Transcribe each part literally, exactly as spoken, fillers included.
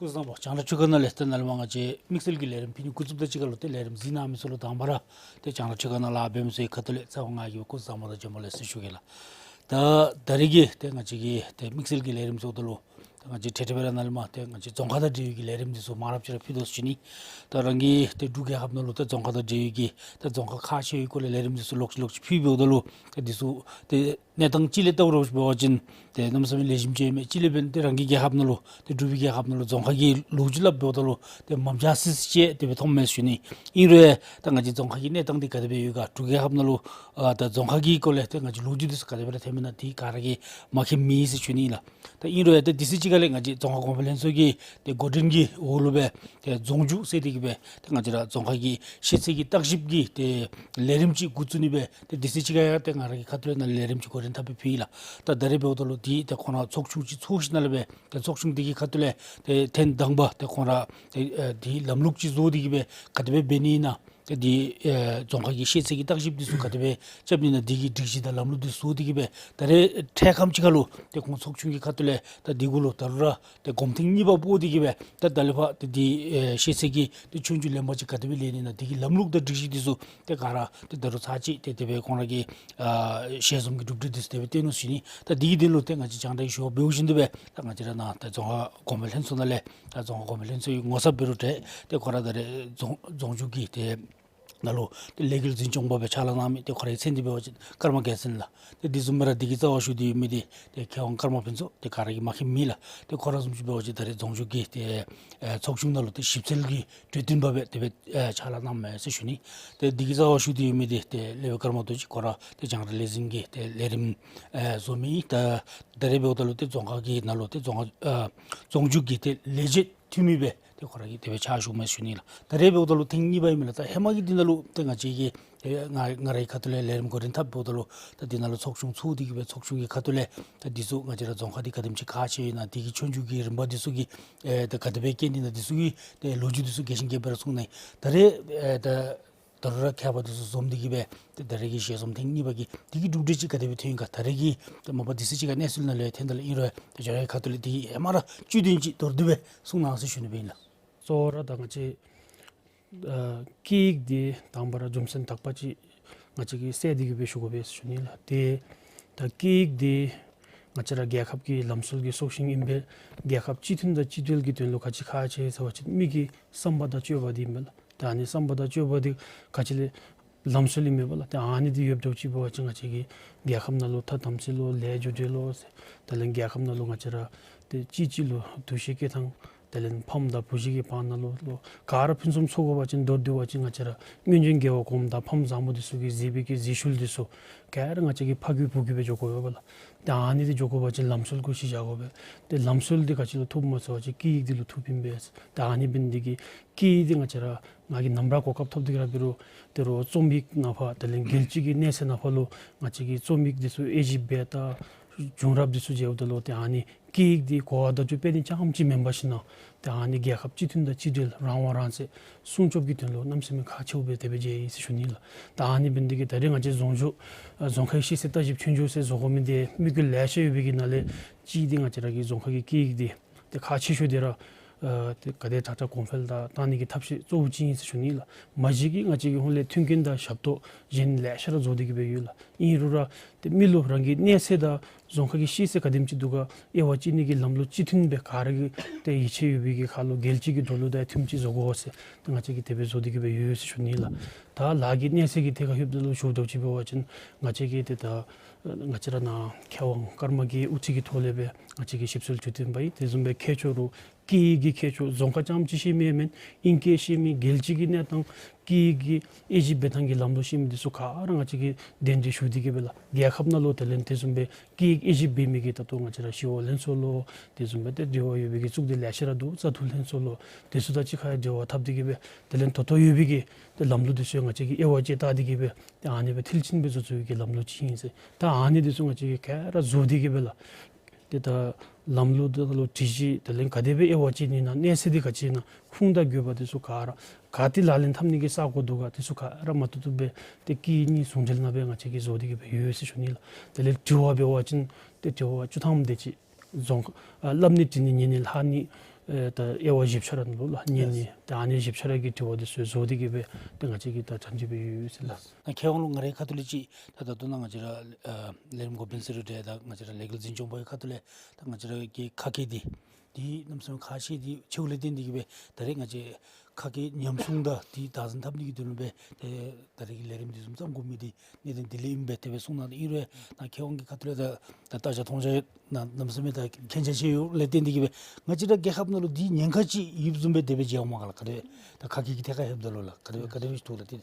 སྐུ་གཟུགས་བཟང་པོ། རྒྱང་བསྒྲགས་ཆོས་ཁང་ནང་ལས་ཏེ་ནཱ་ལས་མར་ང་བཅས་དམིགས་བསལ་གྱི་ལས་རིམ་ཕུལ་ནི་འགོ་བཙུགསཔ་དང་གཅིག་ཁར་ལུ་ཏེ་ལས་རིམ་གཟིགས་གནང་མི་ཚུ་ལུ་དང་པ་ར་ཏེ་རྒྱང་བསྒྲགས་ཆོས་ཁང་ནང་ལཱ་འབད་མི་ཚུ་གི་ཁ་ཐུག་ལས་ཚེ་དབང་ང་གིས་སྐུ་གཟུགས་བཟང་པོ་དང་བྱོན་པ་ལེགས་སོ་ཞུ་གེ་ལགས། ད་ད་རེས་ཀྱི་ཏེ་ང་བཅས་ཀྱི་ཏེ་དམིགས་བསལ་གྱི་ལས་རིམ་ཚུ་ད་ལུ་ཏེ་ང་བཅས་འཕྲལ་འཕྲལ་སྦེ་ར་ནཱ་ལས་མར་ཏེ་ང་བཅས་རྫོང་ཁག་དང་འབྲེལ་བའི་གི་ལས་རིམ་འདི་ཚུ་མང་རབས་ཅིག་ར་ཕུལ་དོ་ཟེར་ཞུ་ནི། ད་རང་གི་ཏེ་འབྲུག་རྒྱལ་ཁབ་ནང་ལུ་ཏེ་རྫོང་ཁག་དང་འབྲེལ་བའི་གི་ཏེ་རྫོང་ཁག་ཁག་ཆེ་བའི་སྐོར་ལས་ལས་རིམ་འདི་ཚུ་ལོག་ཅི་ལོག་ཅི་ཕུལ་འབདཝ་ད་ལུ་ཏེ་འདི་ཚུ་ཏེ་གནས་སྟངས་སྤྱི་ལས་བལྟཝ་ར་འབད་བ་ཅིན་ཏེ་གནམ་མེད་ས་མེད་ལེགས་ཤོམ་ཅིག་ཨིན་མས། གཅིག་ལས་འབད་ན་ཏེ་རང་གི་རྒྱལ་ཁབ་ནང་ལུ་ཏེ་འབྲུག་པའི་རྒྱལ་ཁབ་ནང་ལུ་རྫོང་ཁག་གི་ལོ་རྒྱུས་སླབ་འབདཝ་ད་ལུ་ཏེ་མངམ་ཅིག་སི་སི་ཅིག་དེ་སྦེ་མཐོངམ་མས་ཞུ་ནི། ཨིན་རུང་ད་ང་བཅས་རྫོང་ཁག་གི་གནས་སྟངས་འདི་ག་དེ་སྦེ་ཡོད་ག། འབྲུག་རྒྱལ་ཁབ་ནང་ལུ་ཨ་ད་རྫོང་ཁག་གི་སྐོར་ལས་ཏེ་ང་བཅས་ལོ་རྒྱུས་འདི་ཚུ་ག་དེ་སྦེ་ར་ཐོནམ་ཨིན་ན་འདི་ག་ར་གིས་མ་མཁྱེནམ་མེད་ཟེར་ཞུ་ནི་ལགས། ད་ཨིན་རུང་ཡང་ཏེ་དུས་ཚོད་ཅིག་ཁ་ལས་ང་བཅས་རྫོང་ཁ་གོང་འཕེལ་ལྷན་ཚོགས་ཀྱི་ཏེ་འགོ་འདྲེན་གྱི་འོག་ལུ་སྦེ་ཏེ་རྫོང་རྒྱུགས་ཟེར་ཏེ་གི་སྦེ་ཏེ་ང་བཅས་ར་རྫོང་ཁག་གི་ཤེས་ཚད་ཀྱི་བརྟག་ཞིབ་ཀྱི་ཏེ་ལས་རིམ་ཅིག་འགོ་བཙུགས་ནི་སྦེ་ཏེ་དུས་ཚོད་ཅིག་ཁ་ཡང་ཏེ་ང་ར་གི་ཁ་ཐུག་ལས་ནཱ་ལས་རིམ་ཅིག་འགོ་འདྲེན་འཐབ་སྦེ་ཕུལ་ཡི་ལགས། ད་ད་རེས་འབདཝ་ད་ལུ་འདི་ཏེ་ཁོང་ར་ཚོགས་ཆུང་ཅིག་ཚོགས་ཞིནམ་ལས་སྦེ་ཏེ་ཚོགས་ཆུང་འདི་གི་ཁ་ཐུག་ལས་ཏེ་ཐེངས་དང་པ་ཏེ་ཁོང་ར་ཏེ་ཨེ་འདི་ལམ་ལུགས་ཅིག་བཟོ་སྟེ་གི་སྦེ་ག་དེ་སྦེ་འབད་ནི་ཨིན་ན། ཏེ་འདི་ཨེ་རྫོང་ཁག་གི་ཤེས་ཚད་ཀྱི་བརྟག་ཞིབ་འདི་ཚུ་ག་དེ་སྦེ་རྐྱབ་ནི་ཨིན་ན་འདི་གི་སྒྲིག་གཞི་དང་ལམ་ལུགས་འདི་བཟོ་སྟེ་གི་སྦེ་ད་རེས་འཕྲལ་ཁམས་ཅིག་ཁ་ལུ་ཏེ་ཁོང་ཚོགས་ཆུང་གི་ཁ་ཐུག་ལས་ད་འདི་གུ་ལུ་ད་རུང་ར་ཏེ་སྒོམ་ཐེངས་གཉིས་པ་སྤོ་སྟེ་གི་སྦེ་ད་ད་ལས་ཕར་ཏེ་འདི་ཨེ་ཤེས་ཚད་ཀྱི་ཏེ་ཆོས་རྒྱུགས་ལེན་པ་ཅིག་ག་དེ་སྦེ་ལེན་ནི་ཨིན་ན་འདི་གི་ལམ་ལུགས་དང་སྒྲིག་གཞི་འདི་ཚུ་ཏེ་ག་ར་ཏེ་ད་རུང་ཚར་གཅིག་ཏེ་དེ་སྦེ་ཁོང་ར་གི་ཨ་ཞལ་འཛོམས་ཀྱི་གྲུབ་འབྲས་འདི་ཚུ་དེ་སྦེ་སྟོན་ནུག་ཟེར་ཞུ་ནི། ད་འདི་གི་དོན་ལུ་ཏེ་ང་བཅས་རྒྱང་བསྒྲགས་ཞུ་བ་འབདཝ་བཞིན་དུ་སྦེ་ད་ང་བཅས་ར་ནཱ་ད་རྫོང་ཁག་གོང་འཕེལ་ལྷན་ཚོགས་ནང་ལས་ད་རྫོང་ཁག་གོང་འཕེལ་ལྷན་ཚོགས་ཀྱི་ངོ་ཚབ་འབད་རུང་ཏེ་ཏེ་ཁོ་ར་ད་རེས་རྫོང་རྫོང་རྒྱུགས་ཀྱི་ཏེ་ནང་ལུ་ཏེ་ལས་འགུལ་འཛིན་སྐྱོང་པ་སྦེ་ཕྱག་ལཱ་གནང་མི་ཏེ་ཁོ་རའི་མཚན་འདི་འབད་བ་ཅིན་ཀརྨ་རྒྱལ་མཚན་ལགས། ཏེ་འདི་བཟུམ་སྦེ་ར་འདི་གི་རྩ་བར་བཞུགས་ཏེ་ཡོད་མི་འདི་ཏེ་མཁས་དབང་ཀརྨ་ཕུན་ཚོགས་ཏེ་ག་ར་གིས་མ་མཁྱེནམ་མེད་ལགས། ཏེ་ཁོ་ར་བཟུམ་ཅིག་འབད་བ་ཅིན་ད་རེས་རྫོང་རྒྱུགས་ཀྱི་ཏེ་ཨེ་ཚོགས་ཆུང་ནང་ལུ་ཏེ་ཞིབ་འཚོལ་གྱི་གྲོས་སྟོན་པ་སྦེ་དེ་སྦེ་ཨེ་ཕྱག་ལཱ་གནངམ་མས་ཟེར་ཞུ་ནི། ཏེ་འདི་གི་རྩ་བར་བཞུགས་ཏེ་ཡོད་མི་འདི་ཏེ་སློབ་དཔོན་ཀརྨ་རྡོ་རྗེ་ཁོ་ར་ཏེ་རྒྱང་བསྒྲགས་ལས་འཛིན་གྱི་ཏེ་ལས་རིམ་ཨེ་བཟོ་མི་ད་ད་རེས་འབདཝ་ད་ལུ་ཏེ་རྫོང་ཁག་གི་ནང་ལུ་ཏེ་རྫོང་ཁག་ཨེ་རྫོང་རྒྱུགས་ཀྱི་ཏེ་ལས་བྱེད་འཐུས་མི་སྦེ་ཏེ་ཁོ་ར་གིས་དེ་སྦེ་ཕྱག་ཞུཝ་མས་ཟེར་ཞུ་ནི་ལགས། ད་རེས་འབདཝ་ད་ལུ་ཐེངས་གཉིས་པ་ཨིན་མས་ལགས། ད་ཧེ་མ་གི་འདི་ནང་ལུ་ཏེ་ང་བཅས་ཀྱིས་ཏེ་ང་ང་རའི་ཁ་ཐུག་ལས་ལས་རིམ་འགོ་འདྲེན་འཐབ་འབདཝ་ད་ལུ་ད་འདི་ནང་ལུ་ཚོགས་ཆུང་ཚོགས་ཏེ་གི་སྦེ་ཚོགས་ཆུང་གི་ཁ་ཐུག་ལས་ད་འདི་ཚུ་ང་བཅས་ར་རྫོང་ཁག་འདི་ག་དེམ་ཅིག་ཁག་ཆེ་ཡོད་ན་འདི་གི་ཆོས་རྒྱུགས་ཀྱི་རིམ་པ་འདི་ཚུ་གི་ཨེ་ད་ག་དེ་སྦེ་བཀལ་ནི་ཨིན་ན་འདི་ཚུ་གི་ཏེ་ལོ་རྒྱུས་འདི་ཚུ་རྒྱས་ཤིང་རྒྱས་པ་སྦེ་ར་གསུངས་ནུག། ད་རེས་ཨེ་ད་ད་རུང་ར་མཁས་པ་འདི་ཚུ་འཛོམས་ཏེ་གི་སྦེ་ཏེ་ད་རེས་ཀྱི་ཞལ་འཛོམས་ཐེངས་གཉིས་པ་གི་འདི་གི་གྲུབ་འབྲས་ཅིག་ག་དེ་སྦེ་ཐོན་ཡི་ག། ད་རེས་ཀྱི་ཏེ་མ་པ་དུས་ཚོད་ཅིག་ཁར་གནས་ཚུལ་ནང་ལས་ཐོན་ད་ལུ་ཨིན་རུང་ཏེ་རྒྱང་བསྒྲགས་ཁ་ཐུག་ལས་འདི་ཧེ་མ་ར་བཅུད་ལྡན་ཅིག་མདོར་བསྡུས་སྦེ་གསུང་གནང་ཟེར་ཞུ་ནི་སྦེ་ཨིན་ལགས། གཙོ་བོ་ར་ད་ང་བཅས་ཨ་སྐད་ཡིག་འདི་དང་པ་ར་རྒྱུ་མཚན་དག་པ་ཅིག་ང་བཅས་ཀྱིས་གསལ་ཏེ་གི་སྦེ་ཞུ་དགོ་པས་ཟེར་ཞུ་ནི་ལགས། ཏེ་ད་སྐད་ཡིག་འདི་ང་བཅས་ར་རྒྱལ་ཁབ་ཀྱི་ལམ་སྲོལ་གྱི་སྲོག་ཤིང་ཨིན་པས། རྒྱལ་ཁབ་གཅིག་མཐུན་དང་གཅིག་སྒྲིལ་གྱི་དོན་ལུ་ག་ཅི་ཁག་ཆེ་ཟེར་བ་ཅིན་མི་གི་བསམ་པ་དང་སྤྱོད་པ་འདི་ཨིན་པས་ལགས། ད་ཨ་ནི་བསམ་པ་དང་སྤྱོད་པ་འདི་ག་ཅི་ལས་ལམ་སྲོལ་ཨིན་མས་པ་ལགས། ཏེ་ཨ་ནི་འདི་ཡོདཔ་འདྲཝ་ཅིག་འབད་བ་ཅིན་ང་བཅས་ཀྱི་རྒྱལ་ཁབ་ནང་ལུ་ཐ་དམ་ཚིག་ལོ་ལས་རྒྱུ་འབྲས་ལོ་ཟེར་དེ་ལས་རྒྱལ་ཁབ་ནང་ལུ་ང་བཅས་ར་ཏེ་གཅིག་གཅིག་ལུ་འདུ་ཤེས་བསྐྱེད་ཐངས་དེ་ལས་ཕམ་དང་བུ་གཞི་གི་བར་ན་ལུ་ལོ་ག་ར་ཕུན་སུམ་ཚོགས་དགོ་པ་ཅིན་མདོར་བསྡུ་བ་ཅིན་ང་བཅས་ར་སྔོན་བྱོན་རྒྱལ་བ་གོངམ་དང་ཕམ་བཟང་པོ་འདི་ཚུ་གིས་མཛད་པའི་གི་མཛད་ཤུལ་འདི་ཚུ་ག་ར་ང་བཅས་ཀྱིས་ཕ་གི་བུ་གི་སྦེ་འགྱོ་དགོ་པས་པ་ལགས། ཏེ་ཨ་ནི་འདི་འགྱོ་དགོ་པ་ཅིན་ལམ་སྲོལ་གུ་གཞི་བཞག་དགོ་པས། ཏེ་ལམ་སྲོལ་འདི་ག་ཅི་ལུ་ཐུགཔ་སྨོ་ཟེར་བ་ཅིན་སྐད་ཡིག་འདི་ལུ་ཐུགཔ་ཨིན་པས། ཏེ་ཨ་ནི་འབད་ནི་འདི་གིས་སྐད་ཡིག་འདི་ང་བཅས་ར་ང་གིས་ནམ་ར་གོ་སྐབས་ཐོབ་སྟེ་གི་ར་འབད་རུང་ད་རུང་རྩོམ་ཡིག་ནང་ཕར་དེ་ལས་རྒྱལ་སྤྱི་གི་གནས་ཚད་ནང་ཕར་ལུ་ང་བཅས་ཀྱིས་རྩོམ་ཡིག་འདི་ཚུ་དབྱེ་ཞིབ་འབད་ད་བྱུང་རབས་འདི་ཚུ་མཇལཝ་ད་ལུ་ཏེ་ཨ་ནི་སྐད་ཡིག་འདི་གོ་བ་བརྡ་སྤྲོད་འབད་ནི་རྐྱངམ་ཅིག་མེན་པར་ཞིན་ན་ཏེ་ཨ་ནི་རྒྱལ་ཁབ་གཅིག་མཐུན་དང་གཅིག་སྒྲིལ་རང་དབང་རང་བཙན་སྲུང་སྐྱོབ་ཀྱི་དོན་ལུ་གནམ་མེད་ས་མེད་ཁག་ཆེཝ་སྦེ་དེ་སྦེ་མཇལ་ཡི་ཟེར་ཞུ་ནི་ལགས། ཏེ་ཨ་ནི་འབད་ནི་འདི་གིས་ད་རེས་ང་བཅས་རྫོང་རྒྱུགས་ཨ་རྫོང་ཁའི་ཤེས་ཚད་བརྟག་ཞིབ་ཆོས་རྒྱུགས་ཟེར་བཟོ་དགོ་མི་འདི་དམིགས་ཡུལ་ལེ་ཤ་ཡོད་པའི་གི་ནང་ལས་གཅིག་འདི་ང་བཅས་ར་གི་རྫོང་ཁ་གི་སྐད་ཡིག་འདི་ཏེ་ཁག་ཆེ་ཤོས་འདི་ར་ཨ་ཏེ་ག་དེ་དྲག་དྲག་གོང་འཕེལ་དང་བཏང་ནི་གི་ཐབས་ཤེས་གཙོ་བོ་ཅིག་ཨིན་ཟེར་ཞུ་ནི་ལགས། མ་གཞི་གི་ང་བཅས་ཀྱི་ཧོངས་ལས་མཐུན་རྐྱེན་དང་ཞབས་ཏོག་གཞན་ལེ་ཤ་ར་བཟོ་སྟེ་གི་སྦེ་ཡོད་ལགས། ཨིན་རུང་ར་ཏེ་མི་ལུ་རང་གི་གནས་ཚད་དང་རྫོང་ཁ་གི་ཤེས་ཚད་ག་དེམ་ཅིག་འདུག་ག་དབྱེ་བ་དཔྱད་ནི་གི་ལམ་ལུགས་གཅིག་མཐུན་སྦེ་ག་ར་གིས་ཏེ་ཡིད་ཆེས་ཡོད་པའི་གི་ཁར་ལུ་རྒྱལ་སྤྱི་གི་འགྲོ་ལུགས་དང་མཐུནམ་ཅིག་བཟོ་དགོ་ཟེར་ཏེ་ང་བཅས་ཀྱིས་དེ་སྦེ་བཟོ་སྟེ་གི་སྦེ་ཡོད་ཟེར་ཞུ་ནི་ལགས། ད་ལཱ་གི་གནས་ཚད་ཀྱི་ཐད་ཁར་ལྷོདཔ་ད་ལུ་ཞུ་དགོཔ་ཅིག་འབད་བ་ཅིན་ང་བཅས་ཀྱིས་ཏེ་ད་ང་བཅས་ར་ནཱ་མཁས་དབང་ཀརྨ་གི་དབུ་ཁྲིད་ཀྱི་ཐོག་ལས་སྦེ་ང་བཅས་ཀྱིས་ཞིབ་འཚོལ་གྲོས་སྟོན་པ་ཨིན། དེ་བཟུམ་སྦེ་མཁས་མཆོག་རུ་སྐད་ཡིག་གི་མཁས་མཆོག་རྫོང་ཁ་རྐྱངམ་ཅིག་ཤེས་མི་མེན་ཨིང་སྐད་ཤེས་མི་རྒྱལ་སྤྱི་གི་གནས་སྟངས་སྐད་ཡིག་གི་དབྱེ་ཞིབ་འབད་ཐངས་ཀྱི་ལམ་ལུགས་ཤེས་མི་འདི་ཚུ་ག་ར་ང་བཅས་ཀྱིས་གདན་འདྲེན་ཞུ་སྟེ་གི་སྦེ་ལགས། རྒྱལ་ཁབ་ནང་ལུ་དེ་ལས་དེ་བཟུམ་སྦེ་སྐད་ཡིག་དབྱེ་ཞིབ་འབད་མི་གི་ད་ལྟོ་ང་བཅས་ར་ཞི་གཡོག་ལྷན་ཚོགས་ལོ་དེ་བཟུམ་སྦེ་ཏེ་འབྲེལ་བ་ཡོད་པའི་གི་གཙུག་སྡེ་ལེ་ཤ་ར་འདུག། བཙག་འཐུ་ལྷན་ཚོགས་ལོ་དེ་ཚུ་དང་གཅིག་ཁར་འབྲེལ་བ་འཐབ་སྟེ་གི་སྦེ་དེ་ལས་ད་ལྟོ་ཡོད་པའི་གི་ཏེ་ལམ་ལུགས་འདི་ཚུ་ང་བཅས་ཀྱིས་དབྱེ་བ་དཔྱད་བལྟ་སྟེ་གི་སྦེ་ཏེ་ཨ་ནི་སྦེ་མཐིལ་ཕྱིན་སྦེ་བཟོ་བཟོ་བའི་གི་ལམ་ལུགས་ཅིག་ཨིན་ཟེར། ད་ཨ་ནི་འདི་ཚུ་ང་བཅས་ཀྱིས་ག་ར་བཟོ་སྟེ་གི་སྦེ་ལགས། ཏེ་ད་ལམ་ལུགས་འདི་ལུ་སྒྲིག་གཞི་དེ་ལས་ག་དེ་སྦེ་དབྱེ་བ་དཔྱད་ནི་ཨིན་ན་གནས་ཚད་འདི་ག་ཅི་ཨིན་ན་ཁུངས་དང་དགོས་པ་འདི་ཚུ་ག་ར་ག་ཏེ་ལག་ལེན་འཐབ་ནི་གི་ས་གོ་འདུག་ག་འདི་ཚུ་ག་ར་མ་ཐུབ་ཐུབ་སྦེ་ཏེ་སྐད་གཉིས་ཟུང་འབྲེལ་ནང་སྦེ་ང་བཅས་ཀྱིས་བཟོ་སྟེ་གི་སྦེ་ཡོད་ཟེར་ཞུ་ནི་ལགས། དེ་ལས་དྲི་བ་འབད་བ་ཅིན་ཏེ་དྲི་བ་བཅུ་ཐམ་དེ་ཅིག་རྫོང་ཨ་སླབ་ནི་འབྲི་ནི་ཉན་ནི་ལྷག་ནི་ ཨེ་ད་དབྱེ་བ་བཞི་ཆ་ར་ནང་ལུ་ལགས་གཉན་ནད། ད་ཨ་ནི་བཞི་ཆ་ར་གི་དྲི་བ་འདི་ཚུ་བཟོ་སྟེ་གི་སྦེ་ཏེ་ང་བཅས་ཀྱིས་ད་གྲ་སྒྲིག་འབད་ཡོད་ཟེར་ལགས། ད་མཁས་དབང་ལུ་ང་རའི་ཁ་ཐུག་ལས་ཅིག་ད་ད་ལྟོ་ནཱ་ང་བཅས་ར་ཨ་ལས་རིམ་འགོ་དཔོན་ཟེར་རུང་འདྲ་ད་ང་བཅས་ར་ལས་འགུལ་འཛིན་སྐྱོང་པའི་ཁ་ཐུག་ལས་ད་ང་བཅས་ར་གི་ཁ་སྐད་འདི་འདི་གནམ་མེད་ས་མེད་ཁག་ཆེ་འདི་ཆེཝ་ལས་བརྟེན་ཏེ་གི་སྦེ་ད་རེས་ང་བཅས་ཁ་སྐད་ཉམས་སྲུང་དང་འདི་བདག་འཛིན་འཐབ་ནི་གི་དོན་ལུ་སྦེ་ཏེ་ད་རེས་ཀྱི་ལས་རིམ་འདི་བཟུམ་བརྩམ་དགོ་མི་འདི་གནད་དོན་འདི་ལས་ཨིན་པས། དེ་སྦེ་གསུངས་གནང་ཡོད་རུང་ད་མཁས་དབང་གི་ཁ་ཐུག་ལས་ད་ད་བལྟ་བྱ་མཐོང་བྱ་ཡོད་ན་གནམ་མེད་ས་མེད་ད་མཁྱེན་ཆ་ཆེ་ཡོདཔ་ལས་བརྟེན་ཏེ་གི་སྦེ་ང་བཅས་ར་རྒྱལ་ཁབ་ནང་ལུ་འདི་ཉེན་ཁ་ཅིག་ཡོདཔ་བཟུམ་སྦེ་དེ་སྦེ་མཇལཝ་མས་ག་ལགས། ག་དེ་སྦེ་ད་ཁ་སྐད་ཀྱི་ཐད་ཁར་ལྷོདཔ་ད་ལུ་ལགས་ག་དེ་སྦེ་ག་དེ་སྦེ་ཞུ་དོ་ལགས། ཏེ་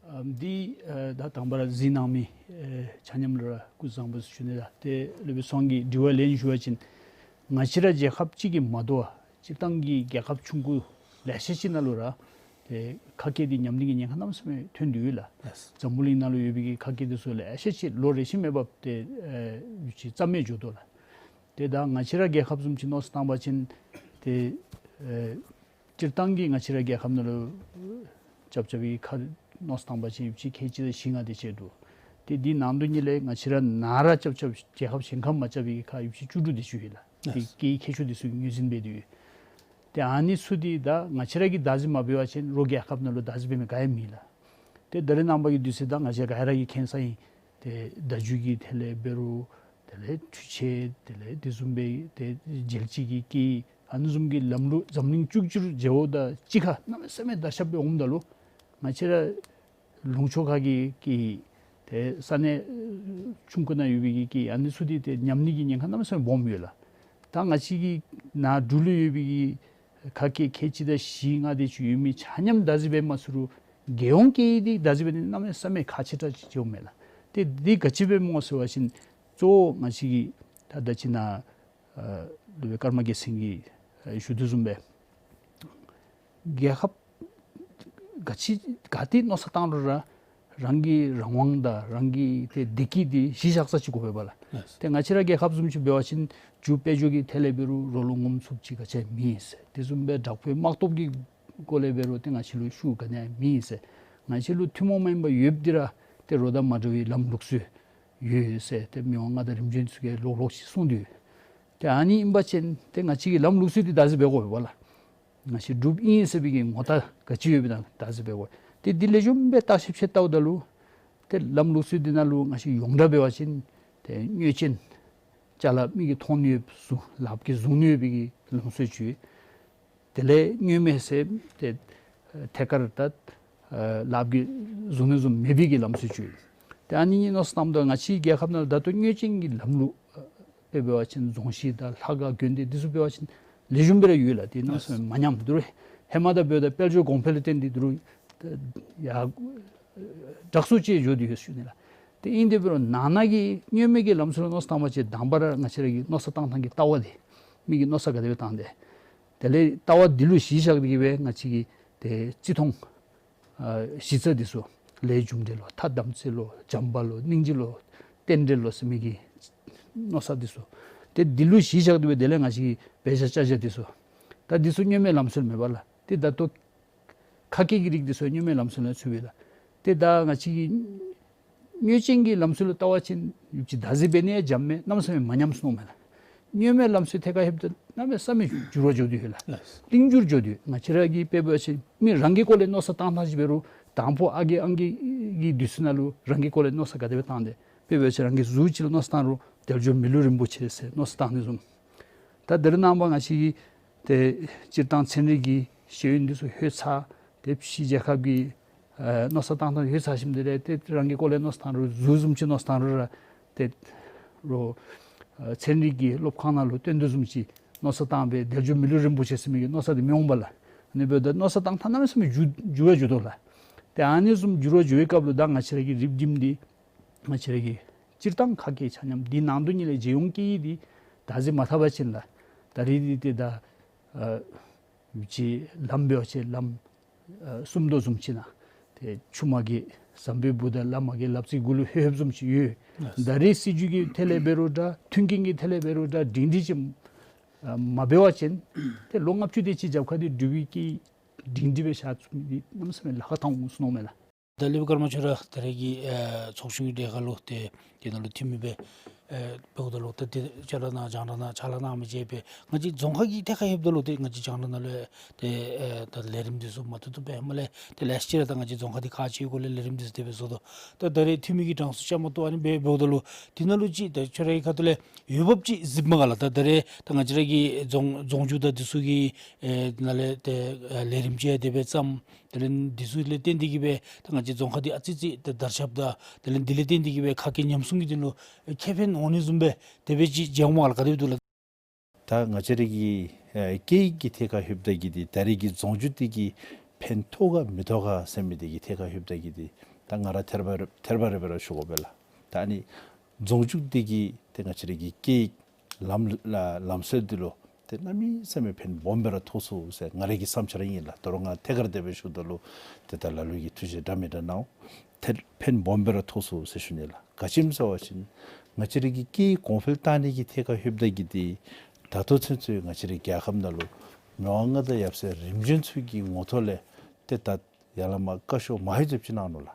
ཨམ་འདི་ཨེ་ད་དང་པ་ར་གཟིགས་གནང་མི་ཨེ་ཆ་མཉམ་ལུ་ར་སྐུ་གཟུགས་བཟང་པོ་ཟེར་ཞུ་ནི་ལགས། ཏེ་སློབ་དཔོན་ཚེ་དབང་གི་དྲི་བ་ལན་ཞུ་བ་ཅིན་ང་བཅས་ར་རྒྱལ་ཁབ་ཅིག་གིས་མ་དོ་བར་སྤྱིར་བཏང་གི་རྒྱལ་ཁབ་ཆུང་ཀུ་ལེ་ཤ་ཅིག་ནང་ལུ་ར་ཏེ་ཁ་སྐད་འདི་ཉམས་ནི་གི་ཉེན་ཁ་གནམ་མེད་ས་མེད་ཐོན་ཏེ་ཡོད་ལགས། ལགས། འཛམ་བུ་གླིང་ནང་ལུ་ཡོད་པའི་གི་ཁ་སྐད་འདི་ཚུ་ལེ་ཤ་ཅིག་ལོ་རེ་བཞིན་མེད་པར་ཏེ་ཨེ་ཡུལ་ཅིག་རྩ་མེད་འགྱོ་དོ་ལགས། ཏེ་ད་ང་བཅས་ར་རྒྱལ་ཁབ་བཟུམ་ཅིག་མནོ་བསམ་བཏང་པ་ཅིན་ཏེ་ཨེ་སྤྱིར་བཏང་གི་ང་བཅས་ར་རྒྱལ་ཁབ་ནང་ལུ་རྐྱབ་རྐྱབ་པའི་ཁ་མནོ་བསམ་བཏང་པ་ཅིན་ཡུལ་ཅིག་ཁལ་གཅིག་དང་བཞི་ལྔ་དེ་ཅིག་འདུག། ཏེ་འདི་ནང་དོན་ཉིད་ལས་ང་བཅས་ར་ནཱ་ར་རྐྱབ་རྐྱབ་རྒྱལ་ཁབ་གཞན་ཁར་མ་རྐྱབ་པའི་ཁར་ཡུལ་ཅིག་བཅུ་དྲུག་དེ་ཅིག་ཡོད་ལགས། ཏེ་ལགས། སྐད་ཁྱད་ཆོས་དེ་ཚུ་ངོས་འཛིན་འབད་དེ་ཡོད། ཏེ་ཨ་ནི་ཚུ་འདི་ད་ང་བཅས་ར་གིས་བདག་འཛིན་མ་འབད་བ་ཅིན་རོགས་རྒྱལ་ཁབ་ནང་ལུ་བདག་འཛིན་འབད་མི་ག་ཡང་མེད་ལགས། ཏེ་ད་རེས་ནངས་པ་གི་དུས་ཚོད་ད་ང་བཅས་ག་ར་གིས་མཁྱེན་ས་ཨིན། ཏེ་བརྡ་བརྒྱུད་ཀྱི་ཐད་ལས་འབད་རུང་དེ་ལས་འཕྲུལ་ཆས་དེ་ལས་དེ་བཟུམ་སྦེ་ཏེ་རྒྱལ་སྤྱི་གི་སྐད་ཨ་ནི་བཟུམ་གྱི་ལམ་ལུགས་འཛམ་གླིང་བཅུ་གཅིག་ར་མཇལཝ་ད་གཅིག་ཁར་གནམ་མེད་ས་མེད་དར་ཁྱབ་སྦེ་འོངམ་ད་ལུ་ང་བཅས་ར་ལུང་ཕྱོགས་ཁ་གི་སྐད་ཏེ་ས་གནས་ཆུང་ཀུ་ནང་ཡོད་པའི་གི་སྐད་ཨ་ནི་ཚུ་འདི་ཏེ་ཉམས་ནི་གི་ཉེན་ཁ་གནམ་མེད་ས་མེད་སྦོམ་ཡོད་ལགས། ད་ང་བཅས་ཀྱི་ནཱ་འབྲུག་ལུ་ཡོད་པའི་གི་ཁ་སྐད་ཁལ་གཅིག་དང་བཞི་ལྔ་དེ་ཅིག་ཡོད་མི་ཆ་མཉམ་བདག་འཛིན་འབད་མ་ཚུགས་རུང་རྒྱལ་ཡོངས་སྐད་འདི་བདག་འཛིན་འབད་ནི་གནམ་མེད་ས་མེད་ཁག་ཆེ་དྲགས་ཅིག་འགྱོཝ་མས་ལགས། ཏེ་འདི་ག་ཅི་སྦེ་སྨོ་ཟེར་བ་ཅིན་གཙོ་བོ་ང་བཅས་ཀྱི་ད་ད་ཅི་ནཱ་ཨ་སློབ་དཔོན་ཀརྨ་རྒྱལ་མཚན་གྱིས་ཨ་ཞུ་དོ་བཟུམ་སྦེ་རྒྱལ་ཁབ་ག་ཅི་ག་ཏེ་མནོ་བསམ་བཏང་རུང་ར་རང་གི་རང་དབང་དང་རང་གི་ཏེ་བདེ་སྐྱིད་འདི་གཞི་བཞག་ས་ཅིག་དགོ་པས་ལགས། ལགས། ཏེ་ང་བཅས་ར་རྒྱལ་ཁབ་བཟུམ་ཅིག་འབད་བ་ཅིན་རྒྱུ་དཔལ་འབྱོར་གྱི་ཐད་ལས་འབད་རུང་རོགས་ལུ་ངོམ་ཚུགསཔ་ཅིག་ག་ཅི་ཡང་མེད་ཟེར། དེ་བཟུམ་སྦེ་དྲག་པོའི་དམག་སྟོབས་ཀྱི་སྐོར་ལས་འབད་རུང་ཏེ་ང་བཅས་ལུ་ཤུགས་ག་ནི་ཡང་མེད་ཟེར། ང་བཅས་ལུ་ཐུན་མོང་མ་ཡིན་པ་ཡོདཔ་འདི་ར་ཏེ་རོགས་དང་མ་འདྲ་བའི་ལམ་ལུགས་སྲོལ་ཡོད་ཟེར་ཏེ་མི་དབང་མངའ་བདག་རིམ་བྱོན་ཚུ་གིས་ལོག་ལོག་ཅིག་གསུངས་ཏེ་ཡོད། ཏེ་ཨ་ནི་ཨིན་པ་ཅིན་ཏེ་ང་བཅས་ཀྱིས་ལམ་ལུགས་སྲོལ་འདི་བདག་འཛིན་འབད་དགོ་པས་ལགས། ང་བཅས་འབྲུགཔ་ཨིན་ཟེར་བའི་གི་ངོ་རྟགས་ག་ཅི་ཡོདཔ་ད་བདག་འཛིན་འབད་དགོ། ཏེ་འདི་ལེགས་ཤོམ་སྦེ་བརྟག་ཞིབ་ཅིག་བལྟཝ་ད་ལུ་ཏེ་ལམ་ལུགས་སྲོལ་འདི་ནང་ལུ་ང་བཅས་ཡོངས་གྲགས་འབད་བ་ཅིན་ཏེ་མྱོས་ཅན་ཅ་ལ་མིག་གིས་མཐོང་ནི་ཡོད་བཟུང་ལགཔ་གིས་བཟུང་ནི་ཡོད་པའི་གི་ལམ་སྲོལ་ཅིག། དེ་ལས་མྱོས་མེད་ཟེར་ཏེ་ཐད་ཀར་ད་ལགཔ་གིས་བཟུང་ནི་བཟུང་མེད་པའི་གི་ལམ་སྲོལ་ཅིག། ཏེ་ཨ་ནི་གཉིས་མནོ་བསམ་བཏངམ་ད་ང་བཅས་རྒྱལ་ཁབ་ནང་ལུ་ད་ལྟོ་མྱོས་ཅན་གྱི་ལམ་ལུགས་དཔེ་འབད་བ་ཅིན་རྫོང་གཞིས་དང་ལྷ་ཁང་དགོན་སྡེ་འདི་ཚུ་འབད་བ་ཅིན་ལེགས་ཤོམ་སྦེ་ར་ཡོད་ལགས། ཏེ་གནམ་མེད་ས་མེད་མ་ཉམས་དོ་རུང་ཧེ་མ་དང་འབདཝ་ད་དཔལ་འབྱོར་གོང་འཕེལ་ལུ་བརྟེན་ཏེ་དོ་རུང་ཡར་དྲག་སུ་ཅིག་འགྱོ་སྟེ་ཡོད་ཟེར་ཞུ་ནི་ལགས། ཏེ་ཨིན་དེ་འབད་རུང་ནང་ན་གི་མྱོས་མེད་ཀྱི་ལམ་སྲོལ་ལུ་མནོ་བསམ་བཏང་པ་ཅིན་དང་པ་ར་ང་བཅས་ར་གི་མནོ་བསམ་བཏང་ཐངས་ཀྱི་ལྟ་བ་འདི་མི་གིས་མནོ་བསམ་ག་དེ་སྦེ་བཏང་དེས། དེ་ལས་ལྟ་བ་འདི་ལུ་གཞི་བཞག་སྟེ་གི་སྦེ་ང་བཅས་ཀྱི་ཏེ་བརྩི་མཐོང་ཨ་གཞི་རྩ་འདི་ཚུ་ལས་རྒྱུ་འབྲས་ལོ་ཐ་དམ་ཚིག་ལོ་བྱམས་པ་ལོ་སྙིང་རྗེ་ལོ་རྟེན་འབྲེལ་ལོ་ཟེར་མི་གི་མནོ་བསམ་འདི་ཚུ་ཏེ་འདི་ལུ་གཞི་བཞག་སྟེ་སྦེ་དེ་ལས་ང་བཅས་ཀྱི་འབད་བཞག་བྱ་བཞག་འདི་ཚུ་ད་འདི་ཚུ་མྱོས་མེད་ལམ་སྲོལ་མེན་པ་ལགས། ཏེ་ད་ལྟོ་ཁ་སྐད་ཀྱི་རིགས་འདི་ཚུ་མྱོས་མེད་ལམ་སྲོལ་ནང་ཚུད་པས་ལགས། ཏེ་ད་ང་བཅས་ཀྱི་མྱོས་ཅན་གྱི་ལམ་སྲོལ་ལུ་བལྟ་བ་ཅིན་ཡུདཔ་ཅིག་བདག་འཛིན་འབད་ནི་ཡང་འཇམ་མས། གནམ་མེད་ས་མེད་མ་ཉམས་སོང་མས་ལགས། མྱོས་མེད་ལམ་སྲོལ་ཐད་ཁར་ལྷོདཔ་ད་གནམ་མེད་ས་མེད་འགྱུར་བ་འགྱོ་དོ་ཡོད་ལགས། ལགས། གླིང་འགྱུར་འགྱོ་དོ་ཡོད། ང་བཅས་ར་གིས་དཔེ་འབད་བ་ཅིན་མི་རང་གི་སྐོར་ལས་མནོ་བསམ་བཏང་ཐངས་ཅིག་འབད་རུང་དང་ཕུ་ཨ་རྒས་ཨང་རྒས་ཀྱི་དུས་ཚོད་ནང་ལུ་རང་གི་སྐོར་ལས་མནོ་བསམ་ག་དེ་སྦེ་བཏང་དེས། དཔེ་འབད་བ་ཅིན་རང་གི་གཟུགས་ཅིག་ལུ་མནོ་བསམ་བཏང་རུང་དལ་འབྱོར་མི་ལུས་རིན་པོ་ཆེ་ཟེར་མནོ་བསམ་བཏང་ནི་བཟུམ། ད་ད་རེས་ནངས་པ་ང་བཅས་ཀྱི་ཏེ་སྤྱིར་བཏང་ཚན་རིག་གི་ཤེས་ཡོན་འདི་ཚུ་ལྷོད་ཚར། ཏེ་ཕྱི་རྒྱལ་ཁབ་ཀྱི་ཨ་མནོ་བསམ་བཏང་ཐངས་ལྷོད་ཚར་ཞིནམ་དེ་ལས་ཏེ་རང་གི་སྐོར་ལས་མནོ་བསམ་བཏང་རུང་གཟུགས་བཟུམ་ཅིག་མནོ་བསམ་བཏང་རུང་ར་ཏེ་རོགས་ཨ་ཚན་རིག་གི་སློབ་ཁང་ནང་ལུ་ཐོན་དོ་བཟུམ་ཅིག་མནོ་བསམ་བཏང་སྦེ་དལ་འབྱོར་མི་ལུས་རིན་པོ་ཆེ་ཟེར་མི་གི་མནོ་བསམ་འདི་མི་འོང་པ་ལགས། ཨ་ནི་འབདཝ་ད་མནོ་བསམ་བཏང་ཐངས་གནམ་མེད་ས་མེད་འགྱུར་འགྱུར་བ་འགྱོ་དོ་ལགས། ཏེ་ཨ་ནི་བཟུམ་འགྱུར་བ་འགྱོ་བའི་སྐབས་ལུ་ད་ང་བཅས་ར་གི་རིག་པ་འདི་ང་བཅས་ར་གི་སྤྱིར་བཏང་ཁ་སྐད་ཆ་མཉམ་འདི་ནང་དོན་ཉིད་ལས་རྒྱལ་ཡོངས་སྐད་ཡིག་འདི་བདག་འཛིན་མ་འཐབ་པ་ཅིན་ལགས། ད་རེས་འདི་ཏེ་ད་ཨ་ཡུདཔ་ཅིག་ལམ་འབད་བ་ཅིན་ལམ་ཨ་སུམ་མདོ་བཟུམ་ཅིག་ནང་ཏེ་ཆུ་མ་རྒལ་ཟམ་པའི་སྦུག་དང་ལ་མ་རྒལ་ལབ་ཙེའི་མགུ་ལུ་ལྷོདཔ་བཟུམ་ཅིག་ཡོད། ལགས། ད་རེས་སྲིད་བྱུས་ཀྱི་ཐད་ལས་འབད་རུང་འདྲ་མཐུན་རྐྱེན་གྱི་ཐད་ལས་འབད་རུང་འདྲ་སྒྲིང་སྒྲི་ཅིག་ཨ་མ་འབད་བ་ཅིན་ཏེ་ལོ་ལྔ་བཅུ་དེ་ཅིག་རྒྱབ་ཁར་འདི་འབྲུག་པའི་སྐད་སྒྲིང་སྒྲི་སྦེ་ཤར་ཚུགས་མི་འདི་གནམ་མེད་ས་མེད་ལཱ་ཁག་ཐང་འོང་ཟེར་མནོཝ་མས་ལགས། ད་སློབ་དཔོན་ཀརྨ་ཁྱོད་ར་ད་རེས་ཀྱི་ཨ་ཚོགས་བཞུགས་ཀྱི་གྲལ་ཁར་ལུ་ཏེ་དེ་ནང་ལུ་འཐུས་མི་སྦེ་ ཨེ་འབདཝ་ད་ལུ་ད་དེ་ཅ་ལ་ནང་རྒྱང་བསྒྲགས་ནང་ཕྱག་ལཱ་གནང་མི་བཅས་སྦེ་ང་བཅས་རྫོང་ཁག་གི་ཐད་ཁར་ལྷོདཔ་ད་ལུ་ཏེ་ང་བཅས་རྒྱང་བསྒྲགས་ནང་ལུ་ཏེ་ཨེ་ད་ལས་རིམ་འདི་ཚུ་མ་ཏོག་ཏོ་སྦེ་ཧེ་མ་ལས་ཏེ་ལེ་ཤ་ཅིག་ར་ད་ང་བཅས་རྫོང་ཁག་འདི་ག་ཅི་ཡོད་གོ་ལས་ལས་རིམ་འདི་ཚུ་དེ་སྦེ་བཟོ་དོ། ད་ད་རེས་འཐུས་མི་གི་གྲངས་སུ་ཅ་མ་ཏོག་ཨ་ནི་སྦེ་འབདཝ་ད་ལུ་དེ་ནང་ལུ་ཅིག་ད་ཁྱོད་ར་གི་ཁ་ཐུག་ལས་འོས་འབབ་ཅིག་གཟིགསཔ་མས་ག་ལགས། ད་ད་རེས་ད་ང་བཅས་ར་གི་རྫོང་རྫོང་རྒྱུགས་དང་འདི་ཚུ་གི་ཨེ་ནང་ལས་ཏེ་ཨེ་ལས་རིམ་ཅིག་ཡང་དེ་སྦེ་བརྩམས། དེ་ལས་འདི་ཚུ་ལས་བརྟེན་ཏེ་གི་སྦེ་ད་ང་བཅས་རྫོང་ཁག་འདི་ཨ་ཙི་ཙི་ད་དར་ཁྱབ་དང་དེ་ལས་འདི་ལས་བརྟེན་ཏེ་གི་སྦེ་ཁ་སྐད་ཉམས་སྲུང་གི་དོན་ལུ་ཁེ་ཕན་འོང་ནི་བཟུམ་སྦེ་དེ་སྦེ་ཅིག་མཇལཝ་མས་ག་ལགས། ག་དེ་སྦེ་འདུག་ལགས། ད་ང་བཅས་ར་གི་ཨེ་སྐད་ཡིག་གི་ཐད་ཁར་ལྷོདཔ་ད་གི་འདི་ད་རེས་ཀྱི་རྫོང་རྒྱུགས་འདི་གིས་ཕན་ཐོགས་ག་མི་ཐོགས་ག་ཟེར་མི་འདི་གི་ཐད་ཁར་ལྷོདཔ་ད་གི་འདི་ད་ང་ར་ཐེར་པ་རེ་ཐེར་པ་རེ་སྦེ་ར་ཞུ་དགོ་པས་ལགས། ད་ཨ་ནི་རྫོང་རྒྱུགས་འདི་གིས་ཏེ་ང་བཅས་ར་གི་སྐད་ཡིག་ལམ་ལ་ལམ་སྲོལ་འདི་ལུ་ཏེ་གནམ་མེད་ས་མེད་ཕན་སྦོམ་སྦེ་ར་ཐོགས་ཚུགས་ཟེར་ང་ར་གི་བསམ་འཆར་ཨིན་ལགས། ད་རུང་ང་ཐད་ཀར་དེ་སྦེ་ཞུཝ་ད་ལུ་ཏེ་ད་ལ་ལུ་གིས་ཐུགས་རྗེ་འདྲ་མི་འདྲ་གནང་། ཏེ་ཕན་སྦོམ་སྦེ་ར་ཐོགས་ཚུགས་ཟེར་ཞུ་ནི་ལགས། ག་ཅི་སྨོ་ཟེར་བ་ཅིན་ང་བཅས་ར་གི་སྐད་ཡིག་གོང་འཕེལ་བཏང་ནི་གི་ཐད་ཁར་ལྷོདཔ་ད་གི་འདི་ད་ལྟོ་ཚུན་ཚོད་ང་བཅས་ར་རྒྱལ་ཁབ་ནང་ལུ་མི་དབང་མངའ་བདག་ཡབ་སྲས་རིམ་བྱོན་ཚུ་གི་ངོ་ཐོག་ལས་ཏེ་ད་ཡ་ལ་མ་བཀའ་ཤོག་མང་རབས་ཅིག་གནང་ནུག་ལགས།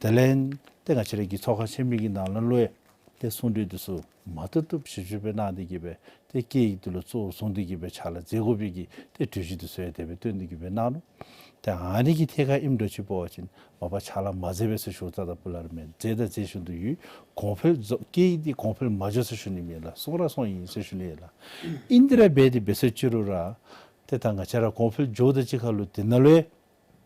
དེ་ལས་ཏེ་ང་བཅས་ར་གི་ཚོགས་ཁང་ཆེན་མོ་གི་ནང་ན་ལུ་ཡང་ཏེ་གསུང་གྲོས་འདི་ཚུ་མ་ཏོག་ཏོ་ཞིབ་ཞིབ་སྦེ་གནང་སྟེ་གི་སྦེ་ཏེ་སྐད་ཡིག་འདི་ལུ་གཙོ་བོ་བཟུང་སྟེ་གི་སྦེ་ཕྱག་ལཱ་མཛད་དགོ་པའི་གི་ཏེ་གྲོས་གཞི་འདི་ཚུ་ཡང་དེ་སྦེ་བཏོན་ཏེ་གི་སྦེ་གནང་ནུག། ཏེ་ཨ་ནི་གི་ཐད་ཁར་ཨིནམ་འདྲཝ་ཅིག་འབད་བ་ཅིན་མ་པ་ཕྱག་ལཱ་མ་མཛད་པས་ཟེར་ཞུཝ་ད་ལྟ་བུ་ལས་ར་མེན། མཛད་དང་མཛད་བཞིན་དུ་ཡོད། གོང་འཕེལ་རྫོང་སྐད་ཡིག་འདི་གོང་འཕེལ་མ་འགྱོ་ཟེར་ཞུ་ནི་མེན་ལགས། སོང་ར་སོང་ཡི་ཟེར་ཞུ་ནི་ལགས། ཨིན་དེ་ར་འབད་དེ་འབད་ཟེར་ཅི་རུང་ར་ཏེ་ད་ང་བཅས་ར་གོང་འཕེལ་འགྱོཝ་ད་གཅིག་ཁར་ལུ་དེ་ནང་ལུ་ཡང་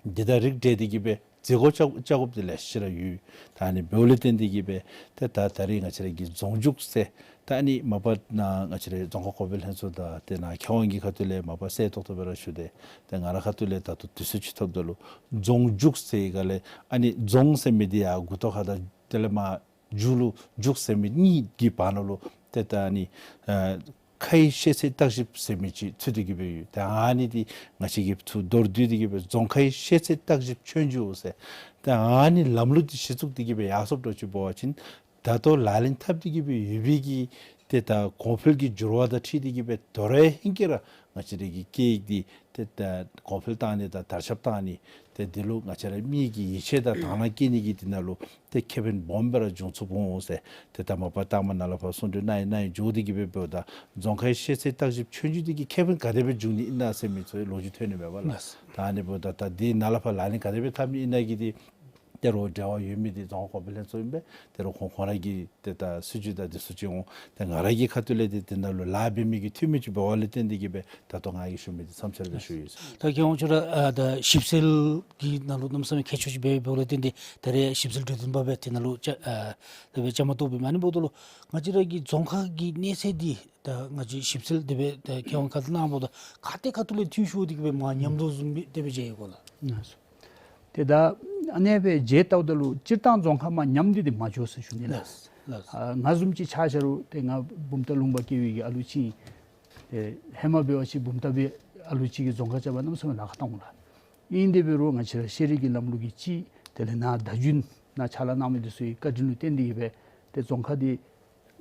འདི་དང་རིགས་བསྒྲེས་ཏེ་གི་སྦེ་མཛད་སྒོ་བཅའ་བཅའ་དགོཔ་འདི་ལེ་ཤ་ར་ཡོད། ད་ཨ་ནི་འབདཝ་ལས་བརྟེན་ཏེ་གི་སྦེ་ཏེ་ད་ད་རེས་ང་བཅས་ར་གི་རྫོང་རྒྱུགས་ཟེར་ད་ཨ་ནི་མ་པ་ནཱ་ང་བཅས་ར་རྫོང་ཁ་གོང་འཕེལ་ལྷན་ཚོགས་དང་ཏེ་ནཱ་མཁས་དབང་གི་ཁ་ཐུག་ལས་མ་པ་གསལ་ཏོག་ཏོ་སྦེ་ར་ཞུ་སྟེ་ཏེ་ང་ར་ཁ་ཐུག་ལས་ད་ལྟོ་དུས་ཚོད་ཅིག་ཐོབ་ད་ལུ་རྫོང་རྒྱུགས་ཟེར་ག་ལས་ཨ་ནི་རྫོང་ཟེར་མི་འདི་ཡར་མགུ་ཏོ་ཁ་དང་དེ་ལས་མར་མཇུག་ལུ་རྒྱུགས་ཟེར་མི་གཉིས་ཀྱི་བར་ན་ལུ་ཏེ་ད་ཨ་ནི་ཨ་ཁའི་ཤེས་ཚད་བརྟག་ཞིབ་ཟེར་མི་ཅིག་ཚུད་དེ་གི་སྦེ་ཡོད། ཏེ་ཨ་ནི་འདི་ང་བཅས་ཀྱིས་ཚུར་མདོར་བསྡུས་ཏེ་གི་སྦེ་རྫོང་ཁའི་ཤེས་ཚད་བརྟག་ཞིབ་ཆོས་རྒྱུགས་ཟེར། ཏེ་ཨ་ནི་ལམ་ལུགས་འདི་གཞི་བཙུགས་ཏེ་གི་སྦེ་ཡར་སོངམ་འདྲཝ་ཅིག་འབད་བ་ཅིན་ད་ལྟོ་ལག་ལེན་འཐབ་སྟེ་གི་སྦེ་ཡོད་པའི་གི་ཏེ་ད་གོང་འཕེལ་གྱི་འགྱུར་བ་དང་འཁྲིལ་ཏེ་གི་སྦེ་དོ་རུང་ཧེང་སྐལ་ར་ང་བཅས་ར་གི་སྐད་ཡིག་འདི་ཏེ་ད་གོང་འཕེལ་བཏང་ནི་དང་དར་ཁྱབ་བཏང་ནི་ཏེ་འདི་ལུ་ང་བཅས་ར་མི་གི་ཡིད་ཆེས་དང་དང་བླངས་བསྐྱེད་ནི་གི་འདི་ནང་ལུ་ཏེ་ཁེ་ཕན་སྦོམ་སྦེ་ར་འབྱུང་ཚུགསཔ་འོང་ཟེར། ཏེ་ད་མ་པ་ལྟག་མ་ནཱ་ལས་ཕར་གསུང་གྲོས་གནང་ཡི་གནང་ཡི་འགྱོ་སྟེ་གི་སྦེ་འབདཝ་ད་རྫོང་ཁའི་ཤེས་ཚད་བརྟག་ཞིབ་ཆོས་རྒྱུགས་འདི་གིས་ཁེ་ཕན་ག་དེ་སྦེ་འབྱུང་ནི་ཨིན་ན་ཟེར་མི་ཚུ་ལོ་རྒྱུས་ཐོན་ནི་མས་པ་ལགས། ལགས། ད་ཨ་ནི་འབདཝ་ད་ད་འདི་ནཱ་ལས་ཕར་ལག་ལེན་ག་དེ་སྦེ་འཐབ་ནི་ཨིན་ན་གི་འདི་ཏེ་རོགས་འབྲེལ་བ་ཡོད་མི་འདི་རྫོང་ཁ་གོང་འཕེལ་ལྷན་ཚོགས་ཨིན་པས། ཏེ་རོགས་ཁོང་ཁོང་ར་གི་ཏེ་ད་སྲིད་བྱུས་དང་འདི་ཚུ་ཅིག་འོང་། ཏེ་ང་ར་གི་ཁ་ཐུག་ལས་ཏེ་དེ་ནང་ལུ་ལཱ་འབད་མི་གི་འཐུས་མི་ཅིག་འབདཝ་ལས་བརྟེན་ཏེ་གི་སྦེ་ད་ལྟོ་ང་གིས་ཞུ་མི་འདི་མཚམས་སྦྱོར་སྦེ་ཞུ་ཡི་ཟེར། ད་མཁས་དབང་ཁྱོད་ར་ཨ་ད་ཞིབ་འཚོལ་གྱི་ནང་ལུ་གནམ་མེད་ས་མེད་མཁས་མཆོག་ཅིག་འབད་འབདཝ་ལས་བརྟེན་ཏེ་ད་རེས་ཞིབ་འཚོལ་གྲོས་སྟོན་པ་སྦེ་དེ་ནང་ལུ་བཅའ་ཨ་ད་སྦེ་བཅའ་མར་གཏོགས་པའི་མ་ནི་འབདཝ་ད་ལུ་ང་བཅས་ར་གི་རྫོང་ཁག་གི་གནས་ཚད་འདི་ད་ང་བཅས་ཞིབ་འཚོལ་དེ་སྦེ་ད་མཁས་དབང་ཁ་ཐུག་གནང་འབདཝ་ད་ག་ཏེ་ཁ་ཐུག་ལས་འཐུས་ཤོར་ཏེ་གི་སྦེ་མར་ཉམས་དོ་བཟུམ་སྦེ་དེ་སྦེ་མཇལ་ཡི་གོ་ལགས། ལགས་སོ། ཏེ་ད་ཨ་ནེ་སྦེ་མཇལ་བལྟཝ་ད་ལུ་སྤྱིར་བཏང་རྫོང་ཁག་མར་ཉམས་ཏེ་འདི་མ་འགྱོ་ཟེར་ཞུ་ནི་ལགས། ལགས་ལགས། ཨ་ང་བཟུམ་ཅིག་ཆ་བཞག་རུང་ཏེ་ང་བུམ་ཐང་ལུང་པ་སྐྱེ་བའི་གི་ཨ་ལུ་ཅིག་ཨིན། ཏེ་ཧེ་མ་འབད་བ་ཅིན་བུམ་ཐང་སྦེ་ཨ་ལུ་ཅིག་གིས་རྫོང་ཁ་བཅར་བར་གནམ་མེད་ས་མེད་ལཱ་ཁག་བཏང་འོང་ལགས། ཨིན་དེ་འབད་རུང་ང་བཅས་ར་ཤེས་རིག་གི་ལམ་ལུགས་ཀྱི་ཅིག་དེ་ལས་ནཱ་བརྡ་བརྒྱུད་ནཱ་ཕྱག་ལཱ་གནང་མི་འདི་ཚུ་གི་བཀའ་དྲིན་ལུ་བརྟེན་ཏེ་གི་སྦེ་ཏེ་རྫོང་ཁག་འདི་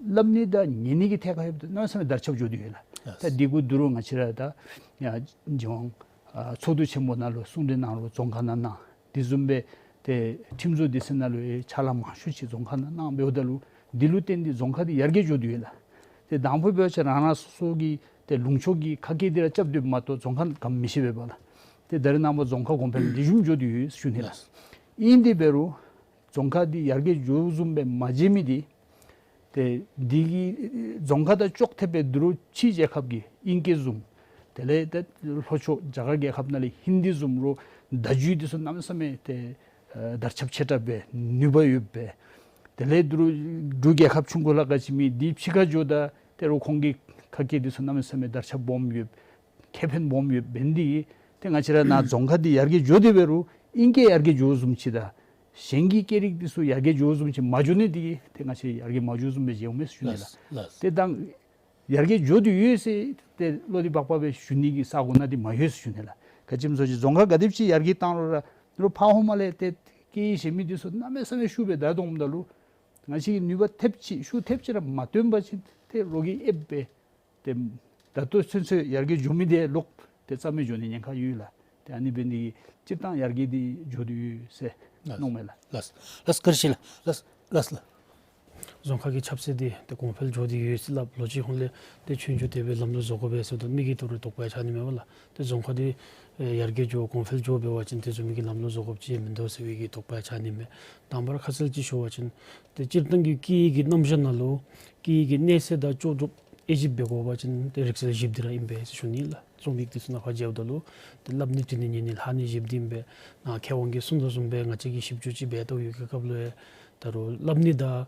སླབ་ནི་དང་ཉན་ནི་གི་ཐད་ཁར་ལྷོདཔ་ད་གནམ་མེད་ས་མེད་དར་ཁྱབ་འགྱོ་སྟེ་ཡོད་ལགས། ད་འདི་གུ་ད་རུང་ང་བཅས་ར་ད་ཡར་རྗེ་དབང་ཨ་ཚོགས་འདུ་ཆེན་མོ་ནང་ལུ་གསུང་གྲོས་གནང་རུང་རྫོང་ཁ་ནང་གནང་། དེ་བཟུམ་སྦེ་ཏེ་ཁྲིམས་བཟོ་སྡེ་ཚན་ནང་ལུ་ཡང་ཕྱག་ལཱ་མང་ཤོས་ཅིག་རྫོང་ཁ་ནང་གནང་འབདཝ་ད་ལུ་འདི་ལུ་བརྟེན་ཏེ་རྫོང་ཁག་འདི་ཡར་རྒྱས་འགྱོ་སྟེ་ཡོད་ལགས། ཏེ་དང་ཕུ་འབད་བ་ཅིན་རང་རང་སོ་སོ་གི་ཏེ་ལུང་ཕྱོགས་ཀྱི་ཁ་སྐད་འདི་ར་རྐྱབ་སྡོདཔ་མ་གཏོགས་རྫོང་ཁ་ག་མི་ཤེས་པས་པ་ལགས། ཏེ་ད་རེས་ནངས་པ་རྫོང་ཁ་གོང་འཕེལ་ལེགས་ཤོམ་འགྱོ་སྟེ་ཡོད་ཟེར་ཞུ་ནི་ལགས། ཨིན་དེ་འབད་རུང་རྫོང་ཁག་འདི་ཡར་རྒྱས་འགྱོ་བཟུམ་སྦེ་མ་མཇལ་མི་འདི་ཏེ་འདི་གིས་རྫོང་ཁག་དང་ཅོག་འཐདཔ་སྦེ་ད་རུང་ཕྱི་རྒྱལ་ཁབ་ཀྱི་ཨིང་སྐད་བཟུམ་དེ་ལས་ཏེ་ལྷོ་ཕྱོགས་རྒྱ་གར་རྒྱལ་ཁབ་ནང་ལས་ཧིན་དི་བཟུམ་རོགས་བརྡ་བརྒྱུད་འདི་ཚུ་གནམ་མེད་ས་མེད་ཏེ་ཨ་དར་ཁྱབ་ཆེ་དྲགས་སྦེ་ནུས་པ་ཡོདཔ་སྦེ། དེ་ལས་ད་རུང་འབྲུག་རྒྱལ་ཁབ་ཆུང་ཀུ་ལཱ་ག་ཅི་མེད་འདི་ཕྱི་ཁར་འགྱོཝ་ད་ཏེ་རོགས་ཁོང་གི་ཁ་སྐད་འདི་ཚུ་གནམ་མེད་ས་མེད་དར་ཁྱབ་སྦོམ་ཡོདཔ་ཁེ་ཕན་སྦོམ་ཡོདཔ་འབད་ནི་འདི་གིས་ཏེ་ང་བཅས་ར་ནཱ་རྫོང་ཁག་འདི་ཡར་རྒྱས་འགྱོ་སྟེ་འབད་རུང་ཨིང་སྐད་ཡར་རྒྱས་འགྱོཝ་བཟུམ་ཅིག་དང་གཞན་གྱི་སྐད་རིགས་འདི་ཚུ་ཡར་རྒྱས་འགྱོཝ་བཟུམ་ཅིག་མ་འགྱོ་ནི་འདི་གིས་ཏེ་ང་བཅས་ཡར་རྒྱས་མ་འགྱོཝ་བཟུམ་སྦེ་མཇལཝ་མས་ཟེར་ཞུ་ནི་ལགས། ལགས་ལགས། ཏེ་ད་ཡར་རྒྱས་འགྱོ་སྟེ་ཡོད་ཟེར་ཏེ་བློ་གཏད་བག་ཕེབས་སྦེ་ཞུ་ནི་གི་ས་གོ་ནང་འདི་མ་ཡོད་ཟེར་ཞུ་ནི་ལགས། ག་ཅི་སྨོ་ཟེར་བ་ཅིན་རྫོང་ཁག་ག་དེམ་ཅིག་ཡར་རྒྱས་བཏང་རུང་ར་ད་རུང་ཕར་འོག་མ་ལས་ཏེ་སྐད་ཡིག་གཞན་མི་འདི་ཚུ་གནམ་མེད་ས་མེད་ཤུགས་སྦེ་དར་འོངམ་ད་ལུ་ང་བཅས་ཀྱིས་ནུས་པ་ཐེབས་ཅིག་ཤུགས་ཐེབས་ཅིག་ར་མ་བཏོན་པ་ཅིན་ཏེ་རོགས་ཀྱིས་ཨེབ་སྦེ་ཏེ་ད་ལྟོ་ཚུན་ཚོད་ཡར་རྒྱས་འགྱོ་མི་འདི་ལོག་སྟེ་རྩ་མེད་འགྱོ་ནི་ཉེན་ཁ་ཡོད་ལགས། ཏེ་ཨ་ནི་འབད་ནི་འདི་གིས་སྤྱིར་བཏང་ཡར་རྒྱས་འདི་འགྱོ་སྟེ་ཡོད་ཟེར་མནོཝ་མས་ལགས། ལགས་ལགས། བཀའ་དྲིན་ཆེ་ལགས། ལགས་ལགས་ལགས། རྫོང་ཁག་གི་ཆབ་སྲིད་འདི་ཏེ་གོང་འཕེལ་འགྱོ་སྟེ་ཡོད་ཟེར་སླབ། ལོ་གཅིག་གོང་ལས་ཏེ་ཆོས་རྒྱུགས་དེ་སྦེ་ལམ་ལུགས་བཟོ་དགོ་པས་ཟེརཝ་ད་མི་གིས་ད་རུང་དོགས་པ་ཡང་ཆགས་ནི་མས་པ་ལགས། ཏེ་རྫོང་ཁག་འདི་ཨེ་ཡར་རྒྱས་འགྱོ་གོང་འཕེལ་འགྱོ་འབད་བ་ཅིན་དེ་བཟུམ་མའི་གི་ལམ་ལུགས་བཟོ་དགོཔ་ཅིག་མིན་འདུག་ཟེར་བའི་གི་དོགས་པ་ཡང་ཆགས་ནི་མས། དང་པ་ར་ཁ་གསལ་ཅིག་ཞུ་བ་ཅིན་ཏེ་སྤྱིར་བཏང་གི་སྐད་ཡིག་གི་རྣམ་གཞག་ནང་ལུ་སྐད་ཡིག་གི་གནས་ཚད་དང་ལྕོགས་གྲུབ་དབྱེ་ཞིབ་འབད་དགོ་པ་ཅིན་ཏེ་རིག་རྩལ་བཞི་པོ་འདི་ར་ཨིན་པས་ཟེར་ཞུ་ནི་ལགས། རྩོམ་ཡིག་འདི་ཚུ་ནང་ཕར་མཇལཝ་ད་ལུ་ཏེ་སླབ་ནི་འབྲི་ནི་ཉན་ནི་ལྷག་ནི་བཞི་པོ་འདི་ཨིན་པས། ནཱ་མཁས་དབང་གིས་གསུངས་དོ་བཟུམ་སྦེ་ང་བཅས་ཀྱིས་ཞིབ་འཇུག་ཅིག་འབད་བལྟ་བའི་གི་སྐབས་ལུ་ཡང་ད་རུང་སླབ་ནི་དང་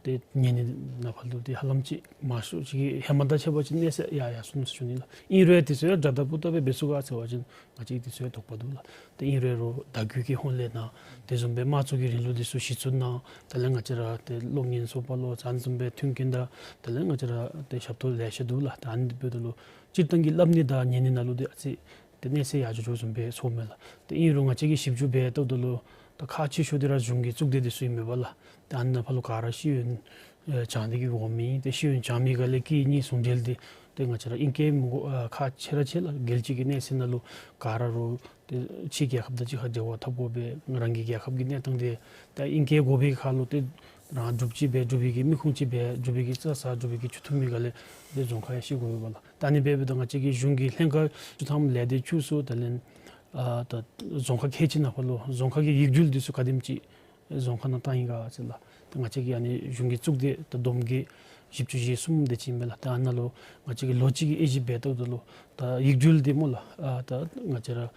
ཏེ་ཉན་ནི་ནང་ཕར་ལུ་ཏེ་ཧ་ལམ་ཅིག་མང་ཤོས་ཅིག་གིས་ཧེ་མ་དང་ཕྱད་པ་ཅིན་གནས་ཚད་ཡར་ཡར་སོང་ཟེར་ཞུ་ནི་ལགས། ཨིན་རུང་ཡང་དེ་ཚུ་ཡང་དྲག་དྲག་པོ་ལྟ་སྦེ་འབད་ཚུགས་ག་ཟེར་བ་ཅིན་ང་བཅས་ཀྱིས་དེ་ཚུ་ཡང་དོགས་པ་འདུག་ལགས། ཏེ་ཨིན་རུང་རོགས་དར་རྒུད་ཀྱི་ཧོངས་ལས་ནཱ་དེ་བཟུམ་སྦེ་དམངས་གཙོ་གི་རིང་ལུགས་འདི་ཚུ་གཞི་བཙུགས་གནང་། དེ་ལས་ང་བཅས་ར་ཏེ་གློག་བརྙན་བཟོ་བ་ལོ་ཙཱ་ཨ་ནི་བཟུམ་སྦེ་མཐུན་རྐྱེན་དང་དེ་ལས་ང་བཅས་ར་ཏེ་ཞབས་ཏོག་ལེ་ཤ་འདུག་ལགས། ད་ཨ་ནི་འབདཝ་ད་ལུ་སྤྱིར་བཏང་གི་སླབ་ནི་དང་ཉན་ནི་ནང་ལུ་ཏེ་ཨ་ཙི་ཏེ་གནས་ཚད་ཡར་འགྱོ་འགྱོཝ་བཟུམ་སྦེ་ཚོརཝ་མས་ལགས། ཏེ་ཨིན་རུང་ང་བཅས་ཀྱིས་ཞིབ་འཇུག་འབད་བལྟཝ་ད་ལུ་ད་ཁག་ཆེ་ཤོས་འདི་ར་གཞུང་གི་གཙུག་སྡེ་འདི་ཚུ་ཨིན་མས་པ་ལགས། ཏེ་ཨ་ནི་ནང་ཕར་ལུ་ག་ར་ཤེས་ཡོན་ཨེ་སྦྱང་སྟེ་གི་འོང་མི་ཨིན། ཏེ་ཤེས་ཡོན་སྦྱང་མི་ག་ལས་སྐད་གཉིས་ཟུང་འབྲེལ་འདི་ཏེ་ང་བཅས་ར་ཨིང་སྐད་མི་དགོ་ཨ་ཁག་ཆེ་ར་ཆེ་ལགས། རྒྱལ་སྤྱི་གི་གནས་ཚད་ནང་ལུ་ག་ར་རོགས་ཏེ་ཕྱི་རྒྱལ་ཁབ་དང་གཅིག་ཁར་འབྲེལ་བ་འཐབ་དགོ་པས། རང་གི་རྒྱལ་ཁབ་ཀྱི་གནས་སྟངས་འདི་ད་ཨིང་སྐད་དགོ་པའི་ཁར་ལུ་ཏེ་རང་འབྲུགཔ་ཅིག་འབད་འབྲུག་པའི་གི་མི་ཁུངས་ཅིག་འབད་འབྲུག་པའི་གི་རྩྭ་ཟ་འབྲུག་པའི་གི་ཆུ་འཐུང་མི་ག་ལས་ཏེ་རྫོང་ཁ་ཡང་ཤེས་དགོ་པས་ལགས། ད་ཨ་ནི་འབདཝ་ད་ང་བཅས་ཀྱི་གཞུང་གི་ལྷན་ཁག་བཅུ་ཐམ་ལས་སྡེ་བཅུ་གསུམ་དེ་ལས་ཨ་ད་རྫོང་ཁག་ཁལ་གཅིག་ནང་ཕར་ལུ་རྫོང་ཁག་གི་ཡིག་རྒྱུགས་འདི་ཚུ་ག་དེམ་ཅིག་རྫོང་ཁ་ནང་བཏང་ཡི་ག་ཟེར་ལགས། ད་ང་བཅས་ཀྱི་ཨ་ནི་གཞུང་གི་གཙུག་སྡེ་ད་བསྡོམས་ཀྱིས་བཞི་བཅུ་ཞེ་གསུམ་དེ་ཅིག་ཨིན་པས་ལགས། ད་ཨ་ནཱ་ལུ་ང་བཅས་ཀྱིས་ལོ་གཅིག་གི་དབྱེ་ཞིབ་འབད་བལྟཝ་ད་ལུ་ད་ཡིག་རྒྱུགས་འདི་སྨོ་ལགས། ཨ་ད་ང་བཅས་ར་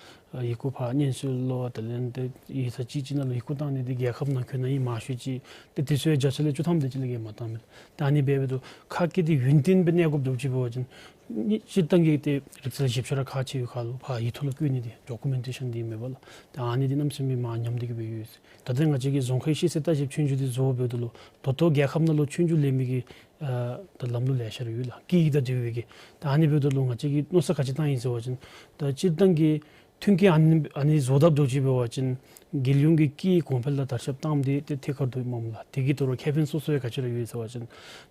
ཡི་གུ་ཕར་སྙན་གསོལ་ལོ་དེ་ལས་ཏེ་ཡིག་ཚང་གཅིག་གཅིག་ནང་ལུ་ཡི་གུ་བཏང་ནི་འདི་རྒྱལ་ཁབ་ནང་ཁྱོན་ནང་ཨིན་མང་ཤོས་ཅིག། ཏེ་དེ་ཚུ་ཡང་བརྒྱ་ཆ་ལས་བཅུ་ཐམ་དེ་ཅིག་ལས་བརྒལ་མ་བཏང་མས། ད་ཨ་ནི་འབདཝ་ད་ཁ་སྐད་འདི་ཡུན་བརྟན་སྦེ་གནས་དགོཔ་འདྲཝ་ཅིག་འབད་བ་ཅིན་སྤྱིར་བཏང་གི་ཏེ་རིག་རྩལ་ཞིབ་ཆ་ར་ཁག་ཆེ་བའི་ཁར་ལུ་ཕར་ཡིག་ཐོག་ལུ་བཀོད་ནི་འདི་ཌོ་ཀུ་མེན་ཊེ་ཤཱན་འདི་ཨིན་མས་པ་ལགས། ད་ཨ་ནི་འདི་གནམ་མེད་ས་མེད་མར་ཉམས་ཏེ་གི་སྦེ་ཡོད། ད་ལྟོ་ང་བཅས་ཀྱིས་རྫོང་ཁའི་ཤེས་ཚད་ལྟ་ཞིབ་ཆོས་རྒྱུགས་འདི་བཟོ་འབདཝ་ད་ལུ་ད་ལྟོ་རྒྱལ་ཁབ་ནང་ལུ་ཆོས་རྒྱུགས་ལེན་མི་གི་ཨ་ད་ལམ་ལུགས་ལེ་ཤ་ར་ཡོད་ལགས། སྐད་ཡིག་དང་འབྲེལ་བའི་གི། ད་ཨ་ནི་འབདཝ་ད་ལུ་ང་བཅས་ཀྱིས་མནོ་བསམ་ག་ཅི་བཏང་ཡི་ཟེར་བ་ཅིན་ད་སྤྱིར་བཏང་གི་མཐུན་རྐྱེན་ཨ་ནི་ཨ་ནི་བཟོ་དཔ་འདྲཝ་ཅིག་འབད་བ་ཅིན་རྒྱལ་ཡོངས་ཀྱི་སྐད་ཡིག་གོང་འཕེལ་དང་དར་ཁྱབ་བཏངམ་འདི་ཏེ་ཐད་ཀར་དུ་ཨིནམ་ལགས། དེ་གི་ཐོག་ལུ་ཁེ་ཕན་སོ་སོ་ཡང་ག་ཅི་ར་ཡོད་ཟེར་བ་ཅིན་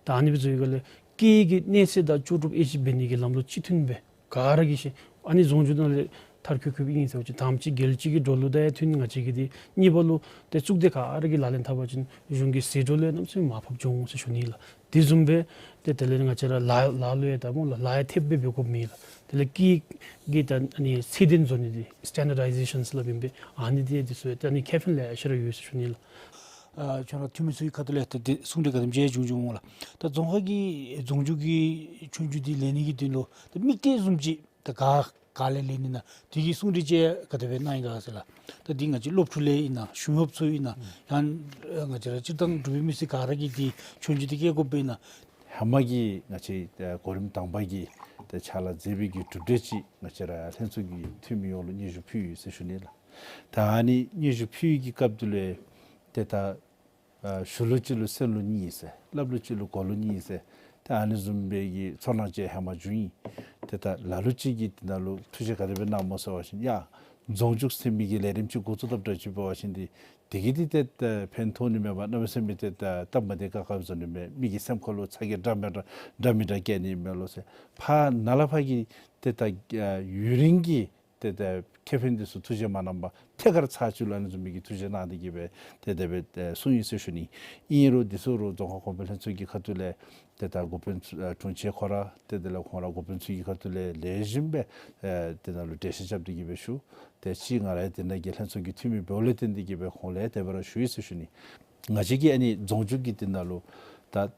ད་ཨ་ནི་སྦེ་བཟོ་ཡི་ག་ལས་སྐད་ཡིག་གི་གནས་ཚད་དང་ལྕོགས་གྲུབ་དབྱེ་ཞིབ་འབད་ནི་གི་ལམ་ལུགས་གཅིག་མཐུན་སྦེ་ག་ར་གིས་ཤེས། ཨ་ནི་རྫོང་རྒྱུགས་ནང་ལས་མཐར་འཁྱོལ་འཁྱོལཝ་ཨིན་ཟེར་བ་ཅིན་དང་པ་ཅིག་རྒྱལ་སྤྱི་གི་འགྲོ་ལུགས་དང་ཡང་མཐུན། ང་བཅས་ཀྱི་འདི་གཉིས་པ་ལུ་ཏེ་གཙུག་སྡེ་ག་ར་གིས་ལག་ལེན་འཐབ་པ་ཅིན་གཞུང་གི་ཟད་འགྲོ་ལས་གནམ་མེད་ས་མེད་མར་ཕབ་འགྱོ་འོང་ཟེར་ཞུ་ནི་ལགས། དེ་བཟུམ་སྦེ་ཏེ་དེ་ལས་ང་བཅས་ར་ལཱ་ལཱ་ལུ་ཡང་ད་སྨོ་ལགས་ལཱ་ཡང་ཐེབས་སྦེ་འབད་དགོཔ་མེད་ལགས། དེ་ལས་སྐད་ཡིག་གི་ད་ཨ་ནི་ཚད་ལྡན་བཟོ་ནི་འདི་སི་ཊེན་ཌར་ཌའི་ཟེ་ཤཱན་ཟེར་སླབ་ཨིན་པས། ཨ་ནི་འདི་འདི་ཚུ་ཡང་ད་ཨ་ནི་ཁེ་ཕན་ལེ་ཤ་ར་ཡོད་ཟེར་ཞུ་ནི་ལགས། ཨ་ཁྱོད་ར་འཐུས་མི་ཚུ་གི་ཁ་ཐུག་ལས་ད་འདི་གསུང་གྲོས་ག་དེམ་ཅིག་བྱུང་བྱུངམ་སྨོ་ལགས། ད་རྫོང་ཁག་གི་རྫོང་རྒྱུགས་ཀྱི་ཆོས་རྒྱུགས་འདི་ལེན་ནི་གི་དོན་ལུ་ད་དམིགས་གཏད་བཟུམ་ཅིག་ད་ག་ག་ལས་ལེན་ནི་ཨིན་ན་དེ་གི་གསུང་གྲོས་ཅིག་ག་དེ་སྦེ་གནང་ཡི་ག་ཟེར་ལགས། ད་འདི་ང་བཅས་སློབ་ཕྲུག་ལས་ཨིན་ན་གཞུང་གཡོགཔ་ཚུ་ཨིན་ན་ཡང་ང་བཅས་ར་སྤྱིར་བཏང་འབྲུག་པའི་མི་སེར་ག་ར་གིས་འདི་ཆོས་རྒྱུགས་འདི་བཀལ་དགོཔ་ཨིན་ན། ཧེ་མ་གི་ང་བཅས་ཨ་གོ་རིམ་དང་པ་གི་ཏེ་ཕྱག་ལཱ་མཛད་པའི་གི་གྲུབ་འབྲས་ཅིག་ང་བཅས་ར་ལྷན་ཚོགས་ཀྱི་འཐུས་མི་ཡོངས་ལུ་སྙན་ཞུ་ཕུལ་ཡི་ཟེར་ཞུ་ནི་ལགས། ད་ཨ་ནི་སྙན་ཞུ་ཕུལ་བའི་གི་སྐབས་དེ་ལུ་ཏེ་ད་ཨ་ཞུ་ལུགས་གཅིག་ལུ་གསན་ལུགས་གཉིས་ཟེར་སླབ་ལུགས་གཅིག་ལུ་གོ་ལུགས་གཉིས་ཟེར་ཏེ་ཨ་ནི་བཟུམ་སྦེ་གི་ཚོར་སྣང་ཅིག་ཧེ་མ་བྱུང་ཡི། ཏེ་ད་ལ་ལུ་ཅིག་གིས་འདི་ནང་ལུ་ཐུགས་བཞེད་ག་དེ་སྦེ་གནངམ་སྨོ་ཟེར་བ་ཅིན་ཡ་རྫོང་རྒྱུགས་ཟེར་མི་གི་ལས་རིམ་ཅིག་འགོ་བཙུགས་དཔ་འདྲཝ་ཅིག་འབད་བ་ཅིན་འདི་དེ་གིས་འདི་ཏེ་ད་ཕན་ཐོགས་ནི་མས་པ། གནམ་མེད་ས་མེད་ཏེ་ད་སྟབས་མ་བདེ་ཁག་ཁ་བཟོ་ནི་མས། མི་གི་སེམས་ཁ་ལུ་ཚ་གྱང་འདྲ་མི་འདྲ་འདྲ་མི་འདྲ་སྐྱེ་ནི་མས་ལོ་ཟེར། ཕར་ནཱ་ལས་ཕར་གྱི་ཏེ་ད་ཡུན་རིང་གི་ཏེ་ད་ཁེ་ཕན་འདི་ཚུ་ཐུགས་བཞེད་མ་གནངམ་ཐད་ཀར་ཚར་གཅིག་ལུ་ཨ་ནི་བཟུམ་མའི་གི་ཐུགས་བཞེད་གནང་སྟེ་གི་སྦེ་ཏེ་དེ་སྦེ་ཨེ་གསུངས་ཡི་ཟེར་ཞུ་ནི། ཨིན་རུང་འདི་ཚུ་རུང་རྫོང་ཁག་གོང་འཕེལ་ལྷན་ཚོགས་ཀྱི་ཁ་ཐུག་ལས་ཏེ་ད་འགོ་དཔོན་ཚུ་ཨ་དྲུང་ཆེ་ཁོ་ར་ཏེ་དེ་ལས་ཁོང་ར་འགོ་དཔོན་ཚུ་གི་ཁ་ཐུག་ལས་ལེགས་ཤོམ་སྦེ་ཨེ་དེ་ནང་ལུ་འགྲེལ་བཤད་རྐྱབ་སྟེ་གི་སྦེ་ཞུ། ཏེ་ཅིག་ང་ར་ཡང་དེ་ནང་གི་ལྷན་ཚོགས་ཀྱི་འཐུས་མི་འབདཝ་ལས་བརྟེན་ཏེ་གི་སྦེ་ཁོང་ལུ་ཡང་དེ་སྦེ་ར་ཞུ་ཡི་ཟེར་ཞུ་ནི། ང་བཅས་ཀྱི་ཨ་ནི་རྫོང་རྒྱུགས་ཀྱི་དེ་ནང་ལུ་ད་ཨ་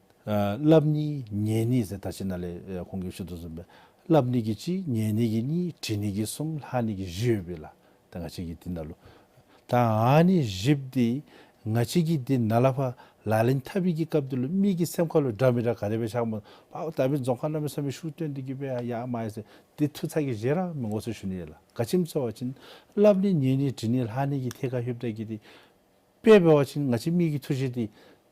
སླབ་ནི་ཉན་ནི་ཟེར་ད་ཅི་ནཱ་ལས་ཨེ་ཁོང་གིས་ཞུ་དོ་བཟུམ་སྦེ་སླབ་ནི་གིས་གཅིག་ཉན་ནི་གིས་གཉིས་འབྲི་ནི་གིས་གསུམ་ལྷག་ནི་གིས་བཞི་ཡོད་པས་ལགས། ད་ང་བཅས་ཀྱི་དེ་ནང་ལུ་ད་ཨ་ནི་བཞི་པོ་འདི་ང་བཅས་ཀྱིས་འདི་ནཱ་ལས་ཕར་ལག་ལེན་འཐབ་པའི་གི་སྐབས་དེ་ལུ་མི་གི་སེམས་ཁ་ལུ་འདྲ་མི་འདྲ་ག་དེ་སྦེ་ཤརཝ་སྨོ། ཨའོ་ད་འབདན་རྫོང་ཁག་གནམ་མེད་ས་མེད་ཤུགས་བཏོན་ཏེ་གི་སྦེ་ཡར་མར་ཡར་ཟེར་འདི་ཐུགས་ཚ་གྱང་བཞེས་ར་མི་དགོ་ཟེར་ཞུ་ནི་ལགས། ག་ཅི་སྨོ་ཟེར་བ་ཅིན་སླབ་ནི་ཉན་ནི་འབྲི་ནི་ལྷག་ནི་གི་ཐད་ཁར་ལྷོདཔ་ད་གི་འདི་དཔེ་འབད་བ་ཅིན་ང་བཅས་མི་གི་ཐུགས་བཞེད་འདི་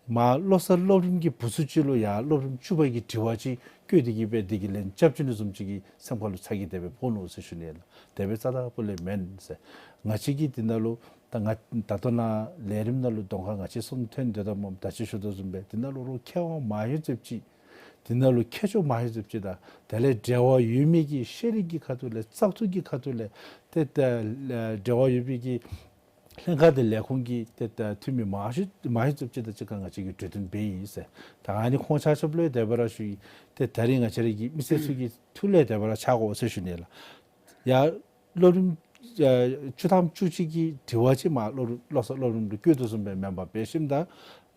མར་བློ་གསར་སློབ་རིམ་གྱི་བུ་ཚུ་ཅིག་ལུ་ཡར་སློབ་རིམ་བཅུ་པ་གི་དྲི་བ་ཅིག་བཀོད་དེ་གི་སྦེ་འདི་གི་ལན་རྐྱབ་བྱིན་ནི་བཟུམ་ཅིག་གི་སེམས་ཁ་ལུ་ཚ་གྱང་དེ་སྦེ་ཕོག་ནུག་ཟེར་ཞུ་ནི་ལགས། དེ་སྦེ་རྩ་དང་པོ་ལས་མེན་ཟེར། ང་བཅས་ཀྱིས་འདི་ནང་ལུ་ད་ང་ད་ལྟོ་ནཱ་ལས་རིམ་ནང་ལུ་གདོང་ཁར་ང་བཅས་གསུམ་ཐོན་སྡོད་དོ་སྨོ། ད་ཅི་ཞུ་དོ་བཟུམ་སྦེ་འདི་ནང་ལུ་རོགས་མཁས་དབང་མང་ཤོས་ཅིག་འདི་ནང་ལུ་མཁས་མཆོག་མང་ཤོས་ཅིག་དང་དེ་ལས་འབྲེལ་བ་ཡོད་མི་གི་ཤེས་རིག་གི་ཁ་ཐུག་ལས་བཙག་འཐུ་གི་ཁ་ཐུག་ལས་ཏེ་ད་འབྲེལ་བ་ཡོད་པའི་གི་ ལྷན་ཁག་དེ་ལས་ཁུངས་ཀྱི་ཏེ་ད་འཐུས་མི་མང་ཤོས་མང་ཤོས་ཚུ་ཅིག་དང་གཅིག་ཁར་ང་བཅས་ཀྱིས་གྲོས་བསྟུན་འབད་ཡི་ཟེར། ད་ཨ་ནི་ཁོང་ཆ་ཁྱབ་ལུ་དེ་སྦེ་ར་ཞུ་ཡི། ཏེ་ད་རིས་ང་བཅས་ར་གི་མི་སེར་ཚུ་གི་ཐུགས་ལས་དེ་སྦེ་ར་ཆགས་དགོ་ཟེར་ཞུ་ནི་ལགས། ཡ་སློབ་རིམ་ཨ་བཅུ་ཐམ་བཅུ་གཅིག་གི་དྲི་བ་ཅིག་མར་སློབ་རིམ་བློ་གསར་སློབ་རིམ་ལུ་བཀོད་དོ་བཟུམ་སྦེ་མེན་པར་འབད་ཞིནམ་ད་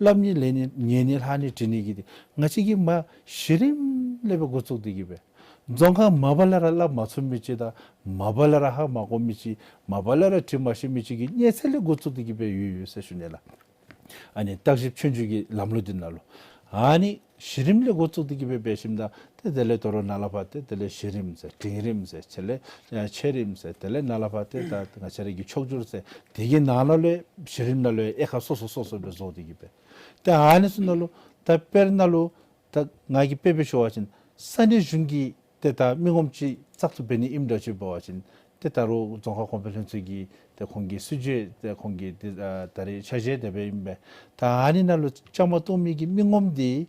སླབ་ནི་ལན་ནི་ཉན་ནི་ལྷག་ནི་དྲི་ནི་གི་འདི་ང་བཅས་ཀྱིས་མར་གཞི་རིམ་ལས་སྦེ་འགོ་བཙུགས་ཏེ་གི་སྦེ་རྫོང་ཁ་མ་པ་ལས་ར་སླབ་མ་ཚུགས་མི་ཅིག་དང་མ་པ་ལས་ར་ཧ་མ་གོ་མི་ཅིག་མ་པ་ལས་ར་དྲི་མ་ཤེས་མི་ཅིག་གི་གནས་ཚད་ལས་འགོ་བཙུགས་ཏེ་གི་སྦེ་ཡོད་ཡོད་ཟེར་ཞུ་ནི་ལགས། ཨ་ནི་བརྟག་ཞིབ་ཆོས་རྒྱུགས་ཀྱི་ལམ་ལུགས་འདི་ནང་ལུ་ཨ་ནི་གཞི་རིམ་ལས་འགོ་བཙུགས་ཏེ་གི་སྦེ་འབད་ཞིནམ་ད་ཏེ་དེ་ལས་དོ་རུང་ནཱ་ལས་ཕར་ཏེ་དེ་ལས་གཞི་རིམ་ཟེར་འབྲིང་རིམ་ཟེར་དེ་ལས་ཨ་ཆེ་རིམ་ཟེར་དེ་ལས་ནཱ་ལས་ཕར་ཏེ་ད་ང་བཅས་ར་གི་ཕྱོགས་བསྒྱུར་ཟེར་དེ་གི་ནང་ན་ལུ་གཞི་རིམ་ནང་ལུ་དབྱེ་ཁག་སོ་སོ་སོ་སོ་སྦེ་བཟོ་སྟེ་གི་སྦེ། ཏེ་ཨ་ནི་ཚུ་ནང་ལུ་ད་དཔེར་ན་ལུ་ད་ང་གིས་དཔེ་སྦེ་ཞུ་བ་ཅིན་ས་གནས་གཞུང་གི་ཏེ་ད་མི་ངོམ་ཅིག་བཙག་འཐུ་འབད་ནི་ཨིནམ་འདྲཝ་ཅིག་འབད་བ་ཅིན་ཏེ་ད་རུང་རྫོང་ཁ་གོང་འཕེལ་ལྷན་ཚོགས་ཀྱི་ཏེ་ཁོང་གི་སྲིད་བྱུས་ཏེ་ཁོང་གི་ཏེ་ཨ་ད་རེས་ཆ་ཤས་དེ་སྦེ་ཨིན་པས། ད་ཨ་ནི་ནང་ལུ་བཅའ་མར་གཏོགས་མི་གི་མི་ངོམ་འདི་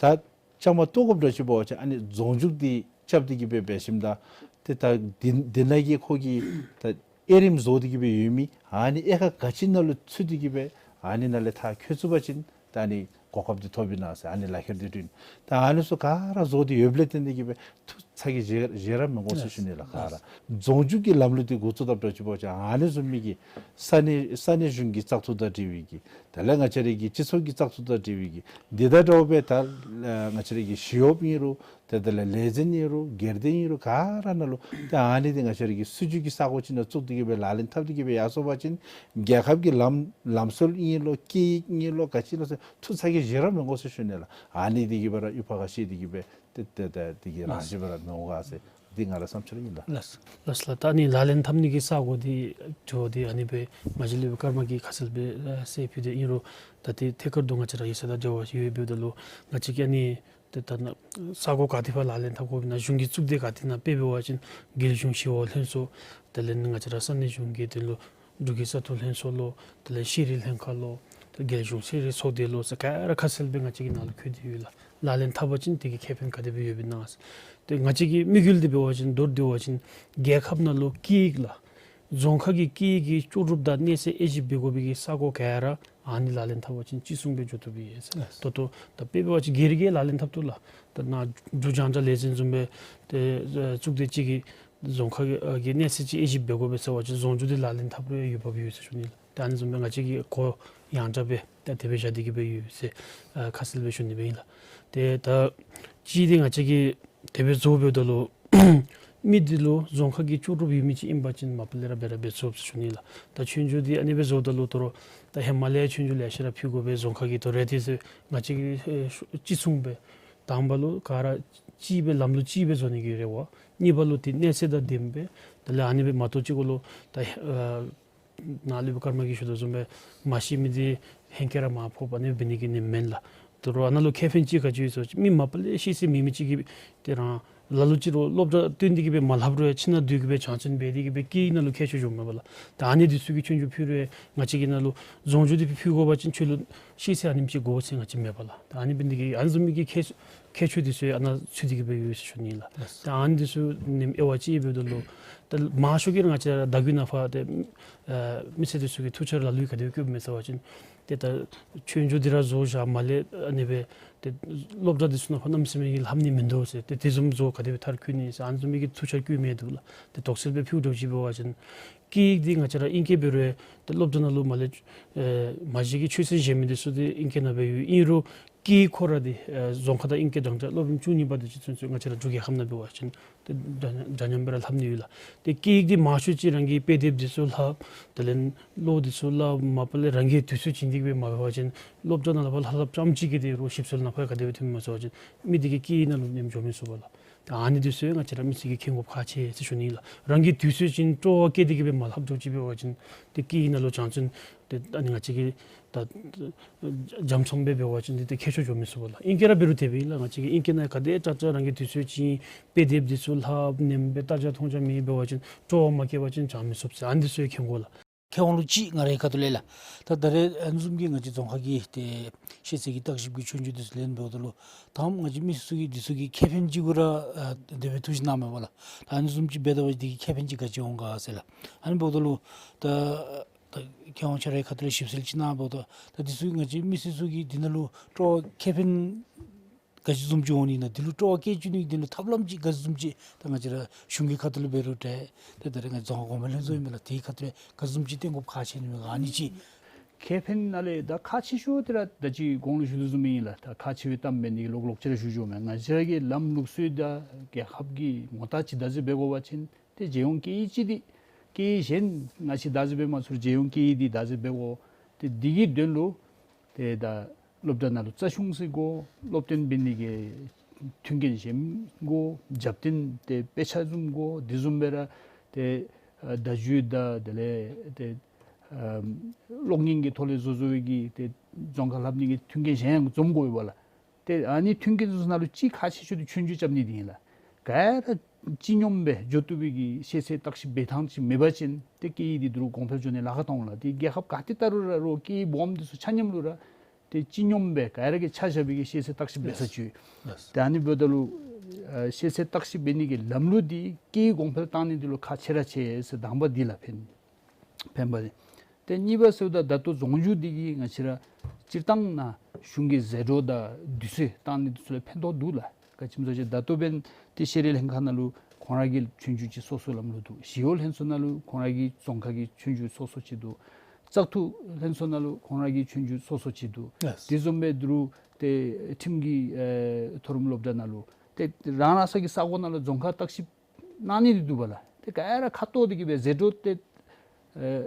ད་བཅའ་མར་གཏོགས་དགོཔ་འདྲཝ་ཅིག་འབད་བ་ཅིན་ཨ་ནི་རྫོང་རྒྱུགས་འདི་རྐྱབ་སྟེ་གི་སྦེ་འབད་ཞིནམ་ད་ཏེ་ད་འདི་འདི་ནང་གི་ཁོ་གི་ད་དབྱེ་རིམ་བཟོ་སྟེ་གི་སྦེ་ཡོད་མི་ཨ་ནི་དབྱེ་ཁག་ག་ཅི་ནང་ལུ་ཚུད་དེ་གི་སྦེ་ཨ་ནི་ནང་ལས་མཐར་འཁྱོལ་ཚུགས་པ་ཅིན་ད་ཨ་ནི་གོ་སྐབས་འདི་ཐོབ་ཨིན་ན་ཟེར་ཨ་ནི་ལག་ཁྱེར་འདི་སྤྲོད་ཨིན། ད་ཨ་ནི་ཚུ་ག་ར་བཟོ་སྟེ་ཡོདཔ་ལས་བརྟེན་ཏེ་གི་སྦེ་ཐུགས་ཚ་གྱང་བཞེས་བཞེས་ར་མི་དགོ་ཟེར་ཞུ་ནི་ལགས། ག་ར་རྫོང་རྒྱུགས་ཀྱི་ལམ་ལུགས་འདི་འགོ་བཙུགས་དཔ་འདྲཝ་ཅིག་འབད་བ་ཅིན་ཨ་ནི་བཟུམ་མའི་གི་ས་གནས་ས་གནས་གཞུང་གི་བཙག་འཐུ་དང་འབྲེལ་བའི་གི་དེ་ལས་ང་བཅས་ར་གི་སྤྱི་ཚོགས་ཀྱི་བཙག་འཐུ་དང་འབྲེལ་བའི་གི་འདི་དང་འདྲཝ་སྦེ་ད་ང་བཅས་ར་གི་ཞི་གཡོགཔ་ཨིན་རུང་ཏེ་དེ་ལས་ལས་འཛིན་ཨིན་རུང་སྒེར་སྡེ་ཨིན་རུང་ག་ར་ནང་ལུ་ཏེ་ཨ་ནི་འདི་ང་བཅས་ར་གི་སྲིད་བྱུས་ཀྱི་ས་གོ་ཅིག་ནང་བཙུགས་ཏེ་གི་སྦེ་ལག་ལེན་འཐབ་སྟེ་གི་སྦེ་ཡར་སོང་པ་ཅིན་རྒྱལ་ཁབ་ཀྱི་ལམ་ལམ་སྲོལ་ཨིན་ལོ་སྐད་ཡིག་ཨིན་ལོ་ག་ཅི་ལོ་ཟེར་ཐུགས་ཚ་གྱང་བཞེས་ར་མི་དགོ་ཟེར་ཞུ་ནི་ལགས། ཨ་ནི་འདི་གིས་སྦེ་ར་ཡུ་བ་ཁ་ཤེས་ཏེ་གི་སྦེ་ཏེ་ཏེ་ཏེ་འདི་གིས་རང་བཞིན་སྦེ་ར་མི་འོང་ག་ཟེར་འདི་ང་རའི་བསམ་འཆར་ཨིན་ལགས། ལགས་ལགས་ལགས། ད་ཨ་ནི་ལག་ལེན་འཐབ་ནི་གི་ས་གོ་འདི་ཇོ་འདི་ཨ་ནི་སྦེ་མ་གཞི་ལས་སྦེ་སྐར་མ་གིས་ཁ་གསལ་སྦེ་ཨ་གསལ་ཕུལ་ཏེ་ཨིན་རུང་ད་ཏེ་ཐད་ཀར་དུ་ང་བཅས་ར་ཡིག་ཚང་དང་འབྲེལ་བ་ཡོད་འབདཝ་ད་ལུ་ང་བཅས་ཀྱིས་ཨ་ནི་ཏེ་ད་ནཱ་ས་གོ་ག་ཏེ་ཕར་ལག་ལེན་འཐབ་དགོཔ་ཨིན་ན་གཞུང་གི་གཙུག་སྡེ་ག་ཏེ་ནང་དཔེ་འབད་བ་ཅིན་རྒྱལ་གཞུང་ཞི་གཡོག་ལྷན་ཚོགས་དེ་ལས་ང་བཅས་ར་ས་གནས་གཞུང་གི་དོན་ལུ་འབྲུག་གི་ས་འཐུས་ལྷན་ཚོགས་ལོ་དེ་ལས་ཤེས་རིག་ལྷན་ཁག་ལོ་ཏེ་རྒྱལ་གཞུང་ཤེས་རིག་ཚོགས་སྡེ་ལོ་ཟེར་ག་ར་ཁ་གསལ་སྦེ་ང་བཅས་ཀྱི་ནང་ལུ་བཀོད་དེ་ཡོད་ལགས། ལག་ལེན་འཐབ་པ་ཅིན་དེ་གི་ཁེ་ཕན་ག་དེ་སྦེ་ཡོདཔ་ཨིན་ན་ཟེར། ཏེ་ང་བཅས་ཀྱི་དམིགས་ཡུལ་འདི་འབད་བ་ཅིན་མདོར་བསྡུ་བ་ཅིན་རྒྱལ་ཁབ་ནང་ལུ་སྐད་ཡིག་ལགས་རྫོང་ཁ་གི་སྐད་ཡིག་གི་ལྕོགས་གྲུབ་དང་གནས་ཚད་དབྱེ་ཞིབ་འབད་དགོ་པའི་གི་ས་གོ་ག་ར་ཨ་ནི་ལག་ལེན་འཐབ་པ་ཅིན་ཅི་གསུངས་སྦེ་འགྱོ་བཏུབ་ཨིན་ཟེར། ལགས། ད་ལྟོ་ད་དཔེ་འབད་བ་ཅིན་སྒེར་གྱིས་ལག་ལེན་འཐབ་བཏུབ་ལགས། ད་ནཱ་འབྲུག་རྒྱང་བསྒྲགས་ལས་འཛིན་བཟུམ་སྦེ་ཏེ་ཨ་གཙུག་སྡེ་ཅིག་གིས་རྫོང་ཁ་གི་ཨ་གི་གནས་ཚད་ཅིག་དབྱེ་ཞིབ་འབད་དགོ་པས་ཟེར་བ་ཅིན་རྫོང་རྒྱུགས་འདི་ལག་ལེན་འཐབ་རུང་ཡང་འོས་འབབ་ཡོད་ཟེར་ཞུ་ནི་ལགས། ད་ཨ་ནི་བཟུམ་སྦེ་ང་བཅས་ཀྱིས་གོ་ཡང་དྲགས་སྦེ་ད་དེ་སྦེ་བཞག་སྟེ་གི་སྦེ་ཡོད་ཟེར་ཨ་ཁ་གསལ་སྦེ་ཞུ་ནི་སྦེ་ཨིན་ལགས། ཏེ་ད་ཅིག་འདི་ང་བཅས་ཀྱིས་དེ་སྦེ་བཟོ་འབདཝ་ད་ལུ་མི་འདི་ལུ་རྫོང་ཁ་གི་ལྕོགས་གྲུབ་ཡོད་མི་ཅིག་ཨིན་པ་ཅིན་མ་པ་ལས་ར་འབད་ར་འབད་ཚུགས་ཟེར་ཞུ་ནི་ལགས། ད་ཆོས་རྒྱུགས་འདི་ཨ་ནི་སྦེ་བཟོཝ་ད་ལུ་ད་རུང་ད་ཧེ་མ་ལས་ཆོས་རྒྱུགས་ལེ་ཤ་ར་ཕུལ་དགོ་པས། རྫོང་ཁ་གི་ད་རེས་དེ་ཚུ་ང་བཅས་ཀྱིས་ཨེ་ཤུ་གཅིག་མཚུངས་སྦེ་དང་པ་ལུ་ག་ར་གཅིག་སྦེ་ལམ་ལུགས་གཅིག་སྦེ་བཟོ་ནི་གི་རེ་བ། གཉིས་པ་ལུ་ཏེ་གནས་ཚད་དང་ལྡནམ་སྦེ་དེ་ལས་ཨ་ནི་སྦེ་མ་གཏོགས་གཅིག་གུ་ལུ་ད་ཨ་ནཱ་ལས་སྦེ་སྐར་མ་གིས་ཞུ་དོ་བཟུམ་སྦེ་མ་ཤེས་མི་འདི་ཧེང་སྐལ་ར་མར་ཕབ་ཨ་ནི་འབད་ནི་གི་ནི་མེན་ལགས། ད་རུང་ཨ་ནཱ་ལུ་ཁེ་ཕན་ཅིག་ག་ཅི་ཡོད་ཟེར་བ་ཅིན་མི་མ་པ་ལས་ཤེས་ཚད་མེད་མི་ཅིག་གིས་ཏེ་རང་ལ་ལུ་ཅིག་རུང་སློབ་གྲྭ་བཏོན་ཏེ་གི་སྦེ་མ་ལྷབ་རུང་ཡང་ཁྱིམ་ནང་སྡོད་གི་སྦེ་བྱང་ཅན་འབད་དེ་གི་སྦེ་སྐད་ཡིག་ནང་ལུ་ཁྱད་ཆོས་འགྱོཝ་མས་པ་ལགས། ད་ཨ་ནི་འདི་ཚུ་གི་ཆོས་རྒྱུགས་ཕུལ་རུང་ཡང་ང་བཅས་ཀྱིས་ནཱ་ལུ་རྫོང་རྒྱུགས་འདི་ཕུལ་དགོ་པ་ཅིན་ཁྱོད་ལུ་ཤེས་ཚད་ཨ་ནེམ་ཅིག་དགོ་ཟེར་ང་བཅས་མེད་པ་ལགས། ད་ཨ་ནི་འབད་ནི་འདི་གིས་ཨ་ནི་བཟུམ་མའི་གི་ཁྱད་ཁྱད་ཆོས་འདི་ཚུ་ཡང་ཨ་ནཱ་ཚུད་དེ་གི་སྦེ་ཡོད་ཟེར་ཞུ་ནི་ལགས། ད་ཨ་ནི་འདི་ཚུ་ནེམ་དབྱེ་བ་ཅིག་འབདཝ་ད་ལུ་ད་མང་ཤོས་ཀྱིས་ང་བཅས་ར་ད་གུ་ན་ཕར་ཏེ་ཨ་མི་སེར་འདི་ཚུ་གི་ཐུགས་འཆར་ལ་ལུ་ག་དེ་སྦེ་བཀོདཔ་མས་ཟེར་བ་ཅིན་ཏེ་ད་ཆོས་རྒྱུགས་འདི་ར་བཟོ་བཞག་མ་ལས་ཨ་ནི་སྦེ་ཏེ་སློབ་གྲྭ་འདི་ཚུ་ནང་ཕར་གནམ་མེད་ས་མེད་ཀྱི་ལྷབ་ནི་མིན་འདུག་ཟེར། ཏེ་དེ་བཟུམ་བཟོ་ག་དེ་སྦེ་མཐར་འཁྱོལ་ནི་ཟེར་ཨ་ནི་བཟུམ་མའི་གི་ཐུགས་འཆར་བཀོད་མི་འདུག་ལགས། ཏེ་དོགས་སེལ་སྦེ་ཕུལཝ་འདྲཝ་ཅིག་འབད་བ་ཅིན་སྐད་ཡིག་འདི་ང་བཅས་ར་ཨིང་སྐད་འབད་རུང་ཏེ་སློབ་གྲྭ་ནང་ལུ་མ་ལས་ཨེ་མ་གཞི་གི་ཆོས་ཚན་གཞན་མི་འདི་ཚུ་འདི་ཨིང་སྐད་ནང་སྦེ་ཡོད། ཨིན་རུང་སྐད་ཡིག་ཁོ་ར་འདི་ཨེ་རྫོང་ཁ་དང་ཨིང་སྐད་སྦྱང་བྱ་སློབ་རིམ་བཅུ་གཉིས་པ་འདི་ཅིག་ཚུན་ཚོད་ང་བཅས་ར་འབྲུག་རྒྱལ་ཁབ་ནང་འབད་བ་ཅིན་ཏེ་འདྲ་འདྲ་མཉམ་སྦེ་ར་ལྷབ་ནི་ཡོད་ལགས། ཏེ་སྐད་ཡིག་འདི་མང་ཤོས་ཅིག་རང་གི་དཔེ་དེབ་འདི་ཚུ་ལྷབ། དེ་ལས་ཀློག་འདི་ཚུ་ལྷབ། མ་པ་ལས་རང་གིས་དུས་ཚོད་བྱིན་ཏེ་གི་སྦེ་མ་འབད་བ་ཅིན་སློབ་གྲྭ་ནང་ལུ་ཕར་ལྷབ་ལྷབ་རྐྱངམ་ཅིག་གིས་ཏེ་རོགས་ཞིབ་འཚོལ་ནང་ཕར་ག་དེ་སྦེ་ཐོན་མས་ཟེར་བ་ཅིན་མི་འདི་གི་སྐད་ཡིག་ནང་ལུ་ནེམ་འགྱོ་མི་ཚུགས་པ་ལགས། ད་ཨ་ནི་འདི་ཚུ་ཡང་ང་བཅས་ར་མི་སེར་གྱིས་མཁྱེན་དགོཔ་ཁག་ཆེ་ཟེར་ཞུ་ནི་ལགས། རང་གིས་དུས་ཚོད་བྱིན་སྤྲོ་བ་བསྐྱེད་དེ་གི་སྦེ་མ་ལྷབ་འགྱོ་ཅིག་འབད་བ་ཅིན་ཏེ་སྐད་ཡིག་ནང་ལུ་བྱང་ཅན་ཏེ་ཨ་ནི་ང་བཅས་ཀྱིས་ད་འཇམ་ཚོང་སྦེ་འབད་བ་ཅིན་འདི་ཏེ་ཁྱད་ཆོས་འགྱོ་མི་ཚུགས་པ་ལགས། ཨིང་སྐད་ར་འབད་རུང་དེ་སྦེ་ཨིན་ལགས། ང་བཅས་ཀྱིས་ཨིང་སྐད་ནང་ག་དེ་དྲག་དྲག་རང་གིས་དུས་ཚོད་བྱིན་དཔེ་དེབ་འདི་ཚུ་ལྷབ་ནེམ་སྦེ་བལྟ་བྱ་མཐོང་བྱ་མེད་འབད་བ་ཅིན་སྤྲོ་བ་མ་བསྐྱེད་པ་ཅིན་བྱང་མི་ཚུགས་ཟེར་ཨ་ནི་འདི་ཚུ་ཡང་མཁྱེན་དགོ་ལགས། མཁས་དབང་ལུ་ཅིག་ང་རའི་ཁ་ཐུག་ལས་ལགས། ད་ད་རེས་ཨ་ནི་བཟུམ་གྱི་ང་བཅས་རྫོང་ཁ་གི་ཏེ་ཤེས་ཚད་ཀྱི་བརྟག་ཞིབ་ཀྱི་ཆོས་རྒྱུགས་འདི་ཚུ་ལེན་འབདཝ་ད་ལུ་ད་ང་བཅས་མི་སེར་ཚུ་གིས་འདི་ཚུ་གི་ཁེ་ཕན་ཅིག་གུ་ར་ཨ་དེ་སྦེ་ཐུགས་བཞེད་གནངམ་མས་པ་ལགས། ད་ཨ་ནི་བཟུམ་ཅིག་འབད་ད་བ་འདི་གིས་ཁེ་ཕན་ཅིག་ག་ཅི་འོང་ག་ཟེར་ལགས། ཨ་ནི་འབདཝ་ད་ལུ་ད་ ད་མཁས་དབང་ཁྱོད་རའི་ཁ་ཐུག་ལས་ཞིབ་འཚོལ་ཅིག་གནང་འབདཝ་ད་ད་འདི་ཚུ་ང་བཅས་མི་སེར་ཚུ་གིས་འདི་ནང་ལུ་སྤྲོ་བ་ཁེ་ཕན་ག་ཅི་བཟུམ་ཅིག་འོང་ནི་ན་འདི་ལུ་སྤྲོ་བ་བསྐྱེད་བཅུག་ནི་འདི་ལུ་ཐབས་ལམ་ཅིག་ག་ཅི་བཟུམ་ཅིག་ད་ང་བཅས་ར་གཞུང་གི་ཁ་ཐུག་ལས་འབད་རུང་འདྲ། ད་ད་རེས་ང་རྫོང་ཁ་གོང་འཕེལ་ལྷན་ཚོགས་ཨིན་མས་ལགས། དེའི་ཁ་ཐུག་ལས་ག་ཅི་བཟུམ་ཅིག་བཏོན་དགོཔ་ཁག་ཆེ་ནི་མས་ག་ཨ་ནི་ཅིག། ཁེ་ཕན་ནང་ལས་ད་ཁག་ཆེ་ཤོས་དེ་ར་ད་ཅི་གོང་ལུ་ཞུ་དོ་བཟུམ་ཨིན་ལགས། ད་ཁག་ཆེ་བའི་གཏམ་མེན་ནི་ལོག་ལོག་ཅིག་ར་ཞུ་ཞུཝ་མས། ང་བཅས་ར་གི་ལམ་ལུགས་སྲོལ་དང་རྒྱལ་ཁབ་ཀྱི་ངོ་རྟགས་ཅིག་བདག་འཛིན་འབད་དགོ་པ་ཅིན་ཏེ་རྒྱལ་ཡོངས་སྐད་ཡིག་སྤྱི་འདི་སྐད་ཡིག་གཞན་ང་བཅས་བདག་འཛིན་འབད་མ་ཚུགས་རུང་རྒྱལ་ཡོངས་སྐད་ཡིག་འདི་བདག་འཛིན་འབད་དགོ། ཏེ་འདི་གི་དོན་ལུ་ཏེ་ད་སློབ་གྲྭ་ནང་ལུ་རྩ་གཞུང་ཟེར་དགོ། སློབ་སྟོན་འབད་ནི་གི་མཐུན་རྐྱེན་གཞན་དགོ། རྒྱབ་རྟེན་ཏེ་དཔེ་ཆ་བཟུམ་དགོ། དེ་བཟུམ་སྦེ་ར་ཏེ་ཨ་བརྡ་བརྒྱུད་དང་དེ་ལས་ཏེ་ཨ་གློག་བརྙན་གྱི་ཐོག་ལས་བཟོ་བཟོ་བའི་གི་ཏེ་རྫོང་ཁ་ལྷབ་ནི་གི་མཐུན་རྐྱེན་གཞན་ཡང་འཛོམས་དགོ་པས་ལགས། ཏེ་ཨ་ནི་མཐུན་རྐྱེན་ཚུ་ནང་ལུ་གཅིག་ཁག་ཆེ་ཤོས་འདི་ཆོས་རྒྱུགས་རྐྱབ་ནི་འདི་ཨིན་ལགས། ག་ར་སྤྱི་སྙོམས་སྦེ་འགྱོ་བཏུབ་པའི་གི་ཤེས་ཚད་བརྟག་ཞིབ་འབད་ཐངས་ཅིག་མེད་པ་ཅིན་ཏེ་སྐད་ཡིག་འདི་འདི་རུ་གོང་འཕེལ་འགྱོ་ནི་ལཱ་ཁག་བཏང་འོང་ལགས། ཏེ་རྒྱལ་ཁབ་ག་ཏེ་བལྟ་རུང་ར་རོགས་སྐད་ཡིག་སྦོམ་འདི་ཚུ་ཆ་མཉམ་ལུ་ར་ཏེ་སྤྱི་སྙོམས་སྦེ་ག་ར་གིས་ཆ་བཞག་པའི་གི་ཤེས་ཚད་བརྟག་ཞིབ་འབད་ས་ཅིག་ཡོད། ལགས། ཏེ་ཨ་ནི་འབདཝ་ད་ལུ་ཨ་ཤེས་ཚད་བརྟག་ཞིབ་འབད་ནི་གི་ལམ་ལུགས་འདི་སྐད་ཡིག་གོང་འཕེལ་བཏང་ནི་འདི་ལུ་ཁག་ཆེ་ར་ཆེ་ཟེར་དང་པ་འདི་ལགས་ཕན། ཕན་པ་རེ། ཏེ་གཉིས་པ་ཟེརཝ་ད་ད་ལྟོ་རྫོང་རྒྱུད་འདི་གིས་ང་བཅས་ར་སྤྱིར་བཏང་ནཱ་གཞུང་གི་ཟད་འགྲོ་དང་དུས་ཚོད་བཏང་ནི་འདི་ཚུ་ལུ་ཕན་ཐོགས་འདུག་ལགས། ག་ཅི་སྨོ་ཟེར་བ་ཅིན་ད་ལྟོ་འབདན་ཏེ་ཤེས་རིག་ལྷན་ཁག་ནང་ལུ་ཁོང་ར་གི་ཆོས་རྒྱུགས་ཅིག་སོ་སོ་ལམ་ལུགས་འདུག། ཞི་གཡོག་ལྷན་ཚོགས་ནང་ལུ་ཁོང་ར་གི་རྫོང་ཁ་གི་ཆོས་རྒྱུགས་སོ་སོ་ཅིག་འདུག། བཙག་འཐུ་ལྷན་ཚོགས་ནང་ལུ་ཁོང་ར་གི་ཆོས་རྒྱུགས་སོ་སོ་ཅིག་འདུག། ལགས། དེ་བཟུམ་སྦེ་འདི་རུ་ཏེ་ཁྲིམས་ཀྱི་ཨེ་མཐོ་རིམ་སློབ་གྲྭ་ནང་ལུ་ཏེ་རང་རང་སོ་གི་ས་གོ་ནང་ལུ་རྫོང་ཁ་བརྟག་ཞིབ་གནང་ནི་འདི་འདུག་པ་ལགས། ཏེ་ག་ར་ཁ་ཐོར་འདི་གིས་སྦེ་ཟད་འགྲོ་ཏེ་ཨེ་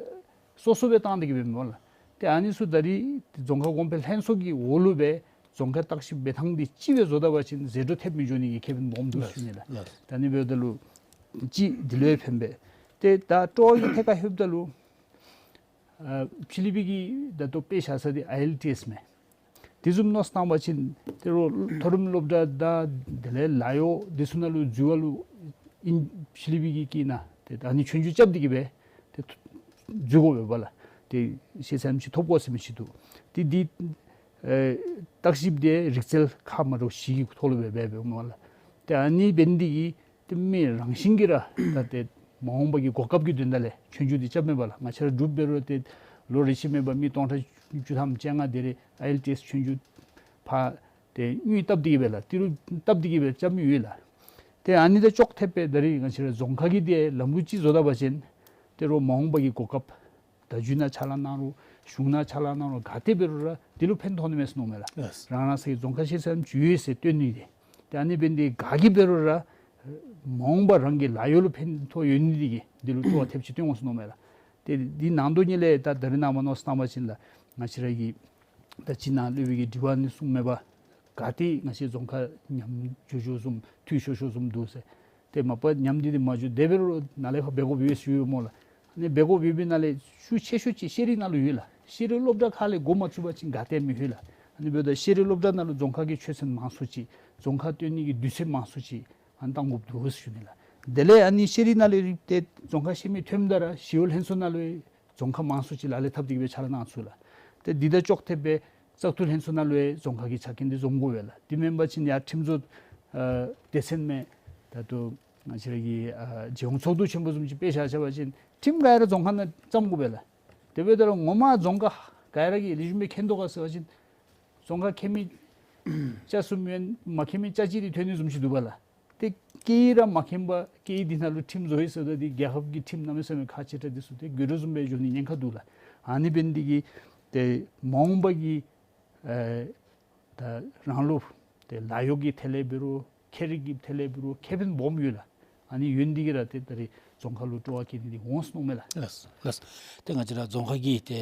སོ་སོ་སྦེ་བཏང་འདི་གིས་སྦེ་མེན་པ་ལགས། ཏེ་ཨ་ནི་ཚུ་ད་རིས་རྫོང་ཁ་གོང་འཕེལ་ལྷན་ཚོགས་ཀྱི་འོག་ལུ་སྦེ་རྫོང་ཁ་བརྟག་ཞིབ་འབད་ཐངས་འདི་གཅིག་སྦེ་བཟོ་ད་པ་ཅིན་ཟད་འགྲོ་ཐེབས་མི་འགྱོ་ནི་གི་ཁེ་ཕན་སྦོམ་འདུག་ཞུ་ནི་ལགས། ལགས། ད་ཨ་ནི་འབདཝ་ད་ལུ་གཅིག་འདི་ལུ་ཡང་ཕན་པས། ཏེ་ད་སྤྲོ་བ་གི་ཐད་ཁར་ལྷོདཔ་ད་ལུ་ཨ་ཕྱི་གླིང་པའི་གིས་ད་ལྟོ་དཔེ་བཞག་ས་འདི་ཨའི་ཨེལ་ཊི་ཨེསི་མས། དེ་བཟུམ་མནོ་བསམ་བཏང་བ་ཅིན་ཏེ་རོགས་མཐོ་རིམ་སློབ་གྲྭ་དང་དེ་ལས་ལཱ་གཡོག་འདི་ཚུ་ནང་ལུ་འཛུལ་བ་ལུ་ཨིན་ཕྱི་གླིང་པའི་གི་གིས་ནཱ་ཏེ་ད་ཨ་ནི་ཆོས་རྒྱུགས་རྐྱབ་འདི་གིས་སྦེ་ཏེ་འཛུལ་དགོ་པས་པ་ལགས། ཏེ་ཤེས་ཚད་ཅིག་ཐོབ་དགོ་ཟེར་མི་ཅིག་འདུག། ཏེ་འདི་ཨེ་བརྟག་ཞིབ་འདི་རིག་རྩལ་ཁག་མ་འདྲཝ་བཞི་གི་ཐོག་ལུ་སྦེ་འབད་འབདཝ་མས་པ་ལགས། ཏེ་ཨ་ནི་འབད་ནི་འདི་གིས་ཏེ་མི་རང་བཞིན་གྱིས་ར་ད་ཏེ་མ་འོངས་པ་གི་གོ་སྐབས་ཀྱི་དོན་དག་ལས་ཆོས་རྒྱུགས་འདི་རྐྱབ་མས་པ་ལགས། ང་བཅས་ར་འབྲུག་འབད་རུང་ཏེ་ལོ་རེ་ཆད་མེད་པར་མི་སྟོང་ཕྲག་བཅུ་ཐམ་བཅོ་ལྔ་དེ་རེ་ཨའི་ཨེལ་ཊི་ཨེསི་ཆོས་རྒྱུགས་ཕར་ཏེ་དངུལ་བཏབ་འདི་གིས་སྦེ་ལགས། ཏི་རུ་བཏབ་འདི་གིས་སྦེ་རྐྱབ་མི་ཡོད་ལགས། ཏེ་ཨ་ནི་དང་ཅོག་འཐདཔ་སྦེ་ད་རིས་ང་བཅས་ར་རྫོང་ཁ་གི་འདི་ལམ་ལུགས་ཅིག་བཟོ་ད་པ་ཅིན་ཏེ་རོགས་མ་འོངས་པ་གི་གོ་སྐབས་བརྡ་བརྒྱུད་ནང་ཕྱག་ལཱ་གནང་རུང་གཞུང་ནང་ཕྱག་ལཱ་གནང་རུང་ག་ཏེ་འབད་རུང་ར་འདི་ལུ་ཕན་ཐོགས་ནི་མས་ཟེར་མནོཝ་མས་ལགས། ལགས། རང་རང་སོའི་རྫོང་ཁ་ཤེས་ཚད་ཅིག་ཡོད་ཟེར་སྟོན་ནི་འདི། ཏེ་ཨ་ནི་འབད་ནི་འདི་ག་གིས་འབད་རུང་ར་མ་འོངས་པ་རང་གི་ལཱ་གཡོག་ལུ་ཕན་ཐོགས་ཡོད་ནི་འདི་གིས་འདི་ལུ་སྤྲོ་བ་ཐེབས་ཅིག་སྟོན་འོང་ཟེར་མནོཝ་མས་ལགས། ཏེ་འདི་ནང་དོན་ཉིད་ལས་ད་ད་རིས་ནངས་པ་མནོ་བསམ་བཏང་བ་ཅིན་ལགས་ང་བཅས་ར་གི་ད་ཅི་ནཱ་སློབ་དཔོན་གྱིས་དྲི་བ་ནི་གསུངམ་མས་པ། ག་ཏེ་ང་བཅས་རྫོང་ཁ་ཉམས་འགྱོ་འགྱོཝ་བཟུམ་འཐུས་ཤོར་ཤོརཝ་བཟུམ་འདུག་ཟེར། ཏེ་མ་པ་ཉམས་འདི་འདི་མ་འགྱོ། དེ་འབད་རུང་ནཱ་ལས་ཕར་འབད་དགོཔ་ཡོད་ཟེར་ཞུཝ་སྨོ་ལགས། ཨ་ནི་འབད་དགོཔ་ཡོད་པའི་ནང་ལས་ཤུགས་ཆེ་ཤོས་ཅིག་ཤེས་རིག་ནང་ལུ་ཡོད་ལགས། ཤེས་རིག་སློབ་གྲྭ་ཁག་ལས་འགོ་མ་བཙུགས་པ་ཅིན་ག་ཏེ་མི་ལྷོད་ལགས། ཨ་ནི་འབདཝ་ད་ཤེས་རིག་སློབ་གྲྭ་ནང་ལུ་རྫོང་ཁ་གི་ཆོས་ཚན་མང་སུ་ཅིག་རྫོང་ཁ་སྟོན་ནི་གི་དུས་ཚོད་མང་སུ་ཅིག་ཨ་ནི་བཏང་དགོཔ་འདུག་ཟེར་ཞུ་ནི་ལགས། དེ་ལས་ཨ་ནི་ཤེས་རིག་ནང་ལས་ཏེ་རྫོང་ཁ་ཤེས་མི་ཐོནམ་ད་ར་ཞི་གཡོག་ལྷན་ཚོགས་ནང་ལུ་རྫོང་ཁ་མང་སུ་ཅིག་ལག་ལེན་འཐབ་འདི་གིས་སྦེ་ཕྱག་ལཱ་གནང་ཚུགས་ལགས། ཏེ་འདི་དང་ཅོག་འཐདཔ་སྦེ་བཙག་འཐུ་ལྷན་ཚོགས་ནང་ལུ་ཡང་རྫོང་ཁ་གི་ཆ་རྐྱེན་འདི་འཛོམས་དགོ་པས་ལགས། དེ་མེན་པ་ཅིན་ཡར་ཁྲིམས་བཟོ་ཨ་སྡེ་ཚན་མས་ད་ལྟོ་ང་བཅས་ར་གི་ཨ་རྒྱལ་ཡོངས་ཚོགས་འདུ་ཆེན་པོ་བཟུམ་ཅིག་དཔེ་བཞག་བཞག་པ་ཅིན་ཁྲིམས་ག་ར་རྫོང་ཁ་ནང་བརྩམ་དགོ་པས་ལགས། དེ་འབདཝ་ད་ར་ངོ་མ་རྫོང་ཁ་ག་ར་གིས་ལེགས་ཤོམ་སྦེ་མཁྱེན་དོ་ག་ཟེར་བ་ཅིན་རྫོང་ཁ་མཁྱེན་མི་ཆ་གསུམ་ཡོད། མ་མཁྱེན་མི་ཆ་གཅིག་འདི་ཐོན་ནི་བཟུམ་ཅིག་འདུག་པ་ལགས། ཏེ་སྐད་ཡིག་ར་མ་མཁྱེན་པར་སྐད་ཡིག་འདི་ནང་ལུ་ཁྲིམས་བཟོ་ཡི་ཟེརཝ་ད་འདི་རྒྱལ་ཁབ་ཀྱི་ཁྲིམས་གནམ་མེད་ས་མེད་ཁག་ཆེ་དྲགས་འདི་ཚུ་ཏེ་དགོད་བྲོ་བཟུམ་སྦེ་འགྱོ་ནི་ཉེན་ཁ་འདུག་ལགས། ཨ་ནི་འབད་ནི་འདི་གིས་ཏེ་མ་འོངས་པ་གི་ཨེ་ད་རང་ལུགས་ཏེ་ལཱ་གཡོག་གི་ཐད་ལས་འབད་རུང་ཁྱད་རིག་གི་ཐད་ལས་འབད་རུང་ཁེ་ཕན་སྦོམ་ཡོད་ལགས། ཨ་ནི་ཡོད་ནི་འདི་གིས་ར་ཏེ་ད་རིས་རྫོང་ཁ་ལུ་སྤྲོ་བ་བསྐྱེད་ནི་འདི་འོང་ཟེར་མནོཝ་མས་ལགས། ལགས་ལགས། ཏེ་ང་བཅས་ར་རྫོང་ཁ་གི་ཏེ་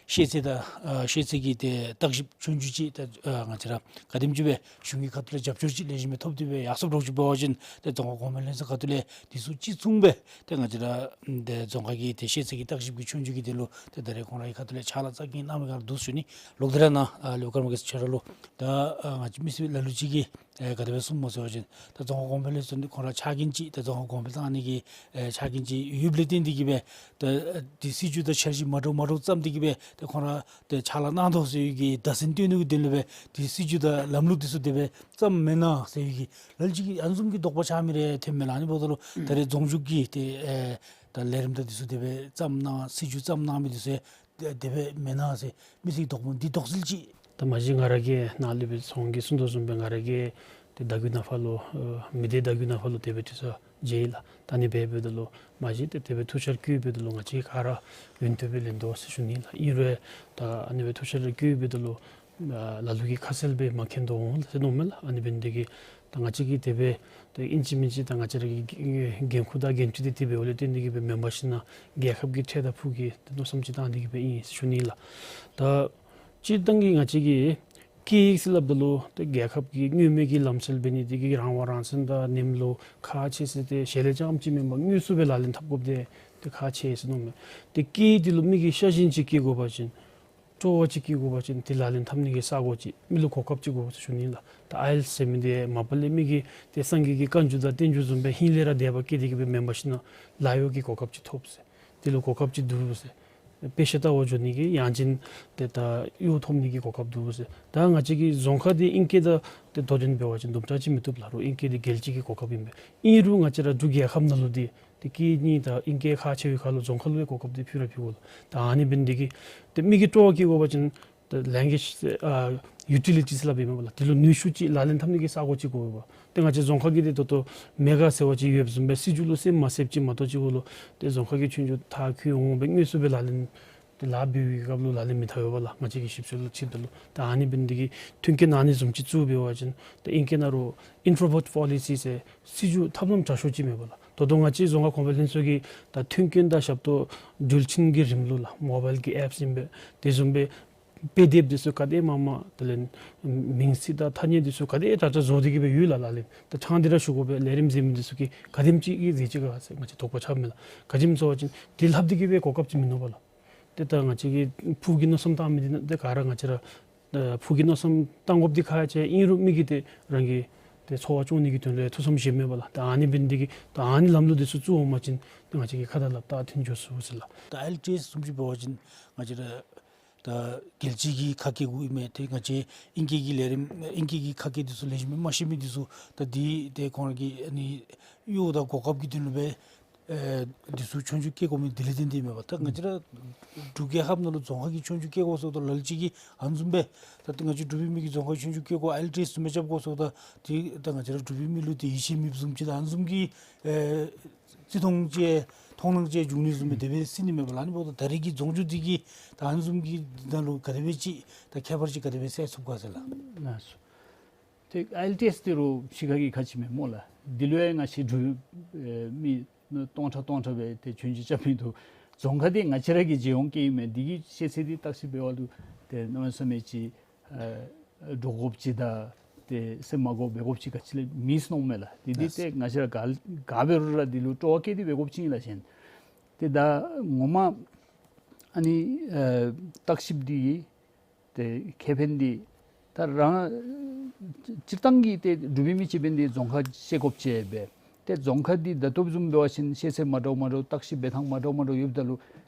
ཤེས་ཚད་དང་ཨ་ཤེས་ཚད་ཀྱི་ཏེ་བརྟག་ཞིབ་ཆོས་རྒྱུགས་ཅིག་ཏེ་ཨ་ང་བཅས་ར་ག་དེམ་ཅིག་སྦེ་གཞུང་གི་ཁ་ཐུག་ལས་རྒྱབ་སྐྱོར་ཅིག་ལེགས་ཤོམ་སྦེ་ཐོབ་སྟེ་སྦེ་ཡར་སོངམ་འདྲཝ་ཅིག་འབད་བ་ཅིན་ཏེ་རྫོང་ཁ་གོང་འཕེལ་ལྷན་ཚོགས་ཁ་ཐུག་ལས་འདི་ཚུ་གཅིག་མཚུངས་སྦེ་ཏེ་ང་བཅས་ར་ཏེ་རྫོང་ཁ་གི་ཏེ་ཤེས་ཚད་ཀྱི་བརྟག་ཞིབ་ཀྱི་ཆོས་རྒྱུགས་ཀྱི་དོན་ལུ་ཏེ་ད་རེས་ཁོང་རའི་ཁ་ཐུག་ལས་ཕྱག་ལཱ་རྩ་འགེངས་གནང་མི་ག་ར་འདུག་ཞུ་ནི། ལོག་སྟེ་ར་ནཱ་ཨ་ལེའུ་ཀརྨ་རྒྱལ་མཚན་ཁྱོད་ར་ལུ་ད་ཨ་ང་བཅས་མི་སེར་ལ་ལུ་ཅིག་གིས་ཨེ་ག་དེ་སྦེ་གསུངམ་སྨོ་ཟེར་བ་ཅིན་ད་རྫོང་ཁ་གོང་འཕེལ་ལྷན་ཚོགས་འདི་ཁོང་ར་ཆ་རྐྱེན་ཅིག་ད་རྫོང་ཁ་གོང་འཕེལ་བཏང་ནི་གི་ཨེ་ཆ་རྐྱེན་ཅིག་ཡོདཔ་ལས་བརྟེན་འདི་གིས་སྦེ་ད་ཨེ་འདི་སྲིད་བྱུས་དང་འཆར་གཞི་མ་འདྲཝ་མ་འདྲཝ་བརྩམས་འདི་གིས་སྦེ་ད་ཁོང་ར་ཏེ་ཕྱག་ལཱ་གནང་དོ་ཟེར་བའི་གི་བརྡ་མཚོན་སྟོན་ནི་གི་དོན་ལུ་སྦེ་ཏེ་སྲིད་བྱུས་དང་ལམ་ལུགས་འདི་ཚུ་དེ་སྦེ་བརྩམས་མེན་ན་ཟེར་བའི་གི་ལ་ལུ་ཅིག་གིས་ཨ་ནི་བཟུམ་གྱི་དོགས་པ་ཆགས་མི་རེ་ཐོནམ་མས་ལགས། ཨ་ནི་འབདཝ་ད་ལུ་ད་རེས་རྫོང་རྒྱུགས་ཀྱི་ཏེ་ཨེ་ ད་ལས་རིམ་དང་འདི་ཚུ་དེ་སྦེ་བརྩམས་གནང་སྲིད་བྱུས་བརྩམས་གནང་མི་འདི་ཚུ་ཡང་དེ་སྦེ་མེན་ན་ཟེར་མི་ཚུ་གི་དོགས་པ་འདི་དོགས་སེལ་ཅིག། ད་མ་གཞི་ང་ར་གིས་ནཱ་ལུ་སྦེ་ཚོང་གིས་གསུང་དོ་བཟུམ་སྦེ་ང་ར་གིས་ཏེ་ཟླ་དགུ་ནང་ཕར་ལུ་ཨ་མི་སྡེ་ཟླ་དགུ་ནང་ཕར་ལུ་དེ་སྦེ་དུས་ཚོད་མཇལ་ཡི་ལགས། ད་ཨ་ནི་སྦེ་འབདཝ་ད་ལུ་མ་གཞི་ཏེ་དེ་སྦེ་ཐུགས་འཆར་བཀོད་འབདཝ་ད་ལུ་ང་བཅས་ག་ར་ཡོན་ཏན་སྦེ་ལེན་དོ་ཟེར་ཞུ་ནི་ལགས། ཨིན་རུང་ད་ཨ་ནི་སྦེ་ཐུགས་འཆར་བཀོད་འབདཝ་ད་ལུ་ཨ་ལ་ལུ་གིས་ཁ་གསལ་སྦེ་མ་མཁྱེན་དོ་འོང་ཟེར་མནོཝ་མས་ལགས། ཨ་ནི་འབད་ནི་དེ་གིས་ད་ང་བཅས་ཀྱིས་དེ་སྦེ་ཏེ་ཨིན་ཅི་མིན་ཅི་ད་ང་བཅས་ར་གི་འགན་ཁུར་དང་འགན་འཁྲི་འདི་དེ་སྦེ་འོང་ལས་བརྟེན་ཏེ་གིས་སྦེ་མེན་པར་ཞིན་ན་རྒྱལ་ཁབ་ཀྱི་ཁྲལ་དང་ཕུགས་ཀྱི་ཏེ་མནོ་བསམ་ཅིག་བཏང་སྟེ་གིས་སྦེ་ཨིན་ཟེར་ཞུ་ནི་ལགས། ད་སྤྱིར་བཏང་གི་ང་བཅས་ཀྱིས་སྐད་ཡིག་ཟེར་སླབ་ད་ལུ་ཏེ་རྒྱལ་ཁབ་ཀྱི་མངོན་མེད་ཀྱི་ལམ་སྲོལ་འབད་ནི་དེ་གིས་རང་དབང་རང་བཙན་དང་ནེམ་ལུ་ཁག་ཆེ་ཟེར་ཏེ་ཞལ་ལས་རྐྱངམ་ཅིག་མེན་པར་དངོས་སུ་སྦེ་ལག་ལེན་འཐབ་དགོཔ་འདི་ཏེ་ཁག་ཆེ་ཟེར་མནོཝ་མས། ཏེ་སྐད་ཡིག་འདི་ལུ་མི་གིས་ཤ་ཞེན་ཅིག་བསྐྱེད་དགོ་པ་ཅིན་སྤྲོ་བ་ཅིག་བསྐྱེད་དགོ་པ་ཅིན་དེ་ལག་ལེན་འཐབ་ནི་གི་ས་གོ་ཅིག་མི་ལུ་གོ་སྐབས་ཅིག་དགོ་ཟེར་ཞུ་ནི་ལགས། ད་ཨའི་ཨེལ་ཊི་ཨེསི་ཟེར་མི་འདི་མ་པ་ལས་མི་གིས་ཏེ་སངས་རྒྱས་ཀྱི་བཀའ་འགྱུར་དང་བསྟན་འགྱུར་བཟུམ་སྦེ་ཧིང་ལས་ར་དེ་སྦེ་བཀལ་ཏེ་གིས་སྦེ་མེན་པར་ཞིན་ན་ལཱ་གཡོག་གི་གོ་སྐབས་ཅིག་ཐོབ་ཟེར། དེ་ལུ་གོ་སྐབས་ཅིག་འདུག་ཟེར། དཔེ་ཆ་ལྟ་བར་འགྱོ་ནི་གི་ཡང་ཅིན་ཏེ་ད་གཡོག་ཐོབ་ནི་གི་གོ་སྐབས་འདུག་ཟེར། ད་ང་བཅས་ཀྱི་རྫོང་ཁ་འདི་ཨིང་སྐད་དང་ཏེ་དོ་འགྲན་འབད་བ་ཅིན་དུམ་གྲ་ཅིག་མི་བཏུབ་ལགས། རོགས་ཨིང་སྐད་འདི་རྒྱལ་སྤྱི་གི་གོ་སྐབས་ཨིན་པས། ཨིན་རུང་ང་བཅས་ར་འབྲུག་རྒྱལ་ཁབ་ནང་ལུ་འདི་ཏེ་སྐད་གཉིས་དང་ཨིང་སྐད་ཁག་ཆེ་བའི་ཁར་ལུ་རྫོང་ཁ་ལུ་ཡང་གོ་སྐབས་འདི་ཕུལ་ར་ཕུལ་དགོ་ལགས། ད་ཨ་ནི་འབད་ནི་དེ་གིས་ཏེ་མི་གིས་སྤྲོ་བ་བསྐྱེད་དགོ་པ་ཅིན་ད་ལེང་གུ་ཨེཇ་ཨ་ཡུ་ཊི་ལི་ཊི་ཟེར་སླབ་ཨིན་མས་པ་ལགས། དེ་ལུ་ནུས་ཤུགས་ཅིག་ལག་ལེན་འཐབ་ནི་གི་ས་གོ་ཅིག་དགོ་པས། ཏེ་ང་བཅས་རྫོང་ཁ་གི་འདི་ད་ལྟོ་མེ་ག་ཟེར་བ་ཅིན་ཡོདཔ་བཟུམ་སྦེ་སྲིད་བྱུས་ལུ་གསན་མ་གསནམ་ཅིག་མ་གཏོགས་ཅིག་གུ་ལུ་ཏེ་རྫོང་ཁ་གི་ཆོས་རྒྱུགས་མཐར་འཁྱོལ་འོང་སྦེ་དངོས་སུ་སྦེ་ལག་ལེན་ཏེ་ལཱ་འབད་བའི་སྐབས་ལུ་ལག་ལེན་མི་འཐབ་པས་པ་ལགས། ང་བཅས་ཀྱི་ཞིབ་འཚོལ་ལུ་ཆིབས་ད་ལུ་ད་ཨ་ནི་འབད་ནི་དེ་གིས་མཐུན་རྐྱེན་ཨ་ནི་བཟུམ་ཅིག་བཙུགས་འབད་བ་ཅིན་ཏེ་ཨིང་སྐད་ནང་རོགས་ཨིན་ཊོ་རོ་བཊ་པོ་ལི་སི་ཟེར་སྲིད་བྱུས་ཐབས་ལམ་དྲག་ཤོས་ཅིག་མས་པ་ལགས། ད་ལྟོ་ང་བཅས་རྫོང་ཁ་གོང་འཕེལ་ལྷན་ཚོགས་ཀྱིས་ད་མཐུན་རྐྱེན་དང་ཞབས་ཏོག་འགྲུལ་འཕྲིན་གྱི་རིམ་ལུགས་ལགས། མོ་བཱའིལ་གྱི་ཨེཔསི་ཨིན་པས། དེ་བཟུམ་སྦེ་དཔེ་དེབ་འདི་ཚུ་ག་དེ་མང་མང་དེ་ལས་མིང་ཚིག་དང་ཐ་སྙད་འདི་ཚུ་ག་དེ་དྲག་དྲག་བཟོ་སྟེ་གིས་སྦེ་ཡོད་ལགས་ལགས་ལེན། ད་ཕྲང་སྟེ་ར་ཞུ་དགོ་པས། ལས་རིམ་གཟིགས་མི་འདི་ཚུ་གིས་ག་དེམ་ཅིག་གིས་མཛད་ཅི་ག་ཟེར་ང་བཅས་དོགས་པ་ཆགས་མས་ལགས། ག་ཅི་སྨོ་ཟེར་བ་ཅིན་དེ་ལྷག་སྟེ་གིས་སྦེ་གོ་སྐབས་ཅིག་མིན་ནུག་པ་ལགས། ཏེ་ད་ང་བཅས་ཀྱིས་ཕུགས་ཀྱི་མནོ་བསམ་བཏང་མི་འདི་ནང་ཏེ་ག་ར་ང་བཅས་ར་ཨ་ཕུགས་ཀྱི་མནོ་བསམ་བཏང་དགོཔ་འདི་ཁག་ཆེ། ཨིན་རུང་མི་གིས་ཏེ་རང་གི་ཏེ་འཚོ་བ་སྐྱོང་ནི་གི་དོན་ལུ་ཡང་ཐུགས་བསམ་བཞེསཔ་མས་པ་ལགས། ད་ཨ་ནི་འབད་ནི་དེ་གིས་ད་ཨ་ནི་ལམ་ལུགས་འདི་ཚུ་བཙུགས་འོང་པ་ཅིན་ཏེ་ང་བཅས་ཀྱི་ཁ་དང་ལགཔ་ད་མཐུན་འགྱོ་ཚུགས་ཟེར་ལགས། ད་ཨའི་ཨེལ་ཊི་ཨེསི་བཟུམ་ཅིག་འབད་བ་ཅིན་ང་བཅས་ར་ད་རྒྱལ་སྤྱི་གི་ཁ་སྐད་གུ་ཨིན་མས། ཏེ་ང་བཅས་ཨིང་སྐད་ཀྱི་ལས་རིམ་ཨིང་སྐད་ཀྱི་ཁ་སྐད་འདི་ཚུ་ལེགས་ཤོམ་སྦེ་མ་ཤེས་མི་འདི་ཚུ་ད་འདི་ཏེ་ཁོང་ར་གི་ཨ་ནི་གཡོག་དང་གོ་སྐབས་ཀྱི་དོན་ལུ་སྦེ་ཨེ་འདི་ཚུ་ཆོས་རྒྱུགས་བཀལ་དགོ་མི་འདི་ལས་བརྟེན་ཏེ་མས་པ། ད་ང་བཅས་ར་འབྲུག་རྒྱལ་ཁབ་ནང་ལུ་རྫོང་ཁ་གི་ཆོས་རྒྱུགས་བཀལ་དགོ་ཟེརཝ་ད་ལ་ལུ་ཅིག་གིས་ཨ་ནི་བཟུམ་སྦེ་ད་ཏེ་ང་བཅས་འབྲུག་པའི་མི་གིས་རྫོང་ཁ་ཆོས་རྒྱུགས་བཀལ་དགོ་ཨའི་ཨེལ་ཊི་ཨེསི་བཟུམ་སྦེ་རྐྱབ་དགོ་ཟེརཝ་ད་ཏེ་ད་ང་བཅས་ར་འབྲུག་པའི་མི་ལུ་ཏེ་ཡིད་ཆེས་མེདཔ་བཟུམ་ཅིག་དང་ཨ་ནི་བཟུམ་གྱི་ཨེ་བརྩི་མཐོང་ཅིག་མཐོང་སྣང་ཅིག་འབྱུང་ནི་བཟུམ་སྦེ་དེ་སྦེ་ཟེར་ནི་མས་པ་ལགས། ཨ་ནི་འབདཝ་ད་ད་རེས་ཀྱི་རྫོང་རྒྱུགས་འདི་གིས་ད་ཨ་ནི་བཟུམ་གྱི་ནང་ལུ་ག་དེ་སྦེ་ཅིག་ད་ཁྱད་པར་ཅིག་ག་དེ་སྦེ་སེལ་ཚུགས་ག་ཟེར་ལགས། ལགས་སོ། ཏེ་ཨའི་ཨེལ་ཊི་ཨེསི་འདི་རོགས་ཕྱི་ཁ་གི་ཁག་ཅིག་མས་སྨོ་ལགས། འདི་ལུ་ཡང་ང་བཅས་འབྲུག་ཨེ་མི་སྟོང་ཕྲག་སྟོང་ཕྲག་སྦེ་ཏེ་ཆོས་རྒྱུགས་རྐྱབ་མི་འདུག། རྫོང་ཁ་འདི་ང་བཅས་ར་གིས་མཇལ་འོང་སྟེ་ཨིན་མས། འདི་གི་ཤེས་ཚད་འདི་བརྟག་ཞིབ་འབད་བ་ལུ་ཏེ་གནམ་མེད་ས་མེད་ཅིག་ཨེ་འདྲོག་དགོཔ་ཅིག་དང་ཏེ་སེམས་མ་དགའཝ་འབད་དགོཔ་ཅིག་ག་ཅི་ལས་མེད་ཟེར་མནོཝ་མས་ལགས། འདི་འདི་ལགས། ཏེ་ང་བཅས་ར་ག་ག་འབད་རུང་ར་འདི་ལུ་སྤྲོ་བ་བསྐྱེད་དེ་འབད་དགོཔ་ཅིག་ཨིན་ལགས་གཞན། ཏེ་ད་ངོ་མ་ཨ་ནི་ཨེ་བརྟག་ཞིབ་འདི་གིས་ཏེ་ཁེ་ཕན་འདི་ད་རང་སྤྱིར་བཏང་གི་ཏེ་འབྲུག་པའི་མི་ཅིག་འབད་ནི་འདི་རྫོང་ཁ་ཤེས་དགོཔ་ཅིག་སྦེ། ཏེ་རྫོང་ཁ་འདི་ད་ལྟོ་བཟུམ་འབད་བ་ཅིན་ཤེས་ཚད་མ་འདྲཝ་མ་འདྲཝ་བརྟག་ཞིབ་འབད་ཐངས་མ་འདྲཝ་མ་འདྲཝ་ཡོདཔ་ད་ལུ་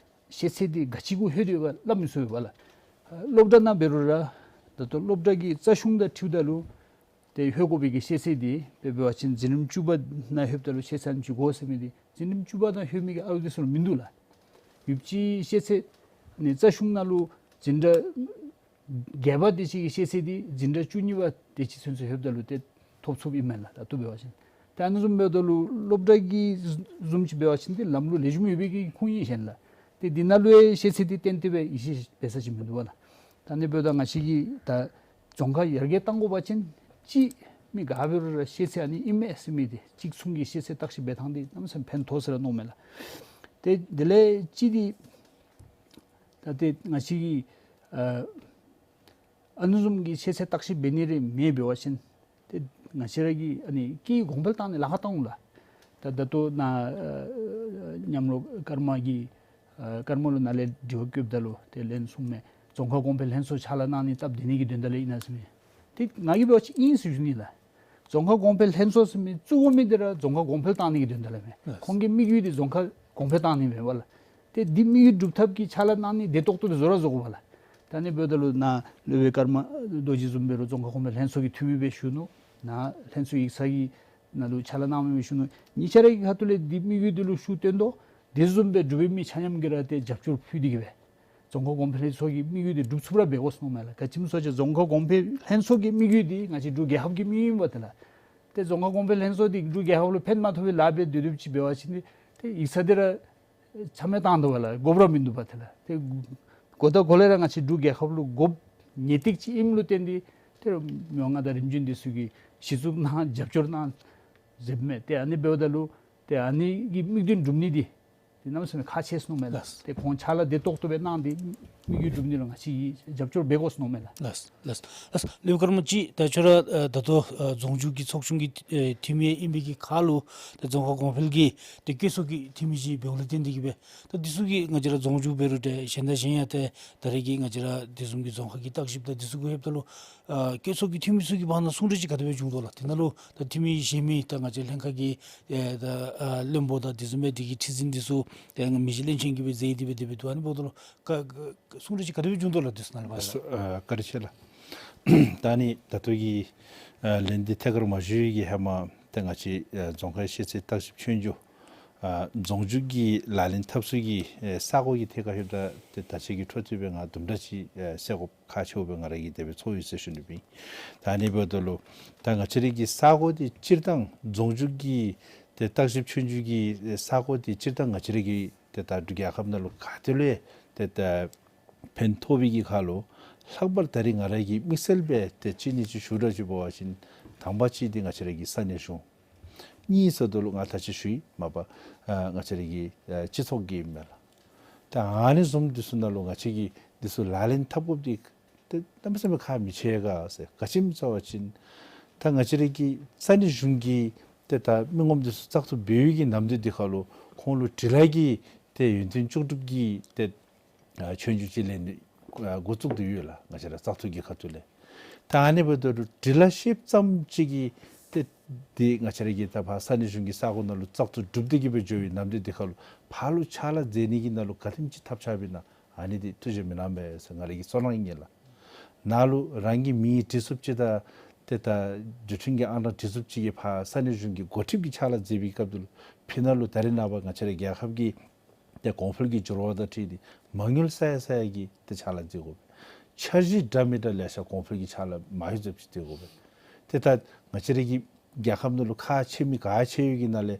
ཤེས་ཚད་འདི་ག་ཅི་གུ་ལྷོད་དེ་ཡོདཔ་སླབ་མི་ཚུགས་པས་ལགས། སློབ་གྲྭ་ནང་འབད་རུང་ར་ད་ལྟོ་སློབ་གྲྭ་གི་རྩ་གཞུང་དང་འཁྲིལཝ་ད་ལུ་ཏེ་ལྷོད་དགོ་པའི་གི་ཤེས་ཚད་འདི་དཔེ་འབད་བ་ཅིན་འཛིན་རིམ་བཅུ་པ་ནང་ལྷོདཔ་ད་ལུ་ཤེས་ཚད་ཨ་ནི་ཅིག་དགོ་ཟེར་མི་འདི་འཛིན་རིམ་བཅུ་པ་ནང་ལྷོད་མི་གི་ཨ་རུ་འདི་ཚུ་ལུ་མིན་འདུག་ལགས། ཡོདཔ་ཅིག་ཤེས་ཚད་ནི་རྩ་གཞུང་ནང་ལུ་འཛིན་གྲྭ་བརྒྱད་པ་དེ་ཅིག་གི་ཤེས་ཚད་འདི་འཛིན་གྲྭ་བཅུ་གཉིས་པ་དེ་ཅིག་ཚུན་ཚོད་ལྷོདཔ་ད་ལུ་ཏེ་ཐོབ་ཚུགསཔ་ཨིན་མས་ལགས། ད་ལྟོ་འབད་བ་ཅིན། ཏེ་ཨ་ནི་བཟུམ་འབདཝ་ད་ལུ་སློབ་གྲྭ་གི་བཟུམ་ཅིག་འབད་བ་ཅིན་ཏེ་ལམ་ལུགས་ལེགས་ཤོམ་ཡོད་པའི་གི་ཁུངས་ཨིན་ཞིནམ་ལས་ཏེ་འདི་ནང་ལུ་ཡང་ཤེས་ཚད་འདི་ཏན་ཏན་སྦེ་ཡིད་ཆེས་འབད་ས་ཅིག་མིན་འདུག་པ་ལགས། ད་ཨ་ནི་འབདཝ་ད་ང་བཅས་ཀྱིས་ད་རྫོང་ཁ་ཡར་རྒྱས་གཏང་དགོ་པ་ཅིན་ཅིག་མི་ག་འབད་རུང་ར་ཤེས་ཚད་ཨ་ནི་ཨིན་མས་ཟེར་མི་འདི་གཅིག་མཚུངས་ཀྱི་ཤེས་ཚད་བརྟག་ཞིབ་འབད་ཐངས་འདི་གནམ་མེད་ས་མེད་ཕན་ཐོགས་ཟེར་ར་མནོཝ་མས་ལགས། ཏེ་དེ་ལས་གཅིག་འདི་ད་ཏེ་ང་བཅས་ཀྱིས་ཨ་ཨ་ནི་བཟུམ་གྱི་ཤེས་ཚད་བརྟག་ཞིབ་འབད་ནི་རེ་མེད་འབད་བ་ཅིན་ཏེ་ང་བཅས་ར་གིས་ཨ་ནི་སྐད་གོང་འཕེལ་བཏང་ནི་ལཱ་ཁག་བཏང་འོང་ལགས། ད་ད་ལྟོ་ནཱ་ཨ་མཉམ་རོགས་ཀརྨ་གིས་ཨ་ཀརྨ་ལུ་ནཱ་ལས་དྲི་བ་བཀོདཔ་ད་ལུ་ཏེ་ལན་གསུངམ་མས། རྫོང་ཁ་གོང་འཕེལ་ལྷན་ཚོགས་ཕྱག་ལཱ་གནང་ནི་སྟབས་བདེ་ནི་གི་དོན་དག་ལས་ཨིན་ན་ཟེར་མས། ཏེ་ང་གིས་འབད་བ་ཅིན་ཨིན་ཟེར་ཞུ་ནི་ལགས། རྫོང་ཁ་གོང་འཕེལ་ལྷན་ཚོགས་ཟེར་མི་བཙུགས་དགོ་མི་འདི་ར་རྫོང་ཁ་གོང་འཕེལ་བཏང་ནི་གི་དོན་དག་ལས་མས། ལགས། ཁོང་གི་དམིགས་ཡུལ་འདི་རྫོང་ཁ་གོང་འཕེལ་བཏང་ནི་མས་པ་ལགས། ཏེ་འདི་དམིགས་ཡུལ་སྒྲུབ་ཐབས་ཀྱི་ཕྱག་ལཱ་གནང་ནི་བདེ་ཏོག་ཏོ་འདི་བཟོ་ར་བཟོ་དགོ་པ་ལགས། ད་ཨ་ནི་འབདཝ་ད་ལུ་ནཱ་སློབ་དཔོན་ཀརྨ་རྡོ་རྗེ་བཟུམ་འབད་རུང་རྫོང་ཁ་གོང་འཕེལ་ལྷན་ཚོགས་ཀྱི་འཐུས་མི་སྦེ་བཞུགས་ནུག། ནཱ་ལྷན་ཚོགས་ཡིག་ཚང་གི་ནང་ལུ་ཕྱག་ལཱ་གནང་མི་སྦེ་བཞུགས་ནུག། གཉིས་ཆ་ར་གི་ཁ་ཐུག་ལས་འདི་དམིགས་ཡུལ་འདི་ལུ་ཤུགས་བཏོན་དོ། དེ་བཟུམ་སྦེ་འབྲུག་པའི་མི་ཆ་མཉམ་གྱིས་ར་ཏེ་རྒྱབ་སྐྱོར་ཕུལ་ཏེ་གི་སྦེ་རྫོང་ཁག་གོང་འཕེལ་ལྷན་ཚོགས་ཀྱི་དམིགས་ཡུལ་འདི་འགྲུབ་ཚུགས་ར་འབད་དགོ་ཟེར་མནོཝ་མས་ལགས། ག་ཅི་སྨོ་ཟེར་བ་ཅིན་རྫོང་ཁག་གོང་འཕེལ་ལྷན་ཚོགས་ཀྱི་དམིགས་ཡུལ་འདི་ང་བཅས་འབྲུག་རྒྱལ་ཁབ་ཀྱི་དམིགས་ཡུལ་ཨིན་པས་ཏེ་ལགས། ཏེ་རྫོང་ཁག་གོང་འཕེལ་ལྷན་ཚོགས་འདི་འབྲུག་རྒྱལ་ཁབ་ལུ་ཕན་མ་ཐོགས་པའི་ལཱ་འབད་སྡོད་སྡོདཔ་ཅིག་འབད་བ་ཅིན་ཏེ་ཡིག་ཚང་འདི་ར་ཆ་མེད་བཏང་དོ་བས་ལགས། དགོཔ་ར་མིན་འདུག་པ་ཏེ་ལགས། ཏེ་གོ་བརྡ་གོ་ལེ་ར་ང་བཅས་འབྲུག་རྒྱལ་ཁབ་ལུ་དགོཔ་ངེས་ཏིག་ཅིག་ཨིནམ་ལུ་བརྟེན་ཏེ་ཏེ་མི་དབང་མངའ་བདག་རིམ་བྱོན་འདི་ཚུ་གིས་གཞི་བཙུགས་གནང་རྒྱབ་སྐྱོར་གནང་མཛདཔ་མས། ཏེ་ཨ་ནི་འབདཝ་ད་ལུ་ཏེ་ཨ་ནི་གི་དམིགས་དོན་འགྲུབ་ནི་འདི་ཏེ་གནམ་མེད་ས་མེད་ཁག་ཆེ་ཟེར་མནོཝ་མས་ལགས། ལགས། ཏེ་ཁོང་ཕྱག་ལཱ་བདེ་ཏོག་ཏོ་སྦེ་གནང་སྟེ་དམིགས་ཡུལ་འགྲུབ་ནི་ལུ་ང་བཅས་ཀྱིས་རྒྱབ་སྐྱོར་འབད་དགོ་ཟེར་མནོཝ་མས་ལགས། ལགས་ལགས་ལགས། ལེའུ་དཀར་མོ་གཅིག་ད་ཁྱོད་ར་ཨ་ད་ལྟོ་ཨ་རྫོང་འཛུགས་ཀྱི་ཚོགས་ཆུང་གི་ཨེ་འཐུས་མི་ཨིན་པའི་གི་ཁར་ལུ་ད་རྫོང་ཁག་གོང་འཕེལ་གྱི་ད་བཀོད་ཚོགས་ཀྱི་འཐུས་མི་ཅིག་འབདཝ་ལས་བརྟེན་ཏེ་གི་སྦེ་ད་འདི་ཚུ་གིས་ང་བཅས་ར་རྫོང་འཛུགས་འབད་རུང་འདྲ་གཞན་དང་གཞན་ཡང་ཏེ་ད་རེས་ཀྱི་ང་བཅས་ར་དེ་བཟུམ་གྱི་རྫོང་ཁག་གི་བརྟག་ཞིབ་དང་འདི་ཚུ་གུ་ལྷོདཔ་ད་ལུ་ཨ་བཀོད་ཚོགས་ཀྱི་འཐུས་མི་ཚུ་གི་བར་ན་གསུང་གྲོས་ཅིག་ག་དེ་སྦེ་བྱུང་དོ་ལགས། དེ་ནང་ལུ་ད་འཐུས་མི་གཞན་མི་ད་ང་བཅས་ལྷན་ཁག་གི་ཨེ་ད་ཨ་བློན་པོ་དང་དེ་བཟུམ་མའི་དེ་གི་ཁྲི་འཛིན་འདི་ཚུ་ཏེ་མི་རྗེ་བློན་ཆེན་གྱིས་སྦེ་མཛད་དེ་སྦེ་དེ་སྦེ་འདུག། ཨ་ནི་འབདཝ་ད་ལུ་ག་ག་གསུང་གྲོས་ཅིག་ག་དེ་སྦེ་བྱུང་དོ་ལགས། དེ་ཚུ་ནང་ལུ་ཨ་བཀའ་དྲིན་ཆེ་ལགས། ད་ཨ་ནི་ད་ལྟོ་གི་ཨ་ལན་འདི་ཐད་ཀར་མ་ཞུ་བའི་གི་ཧེ་མ་ཏེ་ང་བཅས་ཨ་རྫོང་ཁའི་ཤེས་ཚད་བརྟག་ཞིབ་ཆོས་རྒྱུགས་ཨ་རྫོང་འཛུགས་ཀྱི་ལག་ལེན་འཐབ་ཚུལ་གྱི་ཨེ་ས་གོ་གི་ཐད་ཁར་ལྷོདཔ་ད་ཏེ་ད་ཅི་གི་འཕྲོ་མཐུད་སྦེ་ང་དུམ་གྲ་ཅིག་ཨེ་གསལ་དགོཔ་ཁག་ཆེཝ་སྦེ་ང་ར་གིས་དེ་སྦེ་ཚོར་ཡི་ཟེར་ཞུ་ནི་སྦེ་ཨིན། ད་ཨ་ནི་འབདཝ་ད་ལུ་ད་ང་བཅས་རའི་གི་ས་གོ་འདི་སྤྱིར་བཏང་རྫོང་འཛུགས་ཀྱི་ཏེ་བརྟག་ཞིབ་ཆོས་རྒྱུགས་ཀྱི་ཨེ་ས་གོ་འདི་སྤྱིར་བཏང་ང་བཅས་རའི་གི་ཏེ་ད་འབྲུག་རྒྱལ་ཁབ་ནང་ལུ་ག་ཏེ་ལུ་ཡང་ཏེ་ད་ཕན་ཐོགས་པའི་གི་ཁར་ལུ་ལྷག་པར་ད་རེས་ང་ར་གིས་དམིགས་བསལ་སྦེ་ཏེ་གཅིག་གཉིས་ཅིག་ཞུ་དགོཔ་ཅིག་འབད་བ་ཅིན་དང་པ་གཅིག་འདི་ང་བཅས་རའི་གི་ས་གནས་གཞུང་། གཉིས་ཟེརཝ་ད་ལུ་ང་ད་ཅི་ཞུ་ཡི་མ་པ་ཨ་ང་བཅས་རའི་གི་ཨ་སྤྱི་ཚོགས་ཀྱི་མས་ལགས། ད་ཨ་ནི་བཟུམ་འདི་ཚུ་ནང་ལུ་ང་བཅས་ཀྱིས་འདི་ཚུ་ལག་ལེན་འཐབ་དགོཔ་འདི་ཏེ་གནམ་མེད་ས་མེད་ཁག་མི་ཆེ་ག་ཟེར། ག་ཅི་སྨོ་ཟེར་བ་ཅིན་ད་ང་བཅས་རའི་གི་ས་གནས་གཞུང་གི་ཏེ་ད་མི་ངོམ་འདི་ཚུ་བཙག་འཐུ་འབད་བའི་གི་ནམ་དུས་འདི་ཁར་ལུ་ཁོང་ལུ་འབྲི་ལྷག་གི་ཏེ་ཡོན་ཏན་ལྕོགས་གྲུབ་ཀྱི་ཏེ་ཨ་ཆོས་རྒྱུགས་ཅིག་ལེན་ནི་ཨ་འགོ་བཙུགས་ཏེ་ཡོད་ལགས། ང་བཅས་ར་བཙག་འཐུ་གི་ཁ་ཐུག་ལས། ད་ཨ་ནི་འབདཝ་ད་ལུ་འབྲི་ལྷག་ཤེསཔ་ཙམ་ཅིག་གིས་ཏེ་འདི་ང་བཅས་ར་གི་ད་ཕར་ས་གནས་གཞུང་གི་ས་གོ་ནང་ལུ་བཙག་འཐུ་གྲུབ་སྟེ་གི་སྦེ་འགྱོ་བའི་ནམ་དུས་འདི་ཁར་ལུ་ཕར་ལུ་ཕྱག་ལཱ་མཛད་ནི་གི་ནང་ལུ་ག་དེམ་ཅིག་ཐབས་ཆག་པས་ན་ཨ་ནི་འདི་ཐུགས་བཞེད་མི་གནང་པས་ཟེར་ང་ར་གི་ཚོར་སྣང་ཨིན་ལགས། ནཱ་ལུ་རང་གི་མི་འདྲིས་ཚུགསཔ་ཅིག་དང་ཏེ་ད་འགྲུལ་འཕྲིན་གྱི་ཨང་གྲངས་འདྲིས་ཚུགསཔ་ཅིག་གིས་ཕར་ས་གནས་གཞུང་གི་འགོ་ཁྲིདཔ་གི་ཕྱག་ལཱ་མཛད་པའི་སྐབས་དེ་ལུ་ཕི་ནཱ་ལུ་ད་རེས་ནངས་པ་ང་བཅས་ར་རྒྱལ་ཁབ་ཀྱི་ཏེ་གོང་འཕེལ་གྱི་འགྱུར་བ་དང་འཁྲིལ་ཏེ་མ་དངུལ་ས་ཡ་ས་ཡ་གི་ཏེ་ཕྱག་ལཱ་མཛད་དགོ་པས། འཆར་གཞི་འདྲ་མི་འདྲ་ལེ་ཤ་གོང་འཕེལ་གྱི་ཕྱག་ལཱ་མ་ཧེ་ཟེརཝ་ཅིག་མཛད་དགོ་པས། ཏེ་ད་ང་བཅས་ར་གི་རྒྱལ་ཁབ་ནང་ལུ་ཁག་ཆེ་མི་ག་ཆེ་ཡོད་ཀྱི་ནང་ལས་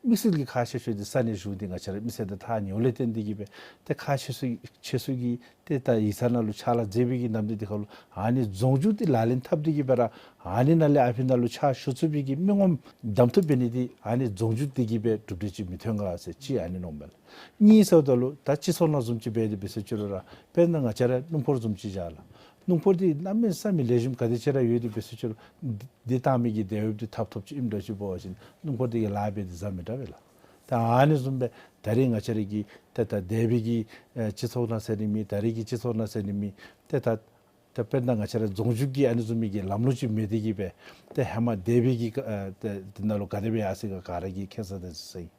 དམིགས་བསལ་གྱི་ཁག་ཆེ་ཤོས་འདི་ས་གནས་གཞུང་འདི་ང་བཅས་ར་མི་སེར་དང་ཐག་ཉེཝ་ལས་བརྟེན་ཏེ་གི་སྦེ་ཏེ་ཁག་ཆེ་ཤོས་ཆེ་ཤོས་ཀྱི་ཏེ་ད་ཡིག་ཚང་ནང་ལུ་ཕྱག་ལཱ་མཛད་པའི་གི་ནམ་དུས་འདི་ཁར་ལུ་ཨ་ནི་རྫོང་འཛུགས་འདི་ལག་ལེན་འཐབ་སྟེ་གི་སྦེ་ར་ཨ་ནི་ནང་ལས་ཨ་ཕི་ནང་ལུ་ཕྱག་ཞུ་ཚུགས་པའི་གི་མི་ངོམ་གདམ་འཐུ་འབད་ནི་འདི་ཨ་ནི་རྫོང་འཛུགས་འདི་གིས་སྦེ་གྲུབ་འབྲས་ཅིག་མི་ཐོན་ག་ཟེར་ཅིག་ཨ་ནི་མནོཝ་མས་ལགས། གཉིས་ཟེརཝ་ད་ལུ་ད་སྤྱི་ཚོགས་ནང་བཟུམ་ཅིག་འབད་དེ་འབད་ཟེར་ཅི་རུང་ར་དཔེར་ན་ང་བཅས་ར་སྣུམ་འཁོར་བཟུམ་ཅིག་བཞག་ལགས། སྣུམ་འཁོར་འདི་གནམ་མེད་ས་མེད་ལེགས་ཤོམ་ག་དེ་ཅིག་ར་ཡོད་དེ་འབད་ཟེར་ཅི་རུང་འདི་བཏང་མི་གི་དལ་འབབ་འདི་ཐབ་ཐོབ་ཅིག་ཨིནམ་འདྲ་ཅིག་འབད་བ་ཅིན་སྣུམ་འཁོར་འདི་གིས་ལཱ་འབད་དེ་བཟའ་མི་དྲག་པས་ལགས། ད་ཨ་ནི་བཟུམ་སྦེ་ད་རེས་ང་བཅས་ར་གི་ཏེ་ད་འདས་པའི་གི་ཨེ་སྤྱི་ཚོགས་ནང་ཟེར་ནི་མེད། ད་རེས་ཀྱི་སྤྱི་ཚོགས་ནང་ཟེར་ནི་མེད། ཏེ་ད་ད་དཔེར་ན་ང་བཅས་ར་རྫོང་འཛུགས་ཀྱི་ཨ་ནི་བཟུམ་མའི་གི་ལམ་ལུགས་ཅིག་མེད་དེ་གི་སྦེ་ཏེ་ཧེ་མ་འདས་པའི་གི་ཨ་ཏེ་འདི་ནང་ལུ་ག་དེ་སྦེ་ཡར་སོང་ག་ག་ར་གིས་མཁྱེན་ས་དེ་ཚུ་ཨིན།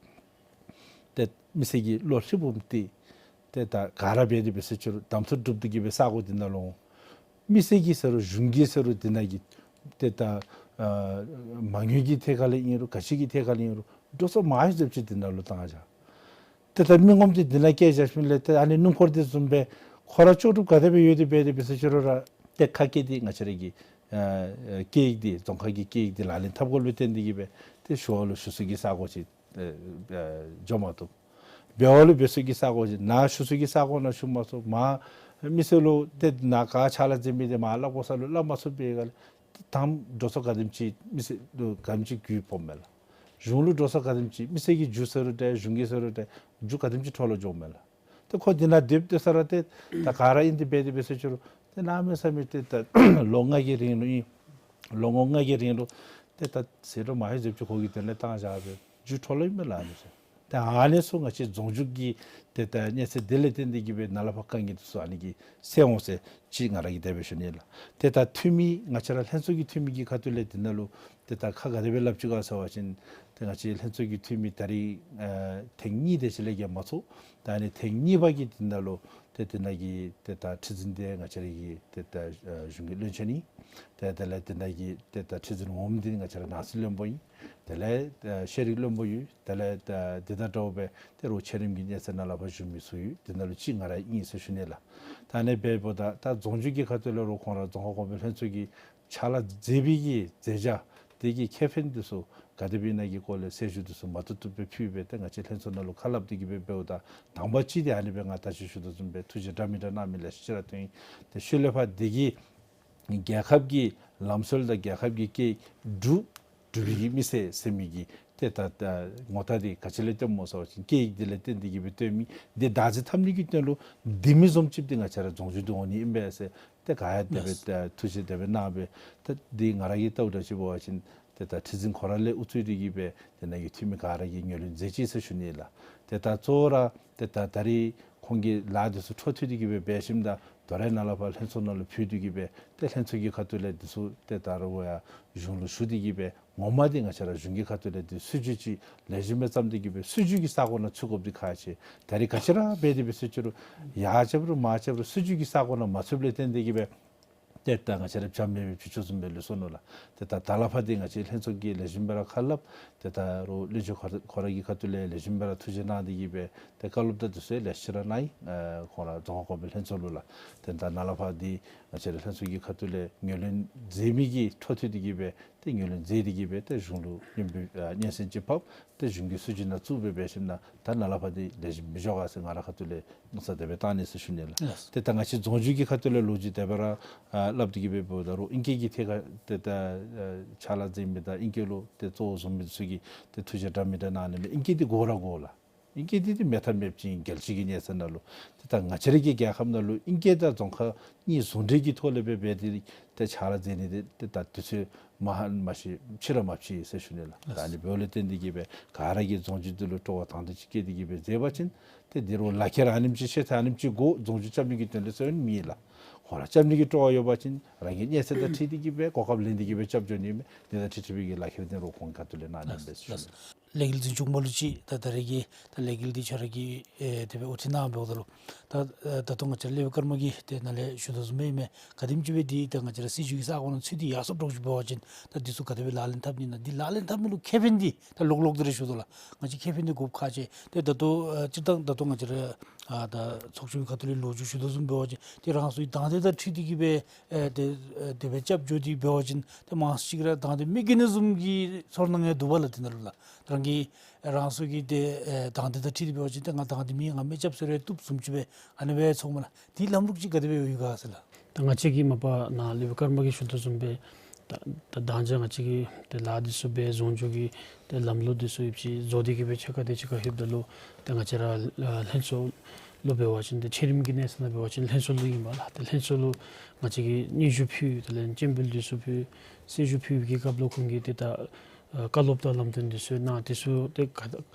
ཏེ་མི་སེར་གྱིས་བློ་ཧྲིལ་བུམ་སྟེ་ཏེ་ད་ག་ར་འབད་དེ་འབད་ཟེར་ཅི་རུང་གདམ་འཐུ་གྲུབ་སྟེ་གི་སྦེ་ས་གོ་འདི་ནང་ལུ་མི་སེར་གྱིས་ཟེར་རུང་གཞུང་གིས་ཟེར་རུང་འདི་ནང་གི་ཏེ་ད་ཨ་མ་དངུལ་གྱི་ཐད་ཁར་ལས་ཨིན་རུང་ག་ཅི་གི་ཐད་ཁར་ལས་ཨིན་རུང་འགྲོ་སོང་མང་ཤོས་ཙམ་ཅིག་འདི་ནང་ལུ་བཏང་བཞག། ཏེ་ད་མི་ངོམ་འདི་འདི་ནང་བསྐྱལ་བཞག་ཞིནམ་ལས་ཏེ་ཨ་ནི་སྣུམ་འཁོར་འདི་བཟུམ་སྦེ་ཁོ་ར་ལྕོགས་གྲུབ་ག་དེ་སྦེ་ཡོད་དེ་འབད་དེ་འབད་ཟེར་ཅི་རུང་ར་ཏེ་ཁ་སྐད་འདི་ང་བཅས་ར་གི་ཨ་ཨ་སྐད་ཡིག་འདི་རྫོང་ཁ་གི་སྐད་ཡིག་འདི་ལག་ལེན་འཐབ་དགོཔ་ལུ་བརྟེན་ཏེ་གི་སྦེ་ཏེ་ཞུ་བ་ལུ་ཞུ་ས་གི་ས་གོ་ཅིག་ཨ་ཨ་འགྱོ་མ་བཏུབ། འབད་བ་ལུ་འབད་ས་གི་ས་གོ་ཅིག་ནཱ་ཞུ་ས་གི་ས་གོ་ནང་ཞུ་མ་ཚུགས། མར་མི་སེར་ལུ་ཏེ་ནཱ་ག་ཕྱག་ལཱ་མཛད་མི་འདི་མར་གླ་དགོ་ས་ལུ་གླ་མ་ཚུགས་པའི་སྒང་ལས་ཏེ་དང་འགྲོ་སོང་ག་དེམ་ཅིག་མི་སེར་ལུ་ག་དེམ་ཅིག་རྒུད་ཕོགཔ་མས་ལགས། གཞུང་ལུ་འགྲོ་སོང་ག་དེམ་ཅིག་མི་སེར་གྱི་རྒྱུ་ཟེར་རུང་འདྲ་གཞུང་གི་ཟེར་རུང་འདྲ་རྒྱུ་ག་དེམ་ཅིག་འཕྲོ་བརླག་འགྱོཝ་མས་ལགས། ཏེ་ཁོ་འདི་ནང་སྡོདཔ་ད་ས་ར་ཏེ་ད་ག་ར་ཨིན་དེ་འབད་དེ་འབད་ཟེར་ཅི་རུང་ཏེ་གནམ་མེད་ས་མེད་ཏེ་ད་ལོ་ལྔ་གི་རིང་ལུ་ཨིན། ལོ་ངོ་ལྔ་གི་རིང་ལུ་ཏེ་ད་ཟད་འགྲོ་མ་ཧེ་ཟེརཝ་ཅིག་ཁོ་གིས་དེ་ལས་བཏང་བཞག་པའི་རྒྱུ་འཕྲོ་བརླག་ཨིན་མས་ལགས་ཨ་ནི་ཚུ། ཏེ་ཨ་ནི་ཚུ་ང་བཅས་རྫོང་འཛུགས་ཀྱི་ཏེ་ད་གནས་ཚད་དེ་ལས་བརྟེན་ཏེ་གི་སྦེ་ནཱ་ལས་ཕར་དཀའ་ངལ་འདི་ཚུ་ཨ་ནི་གིས་སེལ་འོང་ཟེར་ཅིག་ང་ར་གིས་དེ་སྦེ་ཞུ་ནི་ལགས། ཏེ་ད་འཐུས་མི་ང་བཅས་ར་ལྷན་ཚོགས་ཀྱི་འཐུས་མི་གི་ཁ་ཐུག་ལས་འདི་ནང་ལུ་ ཏེ་ད་ཁ་ག་དེ་སྦེ་སླབ་ཅི་ག་ཟེར་བ་ཅིན་ཏེ་ང་བཅས་ལྷན་ཚོགས་ཀྱི་འཐུས་མི་ད་རིས་ཨ་ཐེངས་གཉིས་དེ་ཅིག་ལས་བརྒལ་མ་ཚོགས། ད་ཨ་ནི་ཐེངས་གཉིས་པ་གི་དེ་ནང་ལུ་ཏེ་དེ་ནང་གི་ཏེ་ད་ཁྲི་འཛིན་དེ་ང་བཅས་ར་གི་ཏེ་ད་ཨ་གཞུང་གི་བློན་ཆེན་ཨིན། ཏེ་དེ་ལས་དེ་ནང་གི་ཏེ་ད་ཁྲི་འཛིན་འོགམ་དེ་ང་བཅས་ར་ནང་སྲིད་བློན་པོ་ཨིན། དེ་ལས་ཨ་ཤེས་རིག་བློན་པོ་ཡོད། དེ་ལས་ད་དེ་དང་འདྲཝ་སྦེ་ཏེ་རོགས་ཆེ་རིམ་གྱི་གནས་ཚད་ནང་ལས་ཕར་བཞུགས་མི་ཚུ་ཡོད། དེ་ནང་ལུ་གཅིག་ང་ར་ཨིན་ཟེར་ཞུ་ནི་ལགས། ད་ཨ་ནི་འབདཝ་ད་ད་རྫོང་རྒྱུད་ཀྱི་ཁ་ཐུག་ལས་རོགས་ཁོང་ར་རྫོང་ཁག་གོང་འཕེལ་ལྷན་ཚོགས་ཀྱི་ཕྱག་ལཱ་མཛད་པའི་གི་མཛད་བྱ་དེ་གི་ཁེ་ཕན་དེ་ཚུ་ག་དེ་སྦེ་ཨིན་ན་གི་སྐོར་ལས་གསལ་ཞུ་དེ་ཚུ་མ་ཐུབ་ཐུབ་སྦེ་ཕུལ་སྦེ་ཏེ་ང་བཅས་ལྷན་ཚོགས་ནང་ལུ་ཁ་སླབ་སྟེ་གི་སྦེ་འབདཝ་ད་དང་པ་གཅིག་དེ་ཨ་ནི་སྦེ་ང་ད་ཅི་ཞུ་དོ་བཟུམ་སྦེ་ཐུགས་རྗེ་འདྲ་མི་འདྲ་གནང་མི་ལེ་ཤ་ཅིག་ར་ཐོན་ཡི། ཏེ་ཤུལ་ལས་ཕར་དེ་གིས་རྒྱལ་ཁབ་ཀྱི་ལམ་སྲོལ་དང་རྒྱལ་ཁབ་ཀྱི་སྐད་སྒྲུབ་སྒྲུབ་པའི་གི་མི་སེར་ཟེར་མི་གི་ཏེ་ད་ད་ངོ་རྟགས་དེ་ག་ཅི་ལས་སྟོནམ་སྨོ་ཟེར་བ་ཅིན་སྐད་ཡིག་དེ་ལས་བརྟེན་ཏེ་གི་སྦེ་སྟོན་མི་དེ་བདག་འཛིན་འཐབ་ནི་གི་དོན་ལུ་ལྡེ་མིག་བཟུམ་ཅིག་དེ་ང་བཅས་ར་རྫོང་རྒྱུད་དུ་འོང་ནི་ཨིན་པས་ཟེར་ཏེ་ག་ཡང་དེ་སྦེ་ལགས། ད་ཐུགས་རྗེ་དེ་སྦེ་གནང་སྦེ། ད་དེ་ང་ར་གིས་བལྟཝ་ད་ཅིག་འབད་བ་ཅིན་ཏེ་ད་ཁྲི་འཛིན་ཁོ་ར་ལས་དབུ་གཙོས་ཏེ་གི་སྦེ་དེ་ནང་གི་འཐུས་མི་ག་ར་གིས་ངོས་ལེན་མཛད་ཅི་ཟེར་ཞུ་ནི་ལགས། ཏེ་ད་གཙོ་བོ་ར་ཏེ་ད་ད་རིས་ཁོང་གི་ལཱ་དེ་ཚུ་འཕྲོ་མཐུད་དེ་གི་སྦེ་འབད་ཞིནམ་ད་དོ་རུང་ནཱ་ལས་ཕར་ལྷན་ཚོགས་ནང་ལུ་ཕུལ་ཏེ་གི་སྦེ་ཏེ་ལྷན་ཚོགས་ཀྱི་ཁ་ཐུག་ལས་དེ་ཚུ་ཏེ་ད་རུང་ཡང་གཞུང་ལུ་ཞུ་སྟེ་གི་སྦེ་ངོ་མ་དེ་ང་བཅས་ར་གཞུང་གི་ཁ་ཐུག་ལས་ཏེ་སྲིད་བྱུས་ཅིག་ལེགས་ཤོམ་སྦེ་བརྩམས་ཏེ་གི་སྦེ་སྲིད་བྱུས་ཀྱི་ས་གོ་ནང་ཚུད་དགོཔ་དེ་ཁག་ཆེ། ད་རིས་ག་ཅི་ར་འབད་དེ་འབད་ཟེར་ཅི་རུང་ཡར་རྐྱབ་རུང་མར་རྐྱབ་རུང་སྲིད་བྱུས་ཀྱི་ས་གོ་ནང་མ་ཚུདཔ་ལས་བརྟེན་ཏེ་གི་སྦེ་ཏེ་ད་ང་བཅས་ར་བྱམས་མེད་པའི་བྱི་ཅུང་བཟུམ་སྦེ་ལུས་སོ་ནུག་ལགས། ཏེ་ད་ད་ལས་ཕར་དེ་ང་བཅས་ལྷན་ཚོགས་ཀྱིས་ལེགས་ཤོམ་སྦེ་ར་ཁ་སླབ། ཏེ་ད་རུང་བློན་ཆེན་ཁོ་ཁོ་ར་གི་ཁ་ཐུག་ལས་ལེགས་ཤོམ་སྦེ་ར་ཐུགས་རྗེ་གནང་སྟེ་གི་སྦེ་ཏེ་བཀའ་སློབ་དང་དེ་ཚུ་ལེ་ཤ་ར་གནང་ཡི། ཨ་ཁོང་ར་རྫོང་ཁག་གོང་འཕེལ་ལྷན་ཚོགས་ལུ་ལགས། ཏེ་ད་ནཱ་ལས་ཕར་དེ་ང་བཅས་ར་ལྷན་ཚོགས་ཀྱི་ཁ་ཐུག་ལས་ངོས་ལེན་མཛད་མི་གི་འཕྲོ་མཐུད་དེ་གི་སྦེ་ཏེ་ངོས་ལེན་མཛད་དེ་གི་སྦེ་ཏེ་གཞུང་ལུ་སྙན་འབུལ་ཨ་སྙན་སེང་ཅིག་ཕབ། ཏེ་གཞུང་གི་སྲིད་བྱུས་ནང་བཙུགས་སྦེ་འབད་ཞིནམ་ད་ད་ནཱ་ལས་ཕར་དེ་ལེགས་ཤོམ་འགྱོ་ག་ཟེར་ང་ར་ཁ་ཐུག་ལས་མནོ་བསམ་དེ་སྦེ་བཏང་ནི་ཟེར་ཞུ་ནི་ལགས། ལགས། ཏེ་ད་ང་བཅས་རྫོང་རྒྱུད་ཀྱི་ཁ་ཐུག་ལས་ལོ་རྒྱུས་དེ་སྦེ་ར་ཨ་སླབ་སྟེ་གི་སྦེ་འབདཝ་ད་རུང་ཨིང་སྐད་ཀྱི་ཐད་ཁར་ཏེ་ད་ཨ་ཕྱག་ལཱ་མཛད་མི་དང་ཨིང་སྐད་ལུ་ཏེ་གཙོ་བོ་བཟུང་མི་ཚུ་གིས་ཏེ་ཐུགས་རྗེ་འདྲ་མི་འདྲ་གནང་ནི་མས། ཨིང་སྐད་དེ་དགོ་ར་དགོ་ལགས། ཨིང་སྐད་དེ་ཏེ་མེད་ཐབས་མེདཔ་ཅིག་ཨིན། རྒྱལ་སྤྱི་གི་གནས་ཚད་ནང་ལུ། ཏེ་ད་ང་བཅས་ར་གི་རྒྱལ་ཁབ་ནང་ལུ་ཨིང་སྐད་དང་རྫོང་ཁ་གཉིས་ཟུང་འབྲེལ་གྱི་ཐོག་ལས་སྦེ་འབད་དེ་ཏེ་ཕྱག་ལཱ་མཛད་ནི་དེ་ཏེ་ད་དུས་ཚོད་མ་ཧ་མ་ཤེས་ཕྱི་ར་མ་ཕྱི་ཟེར་ཞུ་ནི་ལགས། ད་ཨ་ནི་འབདཝ་ལས་བརྟེན་ཏེ་གི་སྦེ་ག་ར་གིས་རྫོང་རྒྱུད་འདི་ལུ་སྤྲོ་བ་དང་འདོད་ཅིག་བསྐྱེད་དེ་གི་སྦེ་མཛད་པ་ཅིན་ཏེ་འདི་རུང་ལག་ཁྱེར་ཨ་ནེམ་ཅིག་ཤེས་ཚད་ཨ་ནེམ་ཅིག་དགོ་རྫོང་རྒྱུད་རྐྱབ་ནི་གི་དོན་ལས་ཟེར་མི་ལགས། ཁོང་ར་རྐྱབ་ནི་གི་སྤྲོ་བ་ཡོད་པ་ཅིན་རང་གི་གནས་ཚད་དང་འཁྲིལ་ཏེ་གི་སྦེ་གོ་སྐབས་ལེན་ཏེ་གི་སྦེ་རྐྱབ་འགྱོ་ནི་མས། དེ་དང་འཁྲིལ་འཁྲིལ་བའི་གི་ལག་ཁྱེར་དེ་རོགས་ཁོང་གི་ཁ་ཐུག་ལས་གནང་ནི་ལགས་ཨིན་པས་ཟེར་ཞུ་ནི། ལགས། ལས་འགུལ་འཛིན་སྐྱོང་མ་ལུ་ཅིག་ད་ད་རེས་ཀྱི་ད་ལས་འགུལ་འདི་ཁྱོད་ར་གིས་ཨེ་དེ་སྦེ་དབུ་ཁྲིད་གནང་འབདཝ་ད་ལུ་ད་ཨེ་ད་ལྟོ་ང་བཅས་ར་གླེ་པའི་ཀརྨ་གིས་ཏེ་ནཱ་ལས་ཞུ་དོ་བཟུམ་སྦེ་ཨིན་མས། ག་དེམ་ཅིག་སྦེ་འདི་ད་ང་བཅས་ར་སྲིད་བྱུས་ཀྱི་ས་གོ་ནང་ཚུད་དེ་ཡར་སོངམ་འདྲཝ་ཅིག་འབད་བ་ཅིན་ད་འདི་ཚུ་ག་དེ་སྦེ་ལག་ལེན་འཐབ་ནི་ཨིན་ན། འདི་ལག་ལེན་འཐབ་ནི་ལུ་ཁེ་ཕན་འདི་ད་ལོག་ལོག་འདི་ར་ཞུ་དོ་ལགས། ང་བཅས་ཁེ་ཕན་འདི་དགོཔ་ཁག་ཆེ། ཏེ་ད་ལྟོ་ཨེ་སྤྱིར་བཏང་ད་ལྟོ་ང་བཅས་ར་ཨ་ད་ཚོགས་ཆུང་གི་ཁ་ཐུག་ལས་ལོ་རྒྱུས་ཞུ་དོ་བཟུམ་འབད་བ་ཅིན་ཏེ་རང་སོའི་དང་འདོད་དང་འཁྲིལ་ཏེ་གི་སྦེ་ཨེ་དེ་ཨེ་དེ་སྦེ་རྐྱབ་འགྱོ་སྟེ་འབད་བ་ཅིན་ཏེ་མང་ཤོས་ཅིག་ར་དང་འདོད་མི་བསྐྱེད་ནི་བཟུམ་གྱི་ཚོར་སྣང་ཡང་འདུག་པ་ལགས། དེ་ནང་ལུ་ལགས་རང་གི་རང་སོ་གི་ཏེ་ཨེ་དང་འདོད་དང་འཁྲིལ་ཏེ་འབད་བ་ཅིན་ཏེ་ང་དང་འདོད་མེད་ང་མི་རྐྱབ་ཟེར་རུང་བཏུབ་བཟུམ་ཅིག་སྦེ་ཨ་ནི་སྦེ་ཚོརཝ་མས་ལགས། དེའི་ལམ་ལུགས་ཅིག་ག་དེ་སྦེ་ཡོད་ག་ཟེར་ལགས། ད་ང་བཅས་ཀྱིས་མ་པ་ནཱ་གླེ་པའི་ཀརྨ་གིས་ཞུ་དོ་བཟུམ་སྦེ་ད་ད་མདང་ཞག་ང་བཅས་ཀྱིས་ཏེ་ལཱ་འདི་ཚུ་སྦེ་བཟོ་འགྱོ་གི་ཏེ་ལམ་ལུགས་འདི་ཚུ་ཡོདཔ་ཅིག་བཟོ་སྟེ་གི་སྦེ་ཕྱེད་ཀ་དེ་ཅིག་ཁར་ལྷོདཔ་ད་ལུ་ཏེ་ང་བཅས་ར་ཨ་ལྷན་ཚོགས་ལུ་འབད་བ་ཅིན་ཏེ་ཆེ་རིམ་གྱི་གནས་ཚད་ནང་འབད་བ་ཅིན་ལྷན་ཚོགས་ལུ་ཨིན་པས་ལགས། ཏེ་ལྷན་ཚོགས་ལུ་ང་བཅས་ཀྱིས་སྙན་ཞུ་ཕུལ། དེ་ལས་སྤྱན་འབུལ་འདི་ཚུ་ཕུལ། གསལ་ཞུ་ཕུལ་བའི་གི་སྐབས་ལུ་ཁོང་གིས་ཏེ་ད་ཨ་བཀའ་སློབ་དང་ལམ་སྟོན་འདི་ཚུ་གནང་། འདི་ཚུ་ཏེ་ག་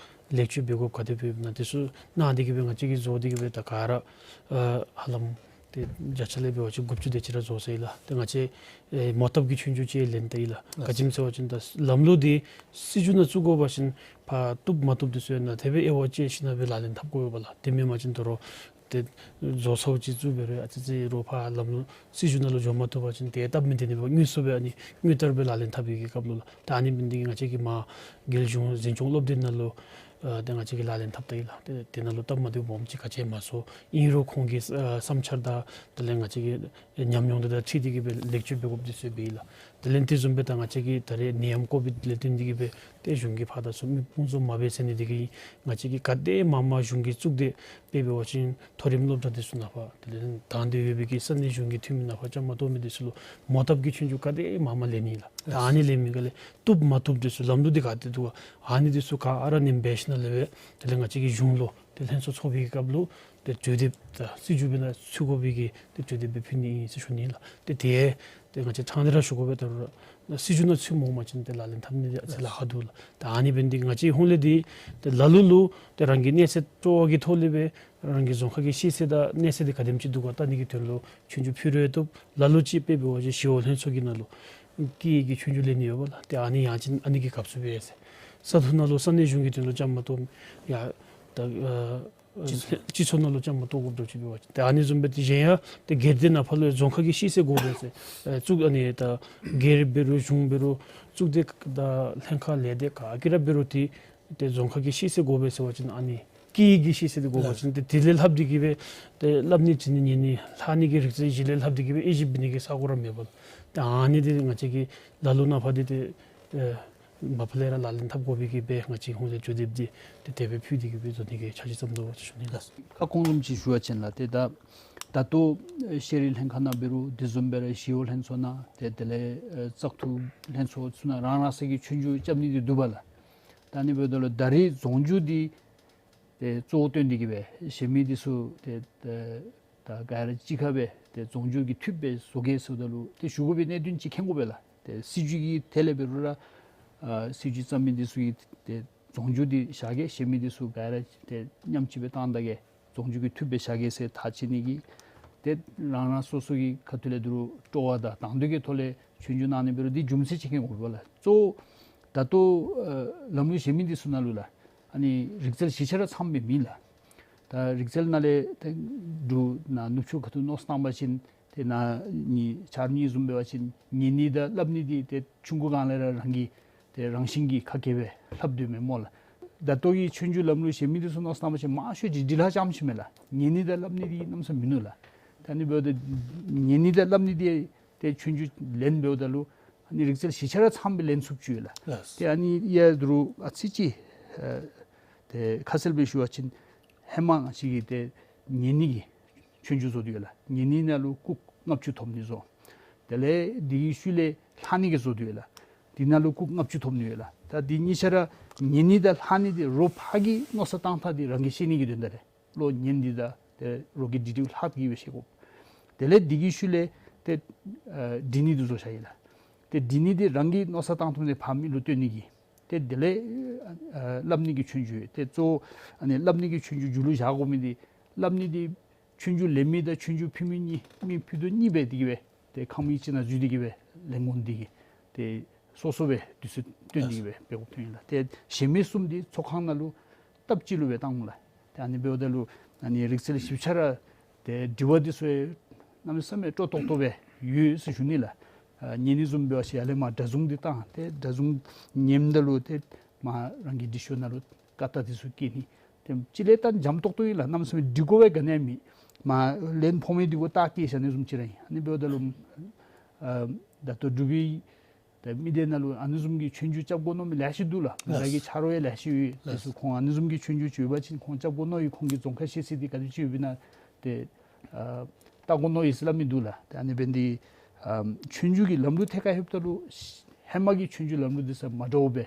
ལེགས་བཅོས་འབད་དགོཔ་ག་དེ་སྦེ་ཡོདཔ་ཨིན་ན་འདི་ཚུ་གནང་སྟེ་གི་སྦེ་ང་བཅས་ཀྱིས་བཟོ་སྟེ་གི་སྦེ་ད་ག་ར་ཨ་ཧ་ལམ་ཏེ་བརྒྱ་ཆ་ལས་འབད་བ་ཅིན་དགུ་བཅུ་དེ་ཅིག་ར་བཟོ་ཚར་ཡི་ལགས། ཏེ་ང་བཅས་ཨེ་མོ་བཏབ་ཀྱི་ཆོས་རྒྱུགས་ཅིག་ལེན་ད་ཡི་ལགས། ག་ཅི་སྨོ་ཟེར་བ་ཅིན་ད་ལམ་ལུགས་འདི་སྲིད་བྱུས་ནང་བཙུགས་དགོ་པ་ཅིན་ཕར་བཏུབ་མ་བཏུབ་འདི་ཚུ་ཡང་ན་དེ་སྦེ་དབྱེ་བ་དཔྱད་ཞིན་ན་སྦེ་ལག་ལེན་འཐབ་དགོ་པས་ལགས། དེ་མེན་པ་ཅིན་ད་རུང་ཏེ་བཟོ་ཚརཝ་ཅིག་བཙུགས་འབད་རུང་ཨ་ཙི་ཅིག་རོགས་ཕར་ལམ་ལུགས་སྲིད་བྱུས་ནང་ལུ་འགྱོ་མ་བཏུབ་པ་ཅིན་ཏེ་སྟབས་མི་བདེ་ནི་འབད་དངོས་སུ་སྦེ་ཨ་ནི་དངོས་བསྟར་སྦེ་ལག་ལེན་འཐབ་པའི་གི་སྐབས་ལུ་ལགས། ད་ཨ་ནི་འབད་ནི་འདི་གིས་ང་བཅས་ཀྱིས་མར་རྒྱལ་གཞུང་འཛིན་སྐྱོང་སློབ་སྡེ་ནང་ལུ་ཨ་ཏེ་ང་བཅས་ཀྱིས་ལག་ལེན་འཐབ་ད་ཡི་ལགས། ཏེ་དེ་ནང་ལུ་སྟབས་མ་བདེཝ་སྦོམ་ཅིག་ག་ཅི་ཡང་མ་བཟོ། ཨིན་རུང་ཁོང་གི་ཨ་བསམ་འཆར་དང་དེ་ལས་ང་བཅས་ཀྱི་ཉམས་མྱོང་དེ་དང་འཁྲིལ་ཏེ་གི་སྦེ་ལེགས་བཅོས་འབད་དགོཔ་འདི་ཚུ་འབད་ཡི་ལགས། དེ་ལས་དེ་བཟུམ་སྦེ་ད་ང་བཅས་ཀྱི་ད་རེས་ནད་ཡམས་ཀོ་བིཌ་ལས་བརྟེན་ཏེ་གི་སྦེ་ཏེ་གཞུང་གིས་ཕར་དང་ཚུར་མི་དཔུང་ཚོགས་མ་འབད་ཟེར་ནི་འདི་གིས་ང་བཅས་ཀྱིས་ག་དེ་མང་མང་གཞུང་གི་གཙུག་སྡེ་དཔེ་འབད་བ་ཅིན་མཐོ་རིམ་སློབ་གྲྭ་འདི་ཚུ་ནང་ཕར་དེ་ལས་དང་འདོད་ཡོད་པའི་གི་ས་གནས་གཞུང་གི་འཐུས་མི་ནང་ཕར་བཅའ་མར་གཏོགས་མི་འདི་ཚུ་ལུ་མོ་བཏབ་ཀྱི་ཆོས་རྒྱུགས་ག་དེ་མང་མང་ལེན་ཡི་ལགས། ད་ཨ་ནི་ལེན་མི་ག་ལས་བཏུབ་མ་བཏུབ་འདི་ཚུ་ལམ་ལུགས་འདི་ག་དེ་འདུག་ག་ཨ་ནི་འདི་ཚུ་ག་ར་ཨ་ནི་འབད་ཞིན་ན་ལས་སྦེ་དེ་ལས་ང་བཅས་ཀྱིས་གཞུང་ལུ་ཏེ་ལྷན་ཚོགས་ཚོགས་པའི་གི་སྐབས་ལུ་ཏེ་གྲོས་འདེབས་ད་སྲིད་བྱུས་འབད་ན་ཚུད་དགོ་པའི་གི་ཏེ་གྲོས་འདེབས་སྦེ་ཕུལ་ནི་ཨིན་ཟེར་ཞུ་ནི་ལགས། ཏེ་དེ་ཏེ་ང་བཅས་ཕྲང་སྟེ་ར་ཞུ་དགོ་པས། ད་རུང་སྲིད་བྱུས་ནང་ཚུད་མ་འོང་པ་ཅིན་ཏེ་ལག་ལེན་འཐབ་ནི་འདི་ཨ་ཙི་ལཱ་ཁག་འདུག་ལགས། ད་ཨ་ནི་འབད་ནི་འདི་ང་བཅས་ཧོང་ལས་འདི་ཏེ་ལ་ལུ་ལུ་ཏེ་རང་གི་གནས་ཚད་སྤྲོ་བ་གི་ཐོག་ལས་སྦེ་རང་གི་རྫོང་ཁག་གི་ཤེས་ཚད་དང་གནས་ཚད་འདི་ག་དེམ་ཅིག་འདུག་ག་བལྟ་ནི་གི་དོན་ལུ་ཆོས་རྒྱུགས་ཕུལ་རུང་བཏུབ། ལ་ལུ་ཅིག་དཔེ་འབད་བ་ཅིན་ཞི་གཡོག་ལྷན་ཚོགས་ཀྱི་ནང་ལུ་ སྐད་ཡིག་གི་ཆོས་རྒྱུགས་ལེན་ནི་ཡོདཔ་ལགས། ཏེ་ཨ་ནི་ཡང་ཅིན་ཨ་ནི་གི་སྐབས་སུ་འབད་ཟེར། ས་འཐུ་ནང་ལུ་ས་གནས་གཞུང་གི་དོན་ལུ་བཅའ་མར་གཏོགས་ཡ་ད་ཨ་སྤྱི་ཚོགས་ནང་ལུ་བཅའ་མར་གཏོགས་དགོཔ་འདྲཝ་ཅིག་འབད་བ་ཅིན་ཏེ་ཨ་ནི་བཟུམ་སྦེ་ཏེ་གཞན་ཡང་ཏེ་སྒེར་སྡེ་ནང་ཕར་ལུ་རྫོང་ཁག་གི་ཕྱི་སེལ་དགོ་པས་ཟེར། ཨེ་གཙུག་ཨ་ནི་ད་སྒེར་འབད་རུང་གཞུང་འབད་རུང་གཙུག་སྡེ་དང་ལྷན་ཁག་ལས་སྡེ་ག་གིས་ར་འབད་རུང་ཏེ་ཏེ་རྫོང་ཁག་གི་ཕྱི་སེལ་དགོ་པས་ཟེར་བ་ཅིན་ཨ་ནི་སྐད་ཡིག་གི་ཕྱི་སེལ་འདི་དགོ་པ་ཅིན་ཏེ་དེ་ལས་ལྷག་སྟེ་གི་སྦེ་ཏེ་སླབ་ནི་འབྲི་ནི་ཉན་ནི་ལྷག་ནི་གི་རིག་རྩལ་གཞི་ལས་ལྷག་སྟེ་གི་སྦེ་ཨེ་ཞིབ་འབད་ནི་གི་ས་གོ་ར་མེད་པས། ཏེ་ཨ་ནི་འདི་ང་བཅས་ཀྱིས་ལ་ལུ་ནང་ཕར་འདི་ཏེ་ཨེ་མ་པ་ལས་ར་ལག་ལེན་འཐབ་དགོ་པའི་གི་སྦེ་ང་བཅས་ཧོང་ལས་བརྗོད་དེབ་འདི་ཏེ་དེ་སྦེ་ཕུལ་ཏེ་གི་སྦེ་བཟོ་ནི་གི་འཆར་གཞི་བརྩམ་དོ་ཟེར་ཞུ་ནི་ལགས། ཁ་སྐོང་ཙམ་ཅིག་ཞུ་བ་ཅིན་ལགས། ཏེ་ད་ད་ལྟོ་ཤེས་རིག་ལྷན་ཁག་ནང་འབད་རུང་དེ་བཟུམ་སྦེ་ར་ཞི་གཡོག་ལྷན་ཚོགས་ནང་ཏེ་དེ་ལས་ཨེ་བཙག་འཐུ་ལྷན་ཚོགས་ཚུ་ནང་རང་རང་སོའི་གི་ཆོས་རྒྱུགས་རྐྱབ་ནི་འདི་འདུག་པ་ལགས། ད་ཨ་ནི་འབདཝ་ད་ལུ་ད་རེས་རྫོང་རྒྱུགས་འདི་ཏེ་གཙོ་བོ་བཏོན་ཏེ་གི་སྦེ་གཞན་མི་འདི་ཚུ་ཏེ་ད་ད་ག་ར་གཅིག་ཁར་སྦེ་ཏེ་རྫོང་རྒྱུགས་ཀྱི་འཐུས་སྦེ་བཟོ་གེ་ཟེརཝ་ད་ལུ་ཏེ་ཞུ་དགོ་པའི་གནད་དོན་ཅིག་མཁྱེན་དགོ་པས་ལགས། ཏེ་སྲིད་བྱུས་ཀྱི་ཐད་ལས་འབད་རུང་ར་ཨ་སྲིད་བྱུས་བརྩམ་མི་འདི་ཚུ་གིས་ཏེ་རྫོང་རྒྱུགས་འདི་བཞག་གེ། གཞན་མི་འདི་ཚུ་ག་ར་ཏེ་མཉམ་གཅིག་སྦེ་བཏང་ད་གེ། རྫོང་རྒྱུགས་ཀྱི་འཐུས་སྦེ་བཞག་གེ་ཟེར་ཐག་བཅད་ནི་གི་ཏེ་རང་རང་སོ་སོ་གི་ཁ་ཐུག་ལས་ད་རུང་སྤྲོ་བ་དང་དང་འདོད་ཀྱི་ཐོག་ལས་ཆོས་རྒྱུགས་གནང་ནི་འབད་རུང་འདི་རྒྱུ་མཚན་ཅིག་མཁྱེན་དགོ་པས་ལགས། གཙོ་བོ་ད་ལྟོ་ཨ་ལམ་ལུགས་གཞན་མི་འདི་ཚུ་ནང་ལུ་ལགས། ཨ་ནི་རིག་རྩལ་གཞི་ཆ་ར་ཚངམ་སྦེ་མེད་ལགས། ད་རིག་རྩལ་ནང་ལས་ཏེ་འབྲུག་ནང་ནུབ་ཕྱོགས་ཁ་ཐུག་མནོ་བསམ་བཏང་པ་ཅིན་ཏེ་ནཱ་ནི་ཆ་རོགས་གཉིས་བཟུམ་འབད་བ་ཅིན་ཉན་ནི་དང་སླབ་ནི་འདི་ཏེ་ཆུང་ཀུ་སྒང་ལས་ར་རང་གི་ཏེ་རང་བཞིན་གྱིས་ཁ་སྐད་སྦེ་ལྷབ་སྡོད་མས་སྨོ་ལགས། ད་ལྟོ་གི་ཆོས་རྒྱུགས་ལམ་ལུགས་གཞན་མི་འདི་ཚུ་མནོ་བསམ་བཏང་པ་ཅིན་མང་ཤོས་ཅིག་འབྲི་ལྷག་རྐྱངམ་ཅིག་མས་ལགས། ཉན་ནི་དང་སླབ་ནི་འདི་གནམ་ས་མིན་ནུག་ལགས། ད་ཨ་ནི་འབདཝ་ད་ཉན་ནི་དང་སླབ་ནི་འདི་ཏེ་ཆོས་རྒྱུགས་ལེན་འབདཝ་ད་ལུ་ཨ་ནི་རིག་རྩལ་གཞི་ཆ་ར་ཚངམ་སྦེ་ལེན་ཚུགསཔ་ཅིག་ཡོད་ལགས། ལགས། ཏེ་ཨ་ནི་ཡ་ད་རུང་ཨ་ཙི་ཅིག་ཨ་ཏེ་ཁ་གསལ་སྦེ་ཞུ་བ་ཅིན་ཧེ་མ་ང་བཅས་ཀྱིས་ཏེ་ཉན་ནི་གི་ཆོས་རྒྱུགས་བཟོ་སྟེ་ཡོད་ལགས། ཉན་ནི་ནང་ལུ་སྐུགས་ལྔ་བཅུ་ཐོབ་ནི་བཟོ། དེ་ལས་དེ་གི་ཤུལ་ལས་ལྷག་ནི་གི་བཟོ་སྟེ་ཡོད་ལགས། དེ་ནང་ལུ་སྐུགས་ལྔ་བཅུ་ཐོབ་ནི་ཡོད་ལགས། ད་དེ་གཉིས་ཆ་ར་ཉན་ནི་དང་ལྷག་ནི་འདི་རོགས་ཕར་གྱི་མནོ་བསམ་བཏང་ཐངས་འདི་རང་གིས་ཤེས་ནི་གི་དོན་དག་ལས་བློ་ཉན་ནི་དང་ཏེ་རོགས་ཀྱིས་འབྲི་འབྲིཝ་ལྷག་སྟེ་གི་སྦེ་ཤེས་དགོ། དེ་ལས་དེ་གི་ཤུལ་ལས་ཏེ་ཨ་འབྲི་ནི་འདི་བཟོ་བཞག་ཡི་ལགས། ཏེ་འབྲི་ནི་འདི་རང་གིས་མནོ་བསམ་བཏང་ཐངས་འདི་ཕར་མི་ལུ་སྟོན་ནི་གི། ཏེ་དེ་ལས་ཨ་སླབ་ནི་གི་ཆོས་རྒྱུགས་ཏེ་གཙོ་བོ་ཨ་ནི་སླབ་ནི་གི་ཆོས་རྒྱུགས་མཇུག་ལུ་བཞག་དགོ་མི་འདི་སླབ་ནི་འདི་ཆོས་རྒྱུགས་ལེན་མི་དང་ཆོས་རྒྱུགས་ཕུལ་མི་གཉིས་མི་ཕུད་རྡོག་གཉིས་སྦེ་དེ་གི་སྦེ་ཏེ་ཁང་མིག་ཅིག་ནང་འཛུལ་ཏེ་གི་སྦེ་ལེན་དགོ་ནི་འདི་གིས་ཏེ་སོ་སོ་སྦེ་དུས་ཚོད་བཏོན་ཏེ་གི་སྦེ་འབད་དགོཔ་ཐོན་ཡི་ལགས། ཏེ་གཞན་མི་གསུམ་འདི་ཚོགས་ཁང་ནང་ལུ་སྟབས་གཅིག་ལུ་སྦེ་བཏངམ་ལགས། ཏེ་ཨ་ནི་འབདཝ་ད་ལུ་ཨ་ནི་རིག་རྩལ་ཞིབ་ཆ་ར་ཏེ་དྲི་བ་འདི་ཚུ་གནམ་མེད་ས་མེད་སྤྲོ་ཏོག་ཏོ་སྦེ་ཡོད་ཟེར་ཞུ་ནི་ལགས། ཨ་ཉན་ནི་བཟུམ་འབད་བ་ཅིན་ཡར་ལས་མར་སྒྲ་བཟུང་འདི་བཏང་ཏེ་སྒྲ་བཟུང་ཉནམ་ད་ལུ་ཏེ་མར་རང་གི་འབྲི་ཤོག་ནང་ལུ་ཀ་ཏ་འདི་ཚུ་བཀལ་ནི། ཏེ་ཅིག་ལས་ད་འཇམ་ཏོག་ཏོ་ཨིན་ལགས། གནམ་མེད་ས་མེད་འབྲི་དགོ་པའི་ག་ནི་ཡང་མེད། མར་ལན་ཕོག་མི་འདི་གུ་རྟགས་བཀལ་བཞག་ནི་བཟུམ་ཅིག་ར་ཨིན། ཨ་ནི་འབདཝ་ད་ལུ་ཨ་ད་ལྟོ་འབྲུག་པའི་ཏེ་མི་སྡེ་ནང་ལུ་ཨ་ནི་བཟུམ་གྱི་ཆོས་རྒྱུགས་རྐྱབ་དགོ་མནོ་མི་ལེ་ཤ་འདུག་ལགས། ང་ར་གི་ཆ་རོགས་ཡང་ལེ་ཤ་ཡོད། ལགས། དེ་ཚུ་ཁོང་ཨ་ནི་བཟུམ་གྱི་ཆོས་རྒྱུགས་ཅིག་ཡོད་པ་ཅིན་ཁོང་རྐྱབ་དགོ་མནོ་ཡི། ཁོང་གི་རྫོང་ཁ་ཤེས་ཚད་འདི་ག་དེ་ཅིག་ཡོདཔ་ཨིན་ན་ཏེ་ཨ་བལྟ་དགོ་མནོ་ཡི་ཟེར་སླབ་མི་འདུག་ལགས། ཏེ་ཨ་ནི་འབད་ནི་འདི་ཨ་ཆོས་རྒྱུགས་ཀྱི་ལམ་ལུགས་ཐད་ཁར་ལྷོདཔ་ད་ལུ་ཧེ་མ་གི་ཆོས་རྒྱུགས་ལམ་ལུགས་འདི་ཚུ་མ་འདྲཝ་སྦེ་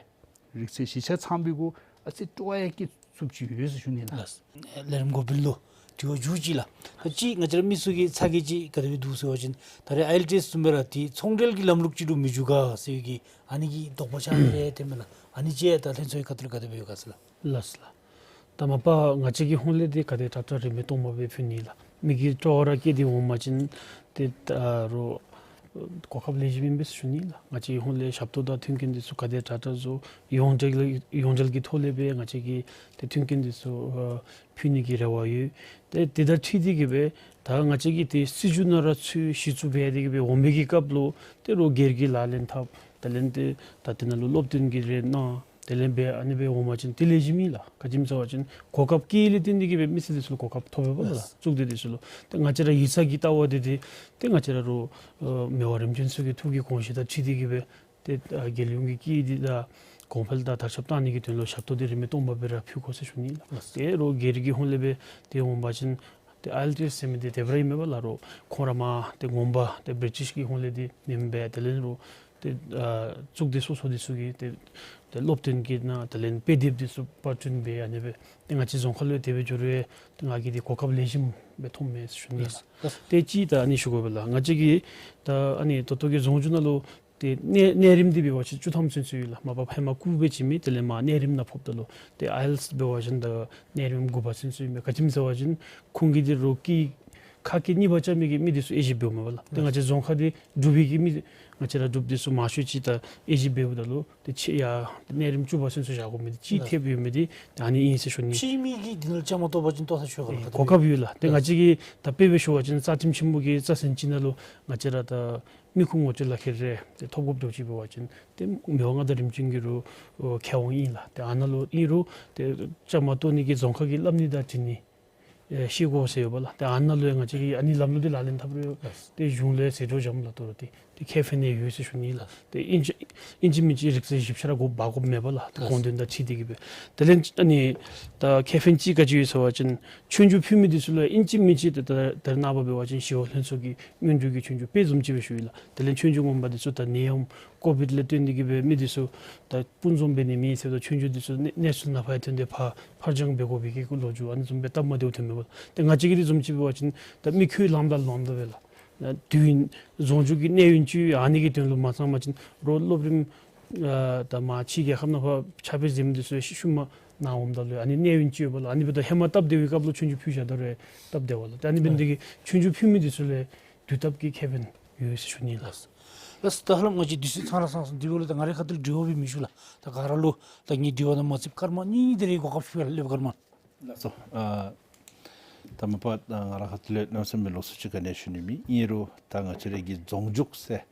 རིག་རྩལ་གཞི་ཆ་ཚང་པའི་གུ་ཨ་ཙི་སྤྲོ་བ་ཡང་སྐྱེ་ཚུགསཔ་ཅིག་ཡོད་ཟེར་ཞུ་ནི་ལགས། ལགས། ལས་རིམ་འགོ་དཔོན་ལུ་དྲི་བ་མཇུག་ཅིག་ལགས། ད་ཅི་ང་བཅས་ར་མི་ཚུ་གི་ཚ་གྱང་ཅིག་ག་དེ་སྦེ་འདུག་ཟེར་བ་ཅིན་ད་རེས་ཨའི་ཨེལ་ཊི་ཨེསི་བཟུམ་སྦེ་ར་ཏེ་ཚོང་འབྲེལ་གྱི་ལམ་ལུགས་ཅིག་ལུ་མི་འགྱུར་ག་ཟེར་བའི་གི་ཨ་ནི་གི་དོགས་པ་ཆགས་ཏེ་ར་ཐོནམ་མས་ལགས། ཨ་ནི་ཅིག་ད་ལྷན་ཚོགས་ཀྱི་ཁ་ཐུག་ལས་ག་དེ་སྦེ་ཡོད་ག་ཟེར་ལགས། ལགས་ལགས། ད་མ་པ་ང་བཅས་ཀྱི་ཧོང་ལས་འདི་ག་དེ་དྲག་དྲག་རིན་མེད་སྟོང་པ་སྦེ་ཕུལ་ནི་ལགས། མི་གི་སྤྲོ་བ་ར་བསྐྱེད་དེ་འོང་པ་ཅིན་ཏེ་ད་རུང་གོ་སྐབས་ལེགས་ཤོམ་ཨིན་པས་ཟེར་ཞུ་ནི་ལགས། ང་བཅས་ཀྱི་ཧོང་ལས་ཞབས་ཏོག་དང་མཐུན་རྐྱེན་འདི་ཚུ་ག་དེ་དྲག་དྲག་བཟོ་ཡོངས་འབྲེལ་ཡོངས་འབྲེལ་གྱི་ཐོག་ལས་སྦེ་ང་བཅས་ཀྱིས་ཏེ་མཐུན་རྐྱེན་འདི་ཚུ་ཨ་ཕུལ་ནི་གི་རེ་བ་ཡོད། ཏེ་དེ་དང་འཁྲིལ་ཏེ་གི་སྦེ་ད་ང་བཅས་ཀྱིས་ཏེ་སྲིད་བྱུས་ནང་ར་ཚུར་གཞི་བཙུགས་འབད་དེ་གི་སྦེ་འོང་མི་གི་སྐབས་ལུ་ཏེ་རོགས་སྒེར་གྱི་ལག་ལེན་འཐབ། དེ་ལས་ཏེ་ད་དེ་ནང་ལུ་སློབ་སྟོན་གྱི་རེ་གནང་། དེ་ལས་འབད་ཨ་ནི་སྦེ་འོང་པ་ཅིན་དེ་ལེགས་ཤོམ་ཨིན་ལགས། ག་ཅི་སྨོ་ཟེར་བ་ཅིན་གོ་སྐབས་བཀལ་ལས་བརྟེན་ཏེ་གི་སྦེ་མི་སེར་འདི་ཚུ་ལུ་གོ་སྐབས་ཐོབ་པས་པ་ལགས། ལགས། གཙུག་སྡེ་འདི་ཚུ་ལུ། ཏེ་ང་བཅས་ར་ཡིག་ཚང་གི་ལྟ་བ་འདི་ཏེ་ཏེ་ང་བཅས་ར་རོགས་ཨ་མི་དབང་རིམ་བྱོན་ཚུ་གི་ཐུགས་ཀྱི་དགོངས་བཞེད་དང་འཁྲིལ་ཏེ་གི་སྦེ་ཏེ་ཨ་རྒྱལ་ཡོངས་ཀྱི་སྐད་འདི་དང་གོང་འཕེལ་དང་དར་ཁྱབ་བཏང་ནི་གི་དོན་ལུ་ཞབས་ཏོག་འདི་རིན་མེད་སྟོང་པ་སྦེ་ར་ཕུལ་དགོ་ཟེར་ཞུ་ནི་ལགས། ལགས། ཏེ་རོགས་སྒེར་གྱི་ཧོང་ལས་སྦེ་ཏེ་འོང་པ་ཅིན་ཏེ་ཨའི་ཨེལ་ཊི་ཨེསི་ཟེར་མི་འདི་དེ་སྦེ་ར་ཨིན་མས་པ་ལགས། རོགས་ཁོང་ར་མར་ཏེ་ངོ་མ་ཏེ་བི་རི་ཊིཤ་གི་ཧོང་ལས་འདི་ཉནམ་སྦེ་དེ་ལས་རོགས་ཏེ་ཨ་གཙུག་སྡེ་སོ་སོ་འདི་ཚུ་གིས་ཏེ་ཏེ་སློབ་སྟོན་གྱི་ནང་དེ་ལས་དཔེ་དེབ་འདི་ཚུ་པར་སྐྲུན་འབད་ཨ་ནི་སྦེ་ཏེ་ང་བཅས་རྫོང་ཁ་ལུ་དེ་སྦེ་འགྱོ་རུང་ཏེ་ང་གིས་ཏེ་གོ་སྐབས་ལེགས་ཤོམ་སྦེ་མཐོངམ་མས་ཟེར་ཞུ་ནི་ལགས། ལགས། ཏེ་ཅིག་ད་ཨ་ནི་ཞུ་དགོ་པས་ལགས། ང་བཅས་ཀྱི་ད་ཨ་ནི་ད་ལྟོ་གི་རྫོང་རྒྱུགས་ནང་ལུ་ཏེ་གནས་གནས་རིམ་འདི་འབད་བ་ཅིན་བཅུ་ཐམ་ཚུན་ཚོད་ཡོད་ལགས། མ་པ་ཧེ་མ་སྐུགས་སྦེ་བྱིན་མི་དེ་ལས་མར་གནས་རིམ་ནང་ཕོགཔ་ད་ལུ་ཏེ་ཨའི་ཨེལ་ཊི་ཨེསི་འབད་བ་ཅིན་ད་གནས་རིམ་དགུ་པ་ཚུན་ཚོད་ཨིན་མས། ག་ཅི་སྨོ་ཟེར་བ་ཅིན་ཁོང་གིས་འདི་རོགས་སྐད་ ཁ་སྐད་གཉིས་པ་རྐྱབ་མི་གི་མི་འདི་ཚུ་དབྱེ་ཞིབ་འབདཝ་མས་པ་ལགས། ཏེ་ང་བཅས་རྫོང་ཁག་འདི་འབྲུག་པའི་གི་མི་ང་བཅས་ར་འབྲུགཔ་འདི་ཚུ་མང་ཤོས་ཅིག་ད་དབྱེ་ཞིབ་འབདཝ་ད་ལུ་ཏེ་ཕྱེད་ཡར་གནས་རིམ་བཅུ་པ་ཚུན་ཚོད་བཞག་དགོ་མི་འདི་ཅིག་ཐེབས་ཡོད་མི་འདི་ཨ་ནི་ཨིན་ཟེར་ཞུ་ནི། ཕྱེད་མི་གིས་འདི་ནང་ལུ་བཅའ་མར་གཏོགས་པ་ཅིན་གཏོགས་ས་ཆོག་ག་ལགས། གོ་སྐབས་ཡོད་ལགས། ཏེ་ང་བཅས་ཀྱིས་ད་དཔེ་སྦེ་ཞུ་བ་ཅིན་རྩ་ཁྲིམས་ཆེན་མོ་གི་རྩ་ཚན་གཅིག་ནང་ལུ་ང་བཅས་ར་ད་མི་ཁུངས་ངོ་སྤྲོད་ལག་ཁྱེར་རེ་ཏེ་ཐོབ་དགོཔ་འདྲཝ་ཅིག་འབད་བ་ཅིན་ཏེ་མི་དབང་མངའ་བདག་རིམ་བྱོན་གྱི་རུ་ཨོ་ཁེ་དབང་ཨིན་ལགས། ཏེ་ཨ་ནཱ་ལུ་ཨིན་རུང་ཏེ་བཅའ་མར་གཏོགས་ནི་གི་རྫོང་ཁག་གི་སླབ་ནི་དང་འཁྲིལ་ནི་ཨེ་ཤེས་དགོ་ཟེར་ཡོད་པ་ལགས། ཏེ་ཨ་ནཱ་ལུ་ཡང་ང་བཅས་ཀྱིས་ཨ་ནི་ལམ་ལུགས་འདི་ལག་ལེན་འཐབ་རུང་ཏེ་གཞུང་ལས་ཟད་འགྲོ་འཇམ་ལ་གཏོགས་རུང་ཏེ་ཏེ་ཁེ་ཕན་ཡང་ཡོད་ཟེར་ཞུ་ནི་ལགས། ཏེ་ཨིན་ཅི་ཨིན་ཅི་མིན་ཅི་རིག་རྩལ་ཞིབ་ཆ་ར་དགོཔ་འབག་དགོཔ་མེད་པ་ལགས། ཏེ་ཨ་དགོངས་དོན་དང་འཁྲིལ་ཏེ་གི་སྦེ། དེ་ལས་ཨ་ནི་ད་ཁེ་ཕན་ཅིག་ག་ཅི་ཡོད་ཟེར་བ་ཅིན་ཆོས་རྒྱུགས་ཕུལ་མི་འདི་ཚུ་ལུ་ཨིན་ཅི་མིན་ཅི་ཏེ་ད་ད་རེས་ནངས་པ་འབད་བ་ཅིན་ཞི་གཡོག་ལྷན་ཚོགས་ཀྱི་སྔོན་འགྲོ་གི་ཆོས་རྒྱུགས་དཔེ་བཟུམ་ཅིག་སྦེ་ཞུ་ཡི་ལགས། དེ་ལས་ཆོས་རྒྱུགས་ངོ་མ་འདི་ཚུ་ད་ནད་ཡམས་ཀོ་བིཌ་ལས་བརྟེན་ཏེ་གི་སྦེ་མི་འདི་ཚུ་ད་སྤུན་ཚོགས་འབད་ནི་མེད་ཟེརཝ་ད་ཆོས་རྒྱུགས་འདི་ཚུ་གནས་གནས་ཚུལ་ནང་ཕར་ཐོན་ཏེ་ཕར་ཕར་འགྱངས་འབད་དགོ་པའི་གི་ལོ་རྒྱུས་ཨ་ནི་བཟུམ་སྦེ་སྟབས་མ་བདེཝ་ཐོན་མས་པ། ཏེ་ང་བཅས་ཀྱིས་འདི་བཟུམ་ཅིག་འབད་བ་ཅིན་ད་མི་ཁོའི་ལམ་ད་ལོངམ་ད་སྦེ་ལགས། དུས་ཡུན་རྫོང་རྒྱུགས་ཀྱི་གནས་ཡུན་ཅིག་ཨ་ནི་གི་དོན་ལུ་མ་ཚང་པ་ཅིན་རོགས་སློབ་རིམ་ཨ་ད་མར་ཕྱི་རྒྱལ་ཁབ་ནང་ཕར་ཕྱག་དཔེ་མཛད་མི་འདི་ཚུ་ཤུལ་མ་ནཱ་འོངམ་ད་ལུ་ཨ་ནི་གནས་ཡུན་ཅིག་ཡོད་པ་ལགས། ཨ་ནི་འབདཝ་ད་ཧེ་མ་སྟབས་བདེ་བའི་སྐབས་ལུ་ཆོས་རྒྱུགས་ཕུལ་བཞག་ད་རུང་སྟབས་བདེ་བ་ལགས། ཏེ་ཨ་ནི་འབད་ནི་དེ་གིས་ཆོས་རྒྱུགས་ཕུལ་མི་འདི་ཚུ་ལུ་དུས་སྟབས་ཀྱི་ཁེ་ཕན་ཡོད་ཟེར་ཞུ་ནི་ལགས། ལགས་སོ། ད་ཧ་ལམ་ང་བཅས་དུས་ཚོད་ཚང་ར་ཚང་སོང་། དེ་འབདཝ་ལས་ད་ང་རའི་ཁ་ཐུག་ལས་དྲི་བ་སྦེ་མི་ཞུ་ལགས། ད་ག་ར་ལུ་ད་ངེའི་དྲི་བ་ནང་མ་ཚུདཔ་ཀརྨ་གཉིས་དེ་རེ་གོ་སྐབས་ཞུ་ལགས། ཀརྨ། ལགས་སོ། ཨ་ད་མ་པ་ད་ང་རའི་ཁ་ཐུག་ལས་གནམ་མེད་ས་མེད་ལོགས་སུ་ཅིག་ག་ནི་ཞུ་ནི་མེད། ཨིན་རུང་ད་ང་བཅས་རའི་གི་རྫོང་རྒྱུགས་ཟེར་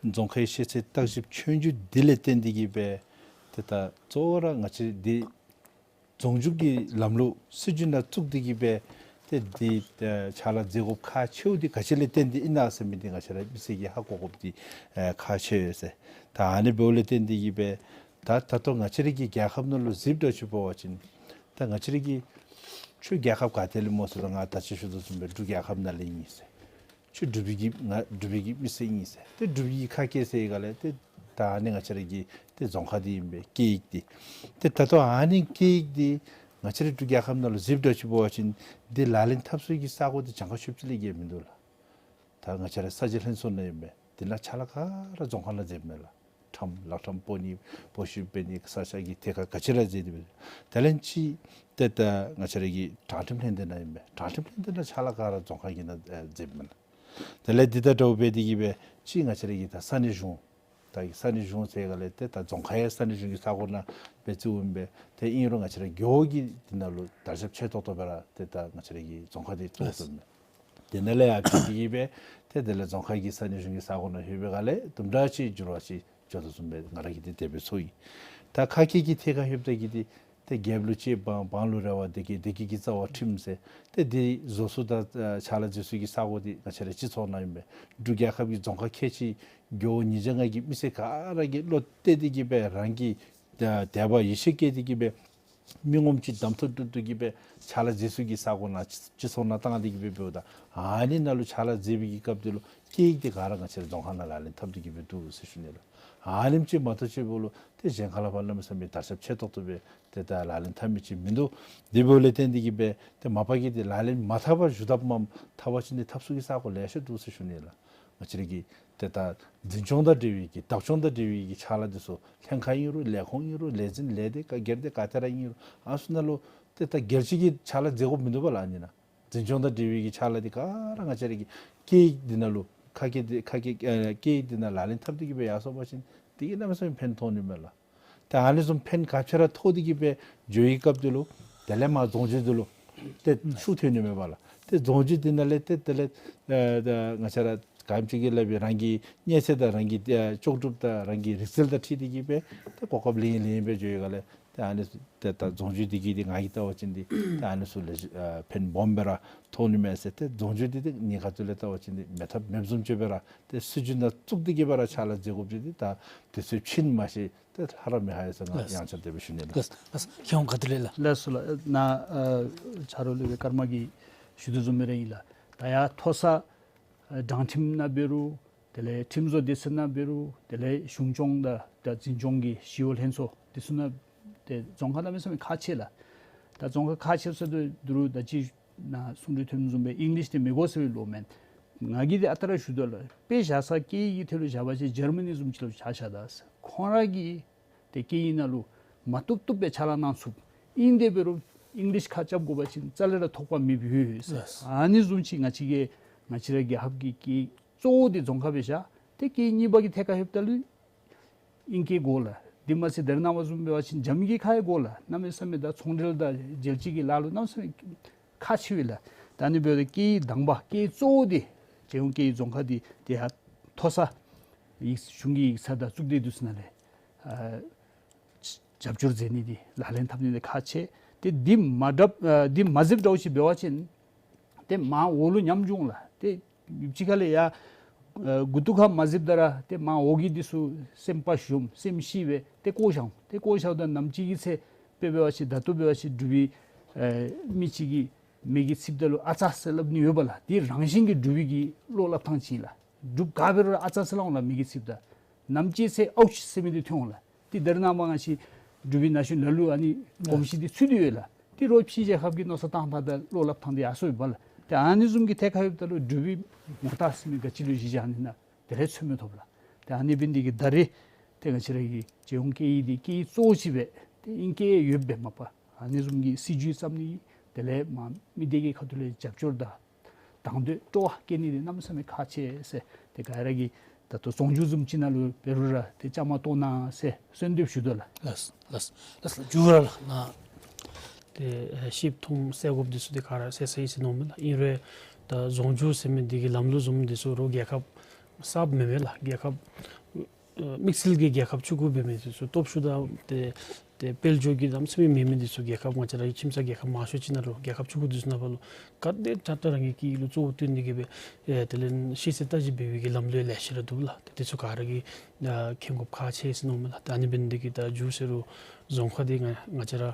རྫོང་ཁའི་ཤེས་ཚད་བརྟག་ཞིབ་ཆོས་རྒྱུགས་འདི་ལས་བརྟེན་ཏེ་གི་སྦེ་ཏེ་ད་གཙོ་བོ་ར་ང་བཅས་འདི་རྫོང་རྒྱུགས་ཀྱི་ལམ་ལུགས་སྲིད་བྱུས་ནང་བཙུགས་ཏེ་གི་སྦེ་ཏེ་འདི་ཨེ་ཕྱག་ལཱ་མཛད་དགོཔ་ཁག་ཆེཝ་འདི་ག་ཅི་ལས་བརྟེན་ཏེ་ཨིན་ན་ཟེར་མི་འདི་ང་བཅས་ར་མི་སེར་གྱིས་ཧ་གོ་དགོཔ་འདི་ཨེ་ཁག་ཆེ་ཡོད་ཟེར། ད་ཨ་ནི་འབདཝ་ལས་བརྟེན་ཏེ་གི་སྦེ་ད་ད་ལྟོ་ང་བཅས་རའི་གི་རྒྱལ་ཁབ་ནང་ལུ་གཟིགསཔ་འདྲཝ་ཅིག་འབད་བ་ཅིན་ད་ང་བཅས་རའི་གི་ཆོས་རྒྱལ་ཁབ་ག་ཏེ་ལས་སྨོ་ཟེར་ད་ང་ད་ཅི་ཞུ་དོ་བཟུམ་སྦེ་འབྲུག་རྒྱལ་ཁབ་ནང་ལས་ཨིན་ཟེར། ཁྱོད་འབྲུག་པའི་གི་ང་འབྲུག་པའི་གི་མི་སེར་ཨིན་ཟེར། ཏེ་འབྲུག་པའི་གི་ཁ་སྐད་ཟེར་ག་ལས་ཏེ་ད་ཨ་ནི་ང་བཅས་ར་གི་ཏེ་རྫོང་ཁ་འདི་ཨིན་པས་སྐད་ཡིག་འདི། ཏེ་ད་ལྟོ་ཨ་ནི་སྐད་ཡིག་འདི་ང་བཅས་ར་འབྲུག་རྒྱལ་ཁབ་ནང་ལུ་གཟིགསཔ་འདྲཝ་ཅིག་འབད་བ་ཅིན་འདི་ལག་ལེན་འཐབ་ས་གི་ས་གོ་འདི་གྱངས་ཁ་ཆོད་ཅིག་ལས་བརྒལ་མིན་འདུག་ལགས། ད་ང་བཅས་ར་ས་གཞི་ལྷན་ཚོགས་ནང་ཨིན་པས། འདི་ནང་ཕྱག་ལཱ་ག་ར་རྫོང་ཁ་ནང་མཛདཔ་མས་ལགས། ཁྲམ་ལག་ཁྲམ་སྤོ་ནི་སྤོ་བཤུད་འབད་ནི་ས་ཆ་གི་ཐད་ཁར་ག་ཅི་ར་མཛད་དེ་འབད། དེ་ལས་ཅིག་ཏེ་ད་ང་བཅས་ར་གི་དྲང་ཁྲིམས་ལྷན་སྡེ་ནང་ཨིན་པས། དྲང་ཁྲིམས་ལྷན་སྡེ་ནང་ཕྱག་ལཱ་ག་ར་རྫོང་ཁ་གི་ནང་ཨེ་མཛདཔ་མས་ལགས། དེ་ལས་འདི་དང་འདྲཝ་འབད་དེ་གི་སྦེ་ཅིག་ང་བཅས་ར་གི་ད་ས་གནས་གཞུང་ད་གི་ས་གནས་གཞུང་ཟེར་ག་ལས་ཏེ་ད་རྫོང་ཁ་ཡང་ས་གནས་གཞུང་གི་ས་གོ་ནང་སྦེ་བརྩིཝ་ཨིན་པས། ཏེ་ཨིན་རུང་ང་བཅས་ར་རྒེད་འོག་གི་འདི་ནང་ལུ་དར་ཁྱབ་ཆེ་ཏོག་ཏོ་སྦེ་ར་ཏེ་ད་ང་བཅས་ར་གི་རྫོང་ཁ་འདི་གཙོ་བོ་བཏོནམ་མས། དེ་ནང་ལས་ཡར་བྱོན་ཏེ་གི་སྦེ་ཏེ་དེ་ལས་རྫོང་ཁ་གི་ས་གནས་གཞུང་གི་ས་གོ་ནང་ལྷོད་པའི་སྒང་ལས་དུམ་གྲ་ཅིག་འགྱུར་བ་ཅིག་འགྱོ་དོ་བཟུམ་སྦེ་ང་ར་གིས་འདི་དེ་སྦེ་ཚོར་ཡི། ད་ཁ་སྐད་ཀྱི་ཐད་ཁར་ལྷོདཔ་ད་གི་འདི་ཏེ་རྒྱལཔོ་ལུ་གཅེས་འབངས་འབངས་ལུ་རེ་བ་སྡེ་བརྒྱད་སྡེ་བརྒྱད་ཀྱི་རྩ་བ་ཁྲིམས་ཟེར། ཏེ་འདི་བཟོ་ས་དང་ཨ་ཕྱག་ལཱ་མཛད་ས་གི་ས་གོ་འདི་ང་བཅས་ར་སྤྱི་ཚོགས་ནང་ཨིན་པས། འབྲུག་རྒྱལ་ཁབ་ཀྱི་རྫོང་ཁག་ཁལ་གཅིག་རྒེད་འོག་ཉིས་བརྒྱ་ལྔ་གི་མི་སེར་ག་ར་གིས་བློ་གཏད་དེ་གི་སྦེ་རང་གི་ཨ་དད་པ་ཡིད་ཆེས་བསྐྱེད་དེ་གི་སྦེ་མི་ངོམ་ཅིག་གདམ་འཐུ་གྲུབ་སྟེ་གི་སྦེ་ཕྱག་ལཱ་མཛད་ས་གི་ས་གོ་ནང་སྤྱི་ཚོགས་ནང་བཏང་སྟེ་གི་སྦེ་འབདཝ་ད་ཨ་ནི་ནང་ལུ་ཕྱག་ལཱ་མཛད་པའི་གི་སྐབས་འདི་ལུ་སྐད་ཡིག་འདི་ག་ར་ང་བཅས་ར་རྫོང་ཁ་ནང་ལག་ལེན་འཐབ་སྟེ་གི་སྦེ་འདུག་ཟེར་ཞུ་ནི་ལགས། ཨ་ནེམ་ཅིག་མ་གཏོགས་ཅིག་འབདཝ་ལུ་ཏེ་གཞན་ཁ་ལས་ཕར་གནམ་མེད་ས་མེད་དར་ཁྱབ་ཆེ་ཏོག་ཏོ་སྦེ་ཏེ་ད་ལག་ལེན་འཐབ་མི་ཅིག་མིན་འདུག། དེ་འབདཝ་ལས་བརྟེན་ཏེ་གི་སྦེ་ཏེ་མ་པ་གིས་ཏེ་ལག་ལེན་མ་འཐབ་པར་བཞུགས་དཔ་མས། འཐབ་པ་ཅིན་ཏེ་འཐབ་ས་གི་ས་གོ་ལེ་ཤ་འདུག་ཟེར་ཞུ་ནི་ལགས། ང་བཅས་ར་གི་ཏེ་ད་འཛིན་སྐྱོང་དང་འབྲེལ་བའི་གི་བདག་སྐྱོང་དང་འབྲེལ་བའི་གི་ཕྱག་ལཱ་འདི་ཚུ་ལྷན་ཁག་ཨིན་རུང་ལས་ཁུངས་ཨིན་རུང་ལས་འཛིན་ལས་སྡེ་ག་སྒེར་སྡེ་ག་ཏེ་ར་ཨིན་རུང་ཨ་ནི་ཚུ་ནང་ལུ་ཏེ་ད་སྒེར་གཅིག་གིས་ཕྱག་ལཱ་མཛད་དགོཔ་མིན་འདུག་པ་ལགས། ཨ་ནི་ནང་འཛིན་སྐྱོང་དང་འབྲེལ་བའི་གི་ཕྱག་ལཱ་འདི་ག་ར་ང་བཅས་ར་གི་སྐད་ཡིག་འདི་ནང་ལུ་ཁ་སྐད་འདི་ཁ་སྐད་ཨེ་སྐད་ཡིག་འདི་ནང་ལག་ལེན་འཐབ་སྟེ་གི་སྦེ་ཡར་སོང་པ་ཅིན་དེ་གིས་གནམ་མེད་ས་མེད་ཕན་ཐོགས་ནི་མས་ལགས། ཏེ་ཨ་ནི་བཟུམ་ཕན་ག་ཅི་ར་ཐོགས་ཏེ་གི་སྦེ་འགྱོ་བའི་སྐབས་འདི་ལུ་དེ་ལས་མར་རྫོང་རྒྱུད་འདི་ལུ་ཏེ་ཤུགས་ཐོན་ནི་མས་པ་ལགས། ཏེ་རྫོང་རྒྱུད་འདི་ནང་ལས་ཏེ་དེ་ལས་ཨེ་ད་ང་བཅས་ར་ག་ཨིནམ་ཅིག་གིས་སླབ་པའི་རང་གི་མཉེན་ཆས་དང་རང་གི་ཨེ་ལྕོགས་གྲུབ་དང་རང་གི་རིག་རྩལ་དང་འཁྲིལ་ཏེ་གི་སྦེ་ཏེ་གོ་སྐབས་ལེན་ལེན་སྦེ་འགྱོ་བའི་སྒང་ལས་ཏེ་ཨ་ནི་ཏེ་ད་རྫོང་རྒྱུད་འདི་གིས་འདི་ང་གིས་བལྟ་བ་ཅིན་འདི་ཏེ་ཨ་ནི་ཚུ་ལེགས་ཤོམ་ཨེ་ཕན་སྦོམ་སྦེ་ར་ཐོགས་ནི་མས་ཟེར། ཏེ་རྫོང་རྒྱུད་འདི་ཏེ་ངེའི་ཁ་ཐུག་ལས་བལྟ་བ་ཅིན་འདི་མེད་ཐབས་མེདཔ་བཟུམ་ཅིག་སྦེ་ར་ཏེ་སྲིད་བྱུས་ནང་བཙུགས་ཏེ་གི་སྦེ་ར་ཕྱག་ལཱ་མཛད་དགོཔ་ཅིག་འདི་ད་དུས་ཚོད་ཕྱིན་མ་ཤེས་ཏེ་ཧ་ར་མི་ཧ་ཡ་ཟེར་ང་ལགས། ཡང་བསྐྱར་དེ་སྦེ་ཞུ་ནི་ལགས། ལགས། ལགས། ཁྱེད་ཁོང་ག་ཏེ་ལས་ལགས། ལགས་སོ་ལགས། ནཱ་ཨ་ཆ་རོགས་ལས་སྦེ་ཀརྨ་གིས་ཞུ་དོ་བཟུམ་སྦེ་ར་ཨིན་ལགས། ད་ཡར་མཐོ་ས་ཨ་དྲང་ཁྲིམས་ནང་འབད་རུང་དེ་ལས་ཁྲིམས་བཟོ་སྡེ་ཚན་ནང་འབད་རུང་དེ་ལས་གཞུང་སྐྱོང་དང་ད་འཛིན་སྐྱོང་གི་ཞི་གཡོག་ལྷན་ཚོགས་འདི་ཚུ་ནང་ཏེ་རྫོང་ཁག་གནམ་མེད་ས་མེད་ཁག་ཆེ་ལགས། ད་རྫོང་ཁག་ཁག་ཆེ་ཟེརཝ་ད་ད་རུང་ད་ཅི་ནཱ་གསུང་གྲོས་ཐོནམ་བཟུམ་སྦེ་ཨིང་ལིཤ་འདི་མི་དགོ་ཟེར་བའི་ལོ་མེན། ང་གིས་འདི་ཨ་རྟག་ར་ཞུ་དོ་ལགས། དཔེ་བཞག་ས་སྐད་ཡིག་གི་ཐད་ལུ་བཞག་པ་ཅིན་འཇར་མ་ནི་བཟུམ་ཅིག་ལུ་བཞག་བཞགཔ་ད་ཁོང་ར་གིས་ཏེ་སྐད་ཡིག་ནང་ལུ་མ་བཏུབ་བཏུབ་སྦེ་ཕྱག་ལཱ་གནང་ཚུགས། ཨིན་དེ་འབད་རུང་ ཨིང་ལིཤ་ཁ་རྐྱབ་དགོ་པ་ཅིན་རྩ་ལས་ར་ཐོགས་པ་མེདཔ་ཡོད་ཡོད་ཟེར། ལགས། ཨ་ནི་བཟུམ་ཅིག་ང་བཅས་ཀྱི་ང་བཅས་ར་རྒྱལ་ཁབ་ཀྱི་སྐད་གཙོ་བོ་འདི་རྫོང་ཁ་སྦེ་བཞག། ཏེ་སྐད་གཉིས་པ་གི་ཐད་ཁར་ལྷོདཔ་ད་ལུ་ཨིང་སྐད་དགོ་ལགས། དེ་མ་ཚད་ད་རེས་ནངས་པ་བཟུམ་འབད་བ་ཅིན་འཇམ་གྱི་ཁ་ཡང་དགོ་ལགས། གནམ་མེད་ས་མེད་ད་ཚོང་འབྲེལ་དང་མཇལ་ཅི་གི་ལཱ་ལུ་གནམ་མེད་ས་མེད་ཁག་ཆེ་བས་ལགས། ད་ཨ་ནི་འབདཝ་ད་སྐད་གདམས་པ་སྐད་གཙོ་བོ་འདི་རྒྱལ་ཡོངས་སྐད་ཡིག་རྫོང་ཁ་འདི་ཏེ་ཡར་མཐོ་ས་ཡིག་གཞུང་གི་ཡིག་ཚང་དང་གཙུག་སྡེ་འདི་ཚུ་ནང་ལས་ཨ་རྒྱབ་སྐྱོར་མཛད་ནི་འདི་ལག་ལེན་འཐབ་ནི་འདི་ཁག་ཆེ། ཏེ་འདི་མ་འདྲཝ་ཨ་འདི་མ་གཟིགསཔ་འདྲཝ་ཅིག་འབད་བ་ཅིན་ཏེ་མར་འོག་ལུ་ཉམས་འགྱོ་འོང་ལགས། ཏེ་ཡུདཔ་ཅིག་ཁ་ལས་ཡར་ཨ་མགུ་ཏོ་ཁར་མ་གཟིགསཔ་ད་ར་ཏེ་མར་འོག་གི་འདི་ཚུ་སེམས་པ་ཞུམ་སེམས་ཤི་སྦེ་ཏེ་བཀོ་བཞག་འོང་། ཏེ་བཀོ་བཞགཔ་ད་ནམ་ཅིག་གི་ཚེ་དཔེ་འབད་བ་ཅིན་ད་ལྟོ་འབད་བ་ཅིན་འབྲུག་པའི་ཨ་མི་ཅིག་གིས་མི་གིས་ཚིགཔ་ད་ལུ་ཨ་ཙ་ཟེར་སླབ་ནི་ཡོད་པ་ལགས། དེ་རང་བཞིན་གྱིས་འབྲུག་པའི་གི་བློ་སླབ་ཐངས་ཅིག་ཨིན་ལགས། འབྲུགཔ་ག་འབད་རུང་ར་ཨ་ཙ་ཟེར་སླབ་འོང་ལགས་མི་གིས་ཚིགཔ་ད། ནམ་ཅིག་ཚེ་ཨའུ་ཆི་ཟེར་མི་འདི་ཐོན་འོང་ལགས། ཏེ་ད་རེས་ནངས་པ་ང་བཅས་འབྲུག་པའི་ན་གཞོན་ལ་ལུ་ཨ་ནི་གོམས་གཤིས་འདི་ཚུད་དེ་ཡོད་ལགས། ཏེ་རོགས་ཕྱི་རྒྱལ་ཁབ་ཀྱིས་མནོ་བསམ་བཏང་ཐངས་དང་བློ་སླབ་ཐངས་འདི་ཡར་སོང་ཡོདཔ་ལགས། ཏེ་ཨ་ནི་བཟུམ་གྱི་ཐད་ཁར་ལྷོདཔ་ད་ལུ་འབྲུག་པའི་ངོ་རྟགས་ཟེར་མི་ག་ཅི་ལུ་གཞི་བཞག་ནི་ཨིན་ན་དེ་ལས་ཚོད་མི་ཐོབ་ལགས། ཏེ་ཨ་ནི་འབད་ནི་འདི་གིས་ད་རེས་ཏེ་ང་བཅས་ར་གི་རྒྱལ་ཡོངས་སྐད་ཡིག་འདི་སྐད་ཡིག་གཙོ་བོ་ཅིག་སྦེ་ཏེ་ཨིང་སྐད་ཡོདཔ་སྦེ་མ་པ་ཨ་ནི་བཟུམ་གྱི་སྲིད་བྱུས་བརྩམ་ནི་དེ་ལས་མར་མི་སྡེ་གི་ཁ་ཐུག་ལས་རྒྱབ་སྐྱོར་དང་དང་འདོད་སྤྲོ་བ་བསྐྱེད་ནི་འདི་གནམ་མེད་ས་མེད་ཁག་ཆེ་ཟེར། ཏེ་ག་ར་གིས་ད་ལྟོ་རྫོང་རྒྱུད་བཟུམ་ཅིག་ནང་ལུ་འབད་རུང་ར་ཏེ་བཅའ་མར་གཏོགས་གནང་ཟེར་གསོལ་འདེབས་ཞུ་དོ་ལགས། ལགས་ལགས་ལགས་ལགས། མཇུག་ར་ལགས་ནཱ་ཏེ་ཨེ་ཤེསཔ་མཐོངམ་གསལ་དགོཔ་འདི་ཚུ་ཏེ་ག་ར་གསལ་གསལ་ཨིན་ཟེར་མནོཝ་མས་ལགས། ཨིན་རུང་ད་རྫོང་རྒྱུད་ཟེར་མི་འདི་གི་ལམ་ལུགས་བཟུམ་འདི་ཚུ་རོགས་རྒྱལ་ཁབ་གསརཔ་མེན་མས་ལགས། རྒྱལ་ཁབ་ཨ་དམིགས་བསལ་གྱི་རྒྱལ་ཁབ་བཅུ་དགུ་འབད་མི་འདི་ཚུ་སྟོབས་ཤུགས་དང་ཏེ་ཏེ་དཔལ་འབྱོར་གྱི་གནམ་མེད་ས་མེད་མེད་མི་འདི་ཚུ་རྒྱལ་ཁབ་ང་བཅས་ར་ཁྱིམ་ཚང་རྒྱལ་ཁབ་མང་ཤོས་ཅིག་ནང་ལུ་རྒྱལ་ཁབ་བཅུ་དགུ་འདི་ཚུ་ནང་ཕར་ལུ་ག་དེ་དྲག་དྲག་རང་གི་སྐད་ཡིག་ལུ་གཙོ་བོ་བཏོན་ཏེ་གི་སྦེ་ཨེ་དེ་ལས་ཤེས་ཚད་བརྟག་ཞིབ་འབད་བའི་གི་ལམ་ལུགས་ལེ་ཤ་ར་འདུག་ལགས། ཏེ་དེ་ཚུ་ག་ར་གིས་ཨ་མཁྱེན་དགོཔ་ཁག་ཆེ་ཟེར་མནོཝ་མས་ལགས། ཏེ་ཨ་ནི་འབད་ནི་འདི་གིས་ད་མཇུག་ཟེར་རུང་རྫོང་ཁག་འདི་ང་ང་བཅས་ར་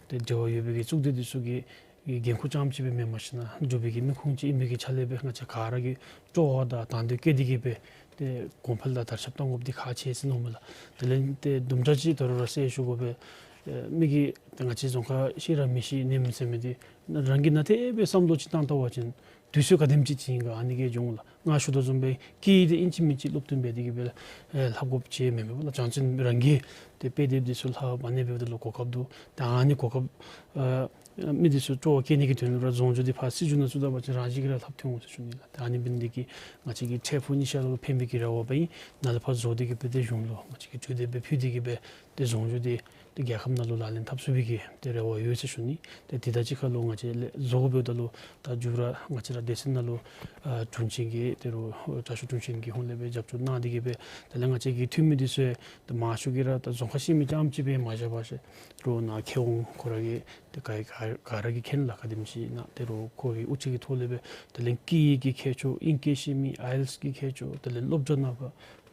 ཏེ་འབྲེལ་བ་ཡོད་པའི་གི་གཙུག་སྡེ་འདི་ཚུ་གི་གི་འགན་ཁུར་རྐྱངམ་ཅིག་སྦེ་མེན་པར་ཞིན་ན་འབྲུག་པའི་གི་མི་ཁུངས་ཅིག་ཨིན་པའི་གི་ཆ་ལས་སྦེ་ང་བཅས་ག་ར་གིས་སྤྲོ་བ་དང་དང་འདོད་བསྐྱེད་དེ་གི་སྦེ་ཏེ་གོང་འཕེལ་དང་དར་ཁྱབ་གཏང་དགོཔ་འདི་ཁག་ཆེ་ཟེར་མནོཝ་མས་ལགས། དེ་ལས་ཏེ་དུམ་གྲ་ཅིག་ད་རུང་ར་གསལ་ཞུ་དགོ་པས། ཨེ་མི་གིས་ཏེ་ང་བཅས་རྫོང་ཁག་ཤེས་རབ་མི་ཤེས་ནེམ་ཟེར་མི་འདི་རང་གིས་ནན་ཏན་སྦེ་བསམ་བློ་ཅིག་བཏང་བལྟ་བ་ཅིན་དུས་ཚོད་ག་དེམ་ཅིག་ཅིག་ཨིན་ག་ཨ་ནི་གིས་འགྱོ་འོང་ལགས། ང་ཞུ་དོ་བཟུམ་སྦེ་སྐད་ཡིག་འདི་ཨིན་ཅི་མིན་ཅི་སློབ་སྟོན་འབད་དེ་གི་སྦེ་ཨེ་ལྷབ་དགོཔ་ཅིག་མེན་མས་པ་ལགས། བྱང་ཆུབ་རང་གིས་ཏེ་དཔེ་དེབ་འདི་ཚུ་ལྷབ་ཨ་ནི་འབདཝ་ད་ལུ་གོ་སྐབས་འདུག། ད་ཨ་ནི་གོ་སྐབས་ཨ་མི་འདི་ཚུ་སྤྲོ་བ་བསྐྱེད་ནི་གི་དོན་ལུ་ར་རྫོང་རྒྱུད་འདི་ཕར་སྲིད་བྱུས་ནང་བཙུགས་ད་པ་ཅིན་རང་བཞིན་གྱིས་ར་ལྷབ་ཐོན་འོང་ཟེར་ཞུ་ནི་ལགས། ད་ཨ་ནི་འབད་ནི་འདི་གིས་ང་བཅས་ཀྱི་འཕྲལ་ཕུགས་ནི་ཤ་ལུ་ཕན་པའི་གི་རེ་བ་འབད་ཨིན། ནཱ་ལས་ཕར་བཟོ་སྟེ་གི་སྦེ་ཏེ་གཞུང་ལུ་ང་བཅས་ཀྱིས་གྲོས་འདེབས་སྦེ་ཕུལ་ཏེ་གི་སྦེ་ཏེ་རྫོང་རྒྱུད་འདི་ཏེ་རྒྱལ་ཁབ་ནང་ལུ་ལག་ལེན་འཐབ་ཚུགས་པའི་གི་ཏེ་རེ་བ་ཡོད་ཟེར་ཞུ་ནི། ཏེ་དེ་དང་གཅིག་ཁར་ལུ་ང་བཅས་ལས་བཟོ་དགོ་པའི་ད་ལུ་ད་མཇུག་ར་ང་བཅས་ར་སྡེ་ཚན་ནང་ལུ་ཨ་དྲུང་ཆེན་གྱིས་ཏེ་རུང་དྲག་ཤོས་དྲུང་ཆེན་གྱི་ཧོངས་ལས་སྦེ་རྒྱབ་སྐྱོར་གནང་སྟེ་གི་སྦེ་དེ་ལས་ང་བཅས་ཀྱི་འཐུས་མི་འདི་ཚུ་ཏེ་མང་ཤོས་ཀྱིས་ར་ད་རྫོང་ཁ་ཤེས་མི་རྐྱངམ་ཅིག་སྦེ་མ་བཞག་པར་ཟེར་རུང་ནཱ་མཁས་དབང་ཁོ་ར་གིས་ཏེ་ག་ག་ག་ར་གིས་མཁྱེན་ལགས། ག་དེམ་ཅིག་ཨིན་ན་ཏེ་རུང་ཁོ་གི་དབུ་ཁྲིད་ཀྱི་ཐོག་ལས་སྦེ་དེ་ལས་སྐད་ཡིག་གི་མཁས་མཆོག་ཨིང་སྐད་ཤེས་མི་ཨའི་ཨེལ་ཊི་ཨེསི་གི་མཁས་མཆོག་དེ་ལས་སློབ་གྲྭ་ནང་ཕར་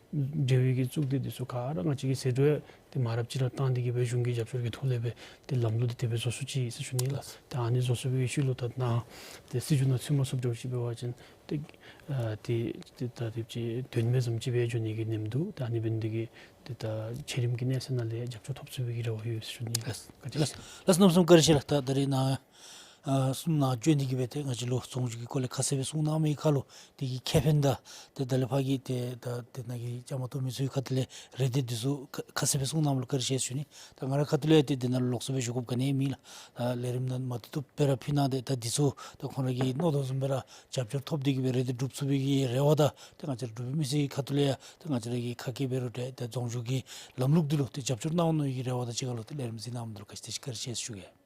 འབྲེལ་བའི་གི་གཙུག་སྡེ་འདི་ཚུ་ག་ར་ང་བཅས་ཀྱིས་ཟད་འགྲོ་ཡང་ཏེ་མ་རབས་ཅིག་ར་བཏང་སྟེ་གི་སྦེ་གཞུང་གི་རྒྱབ་སྐྱོར་གྱི་ཐོག་ལས་སྦེ་ཏེ་ལམ་ལུགས་འདི་དེ་སྦེ་བཟོ་ཚུགས་ཅི་ཟེར་ཞུ་ནི་ལགས། ད་ཨ་ནི་བཟོ་ཚུགས་པའི་ཤུལ་ལུ་ད་ནཱ་ཏེ་སྲིད་བྱུས་ནང་ཚུད་མ་ཚུདཔ་འདྲཝ་ཅིག་འབད་བ་ཅིན་ཏེ་ཨ་ཏེ་ཏེ་ད་དེམ་ཅིག་དོན་མེད་བཟུམ་ཅིག་སྦེ་འགྱོ་ནི་གི་ཉེན་འདུག། ད་ཨ་ནི་འབད་ནི་འདི་གིས་ཏེ་ད་ཆེ་རིམ་གྱི་གནས་ཚད་ནང་ལས་རྒྱབ་སྐྱོར་ཐོབ་ཚུགས་པའི་གི་རེ་བ་ཡོད་ཟེར་ཞུ་ནི་ལགས། ལགས་ལགས་གནམ་མེད་ས་མེད་བཀའ་དྲིན་ཆེ་ལགས། ད་ད་རེས་ནཱ་ཨ་གསུང་ནང་བྱོན་ཏེ་གི་སྦེ་ཏེ་ང་བཅས་ལུ་རྫོང་རྒྱུད་ཀྱི་སྐོར་ལས་ཁ་གསལ་སྦེ་གསུང་གནང་མི་ཁར་ལུ་དེ་གི་ཁེ་ཕན་དང་ཏེ་ད་ལས་ཕར་གྱི་ཏེ་ད་དེ་ནང་གི་བཅའ་མར་གཏོགས་མི་ཚུ་གི་ཁ་ཐུག་ལས་རེ་འདུན་འདི་ཚུ་ཁ་ཁ་གསལ་སྦེ་གསུང་གནངམ་ལུ་བཀའ་དྲིན་ཆེ་ཟེར་ཞུ་ནི། ད་ང་རའི་ཁ་ཐུག་ལས་ཏེ་དེ་ནང་ལུ་ལོགས་སུ་སྦེ་ཞུ་དགོཔ་ག་ནི་ཡང་མེད་ལགས། ད་ལས་རིམ་ནང་མ་བཏུབ་བཏུབ་སྦེ་ར་ཕུལ་གནང་སྟེ་ད་འདི་ཚུ་ད་ཁོང་ར་གིས་མནོ་དོ་བཟུམ་སྦེ་ར་རྒྱབ་སྐྱོར་ཐོབ་སྟེ་གི་སྦེ་རེ་འདུན་སྒྲུབ་ཚུགས་པའི་གི་རེ་བ་དང་ཏེ་ང་བཅས་ར་འབྲུག་པའི་མི་སེར་གྱི་ཁ་ཐུག་ལས་ཡང་ཏེ་ང་བཅས་ར་གིས་ཁ་སྐད་འབད་རུང་ཏེ་ད་རྫོང་རྒྱུད་ཀྱི་ལམ་ལུགས་འདི་ལུ་ཏེ་རྒྱབ་སྐྱོར་གནང་ནི་གི་རེ་བ་དང་གཅིག་ཁར་ལུ་ཏེ་ལས་རིམ་གཟིགས་གནངམ་འདི་ལུ་ག་ཅི་དེ་ཅིག་བཀའ་དྲིན་ཆེ་ཟེར་ཞུ་གེ།